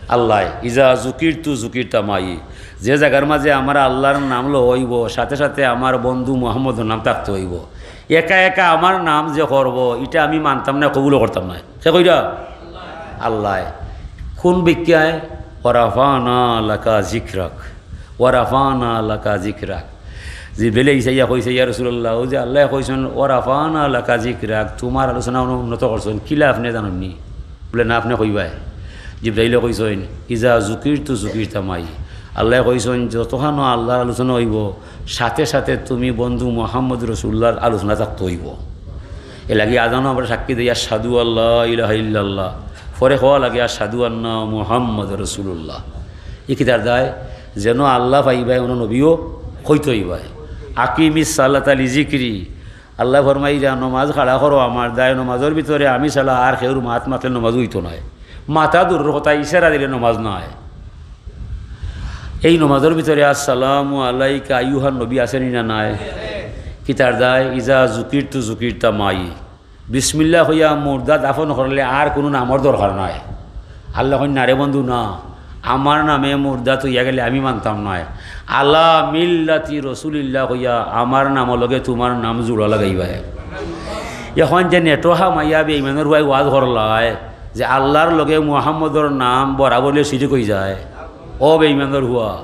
আল্লায়। "ইজা জুকিরতু জুকিরতা মাই।" যে জাগার মাঝে আমার আল্লাহর নাম লওয়া অইবো, সাথে সাথে আমার বন্ধু মোহাম্মদর নাম থাকতে অইবো। একা একা আমার নাম যে করবো, ইটা আমি মানতাম না, কবুলও করতাম না। কে কইরা? আল্লায়। কোন ব্যাখ্যায়? "ওয়ারাফানা লাকা জিকরাক, ওয়ারাফানা লাকা জিকরাক।" জিবরিলে ইসাইয়া কইছে, "ইয়া রাসূলুল্লাহ, অউ যে আল্লায় কইছইন, 'ওয়ারাফানা লাকা জিকরাক', তুমার আলোচনা উন-, উন্নত করছইন, কিলা আপনে জানইন নি?" বলে, "না, আপনে কইবায়।" জিব্রাইলে কইছইন, "ইজা যুকিরতু যুকিরতা মাই।" আল্লায় কইছইন, "যতখানো আল্লার আলোচনা অইবো, সাথে সাথে তুমি বন্ধু মুহাম্মদ রাসুলুল্লাহর আলোচনা থাকতো অইবো।" এরলাগি আজানো আমরা সাক্ষী দেই, "আশহাদু আল্লা ইলাহা ইল্লাল্লাহ।" পরে কওয়া লাগে, "আশহাদু আন্না মুহাম্মদ রাসুলুল্লাহ।" ই কিতার দায়? যেন আল্লা পাইবায়, অনো নবীও কইতো অইবায়। "আকিমিস সালাতা লিজিকরি।" আল্লায় ফরমাইরা, "নমাজ খাড়া করো আমার দায়, নমাজর ভিতরে আমি ছাড়া আর কেউর মাত মাতলে নমাজ অইতো নায়।" মাতা দূরর কথা, ইশারা দিলে নমাজ নায়। এই নমাজর ভিতরে আসসালামু আলাইকা আইয়ুহান নবী আছে নি না নাই? কিতার দায়? "ইজা যুকিরতু যুকিরতা মাই।" বিসমিল্লাহ কইয়া মুর্দা দাফন করলে আর কুনু নামর দরকার নাই। আল্লায় কইন, "না রে বন্ধু, না, আমার নামে মুর্দা থইয়া গেলে আমি মানতাম নায়।" "আলা মিল্লাতি রসুলিল্লাহ" কইয়া আমার নামর লগে তুমার নাম জুড়া লাগাইবায়। এখন যে নেটো হামাইয়া বেইমানর হুয়ায় ওয়াজ করলায় যে আল্লার লগে মুহাম্মদর নাম বরাবর অইলে শিরিক অইযায়, ও বেইমানর হুয়া,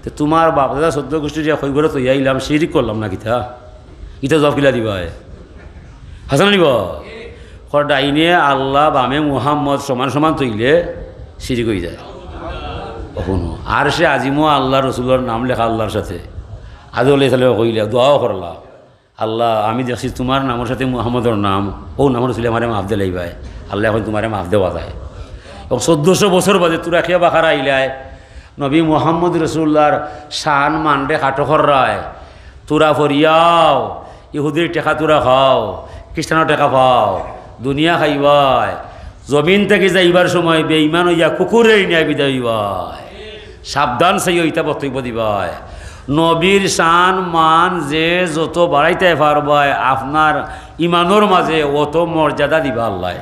তে তুমার বাপ দাদা চৌদ্দ গুষ্টি যে কইবরে থইয়া আইলাম, শিরিক করলাম না কিতা? ইটা জবাব কিলা দিবায়? হাছা না নি বা? কর ডাইনে আল্লা, বামে মুহাম্মদ, সমান সমান থইলে শিরিক অইযায়। অখনো আরশে আজিমো আল্লার রসুলর নাম লেখা আল্লার সাথে। আদম আলাইহিস সালামে কইলা, দোয়াও করলা, "আল্লা, আমি দেখছি তুমার নামর সাথে মুহাম্মদর নাম, অউ নামর উছিলায় আমারে মাফ দিলাইবায়।" আল্লায় কইন, "তুমারে মাফ দেওয়া যায়।" এবং চৌদ্দশো বছর বাদে তুরা কিয়া বাখারা আইলায়, নবী মুহাম্মদ রসুলুল্লাহর শান মানরে খাটো কররায়, তুরা ফরিয়াও, ইহুদির টেকা তুরা খাও, খ্রিস্টানর টেকা পাও, দুনিয়া খাইবায়, জমিন থাকি যাইবার সময় বেইমান অইয়া কুকুররে নিয়া বিদায় অইবায়। সাবধান চাইও, ইতা বক্তব্য দিবায়। নবীর শান মান যে যত বাড়াইতায় পারবায়, আপনার ইমানর মাঝে অত মর্যাদা দিবা আল্লায়।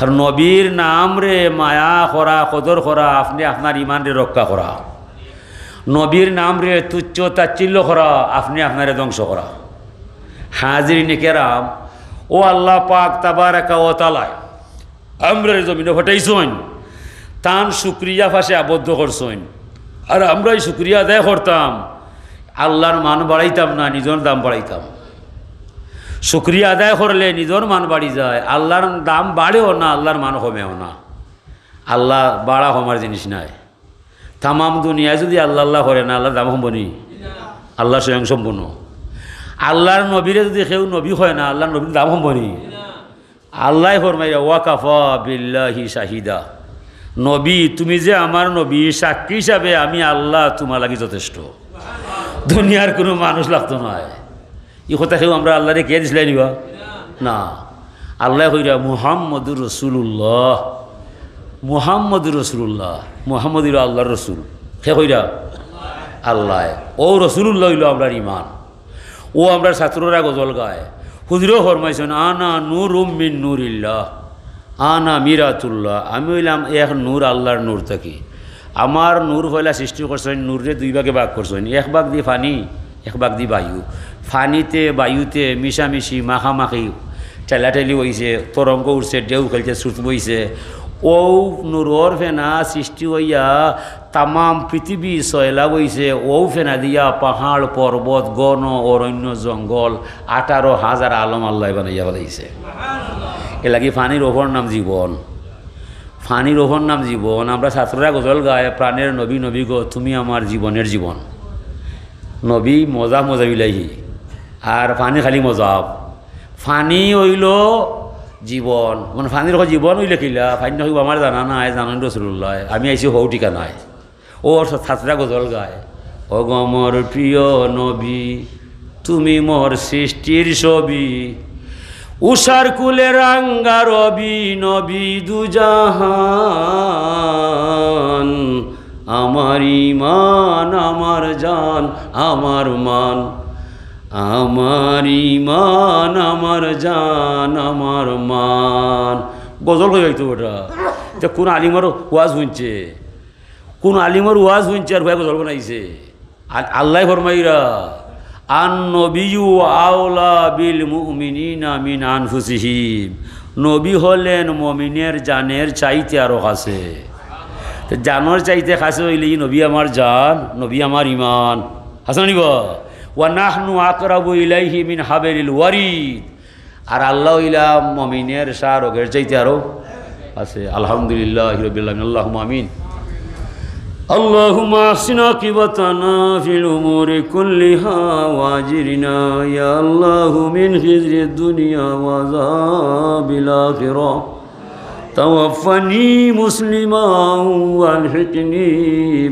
আর নবীর নামরে মায়া করা, কদর করা, আপনে আপনার ইমানরে রক্ষা করা। নবীর নামরে তুচ্ছ তাচ্ছিল্য করা, আপনে আপনারে ধ্বংস করা। হাজিরিনে কেরাম, ও আল্লা পাক তাবারাকা ওয়া তাআলায় আমরারে জমিনো পাঠাইছইন, তান শুকরিয়া পাশে আবদ্ধ করছইন। আর আমরা ই শুকরিয়া আদায় করতাম, আল্লার মান বাড়াইতাম না, নিজর দাম বাড়াইতাম। শুকরিয়া আদায় করলে নিজর মান বাড়ি যায়, আল্লার দাম বাড়েও না, আল্লার মান কমেও না। আল্লা বাড়া কমার জিনিস নায়। তামাম দুনিয়ায় যুদি আল্লা আল্লা করে না, আল্লার দাম কমবো নি? আল্লা স্বয়ং সম্পূর্ণ। আল্লার নবীরে যুদি কেউ নবী কয় না, আল্লার নবীর দাম কমবো নি? আল্লায় ফরমাইরা, "ওয়া কাফা বিল্লাহি শাহিদা।" নবী, তুমি যে আমার নবী, সাক্ষী হিসাবে আমি আল্লা তুমার লাগি যথেষ্ট। দুনিয়ার কুনু মানুষ লাগতো নায়। ই কথা কেউ আমরা আল্লারে কিয়া দিছিলাই নি বা? না। আল্লায় কইরা, "মুহাম্মদুর রাসুলুল্লাহ।" মুহাম্মদুর রাসুলুল্লাহ। মুহাম্মদ অইলো আল্লার রসুল। কে কইরা? আল্লায়। অউ রসুলুল্লাহ অইলো আমরার ইমান। অউ আমরার ছাত্ররা গজল গায়। হুজুরেও ফরমাইছইন, "আনা নূরুম মিন নূরিল্লাহ, আনা মিরাতুল্লাহ।" আমি অইলাম এক নূর, আল্লার নূর থাকি। আমার নূর পয়লা সৃষ্টি করছইন, নূররে দুই ভাগে ভাগ করছইন, এক ভাগ দি পানি, এক ভাগ দি বায়ু। পানিতে, বায়ুতে মিশামিশি, মাখামাখি, ঠেলাঠেলি অইছে, তরঙ্গ উঠছে, ঢেউ খেলছে, স্রোত বইছে। অউ নূরর ফেনা সৃষ্টি অইয়া তামাম পৃথিবী সয়লাব অইছে, অউ ফেনা দিয়া পাহাড়, পর্বত, গণ, অরণ্য, জঙ্গল, আঠারো হাজার আলম আল্লায় বানাইয়া ফালাইছে। এরলাগি পানির অপর নাম জীবন। পানির অপর নাম জীবন। আমরা ছাত্ররা গজল গায়, "প্রাণের নবী নবী গো, তুমি আমার জীবনের জীবন।" নবী মজা মজা বিলাহি, আর পানি খালি মজা। পানি অইলো জীবন। মানে পানির অখন জীবন অইলে কিলা? পানি না অইবো আমার জানা নাই, জানইন রসুলুল্লায়। আমি আইছি হউ ঠিকানায়। অউ ছাত্ররা গজল গায়, "ও গো মোর প্রিয় নবী, তুমি মোর সৃষ্টির ছবি, উষার কুলে রাঙ্গা রবি, নবী দুজাহান, আমার ইমান, আমার জান, আমার মান, আমার ইমান, আমার জান, আমার মান।" গজল কই অইতো ওটা? ইটা কুন আলিমর ওয়াজ হুনছে? কুন আলিমর ওয়াজ হুনছে আর হুয়া গজল বানাইছে? আ-, আল্লায় ফরমাইরা, "আন নবিয়্যু আওলা বিল মুমিনিনা মিন আনফুসিহিম।" নবী হলেন মমিনের জানের চাইতে আরো কাছে। তে জানর চাইতে কাছে অইলে ই নবী আমার জান, নবী আমার ইমান। হাছা না নি বা? "ওয়া নাহনু আকরাবু ইলাইহি মিন হাবলিল ওয়ারিদ।" আর আল্লাহ অইলা মমিনের সার অগের চাইতে আরো আছে। আলহামদুলিল্লাহি রাব্বিল আলামিন, আল্লাহুম্মা আমিন। اللهم أحسن عاقبتنا في الأمور كلها وأجرنا يا الله من خزي الدنيا وعذاب الآخرة. توفني مسلما وألحقني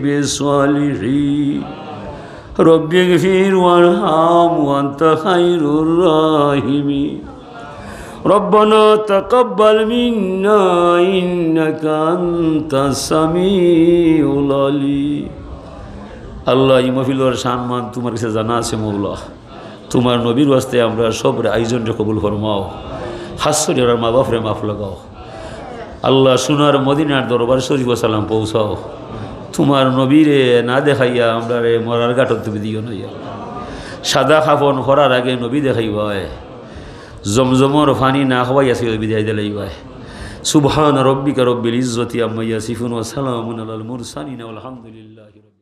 بالصالحين. رب اغفر وارحم وأنت خير الراحمين. ربنا تقبل منا إنك أنت السميع العليم. আল্লাহ, এই মাহফিলর সম্মান তোমার কাছে জানা আছে মৌলা। তোমার নবীর ওয়াস্তে আমরা সবরে আয়োজনরে কবুল ফরমাও। খাস করি আমরার মা বাপরে মাফ লাগাও। আল্লাহ, সোনার মদিনার দরবার শরীফো সালাম পৌঁছাও। তোমার নবীরে না দেখাইয়া আমরারে মরার ঘাটত তুমি দিও না ইয়া আল্লাহ। সাদা কাফন করার আগে নবী দেখাইবায়, জমজমর পানি না খাওয়াইয়া সে বিদায় দিলাইবায়। سبحان ربك رب العزة عما يصفون وسلام على المرسلين والحمد لله رب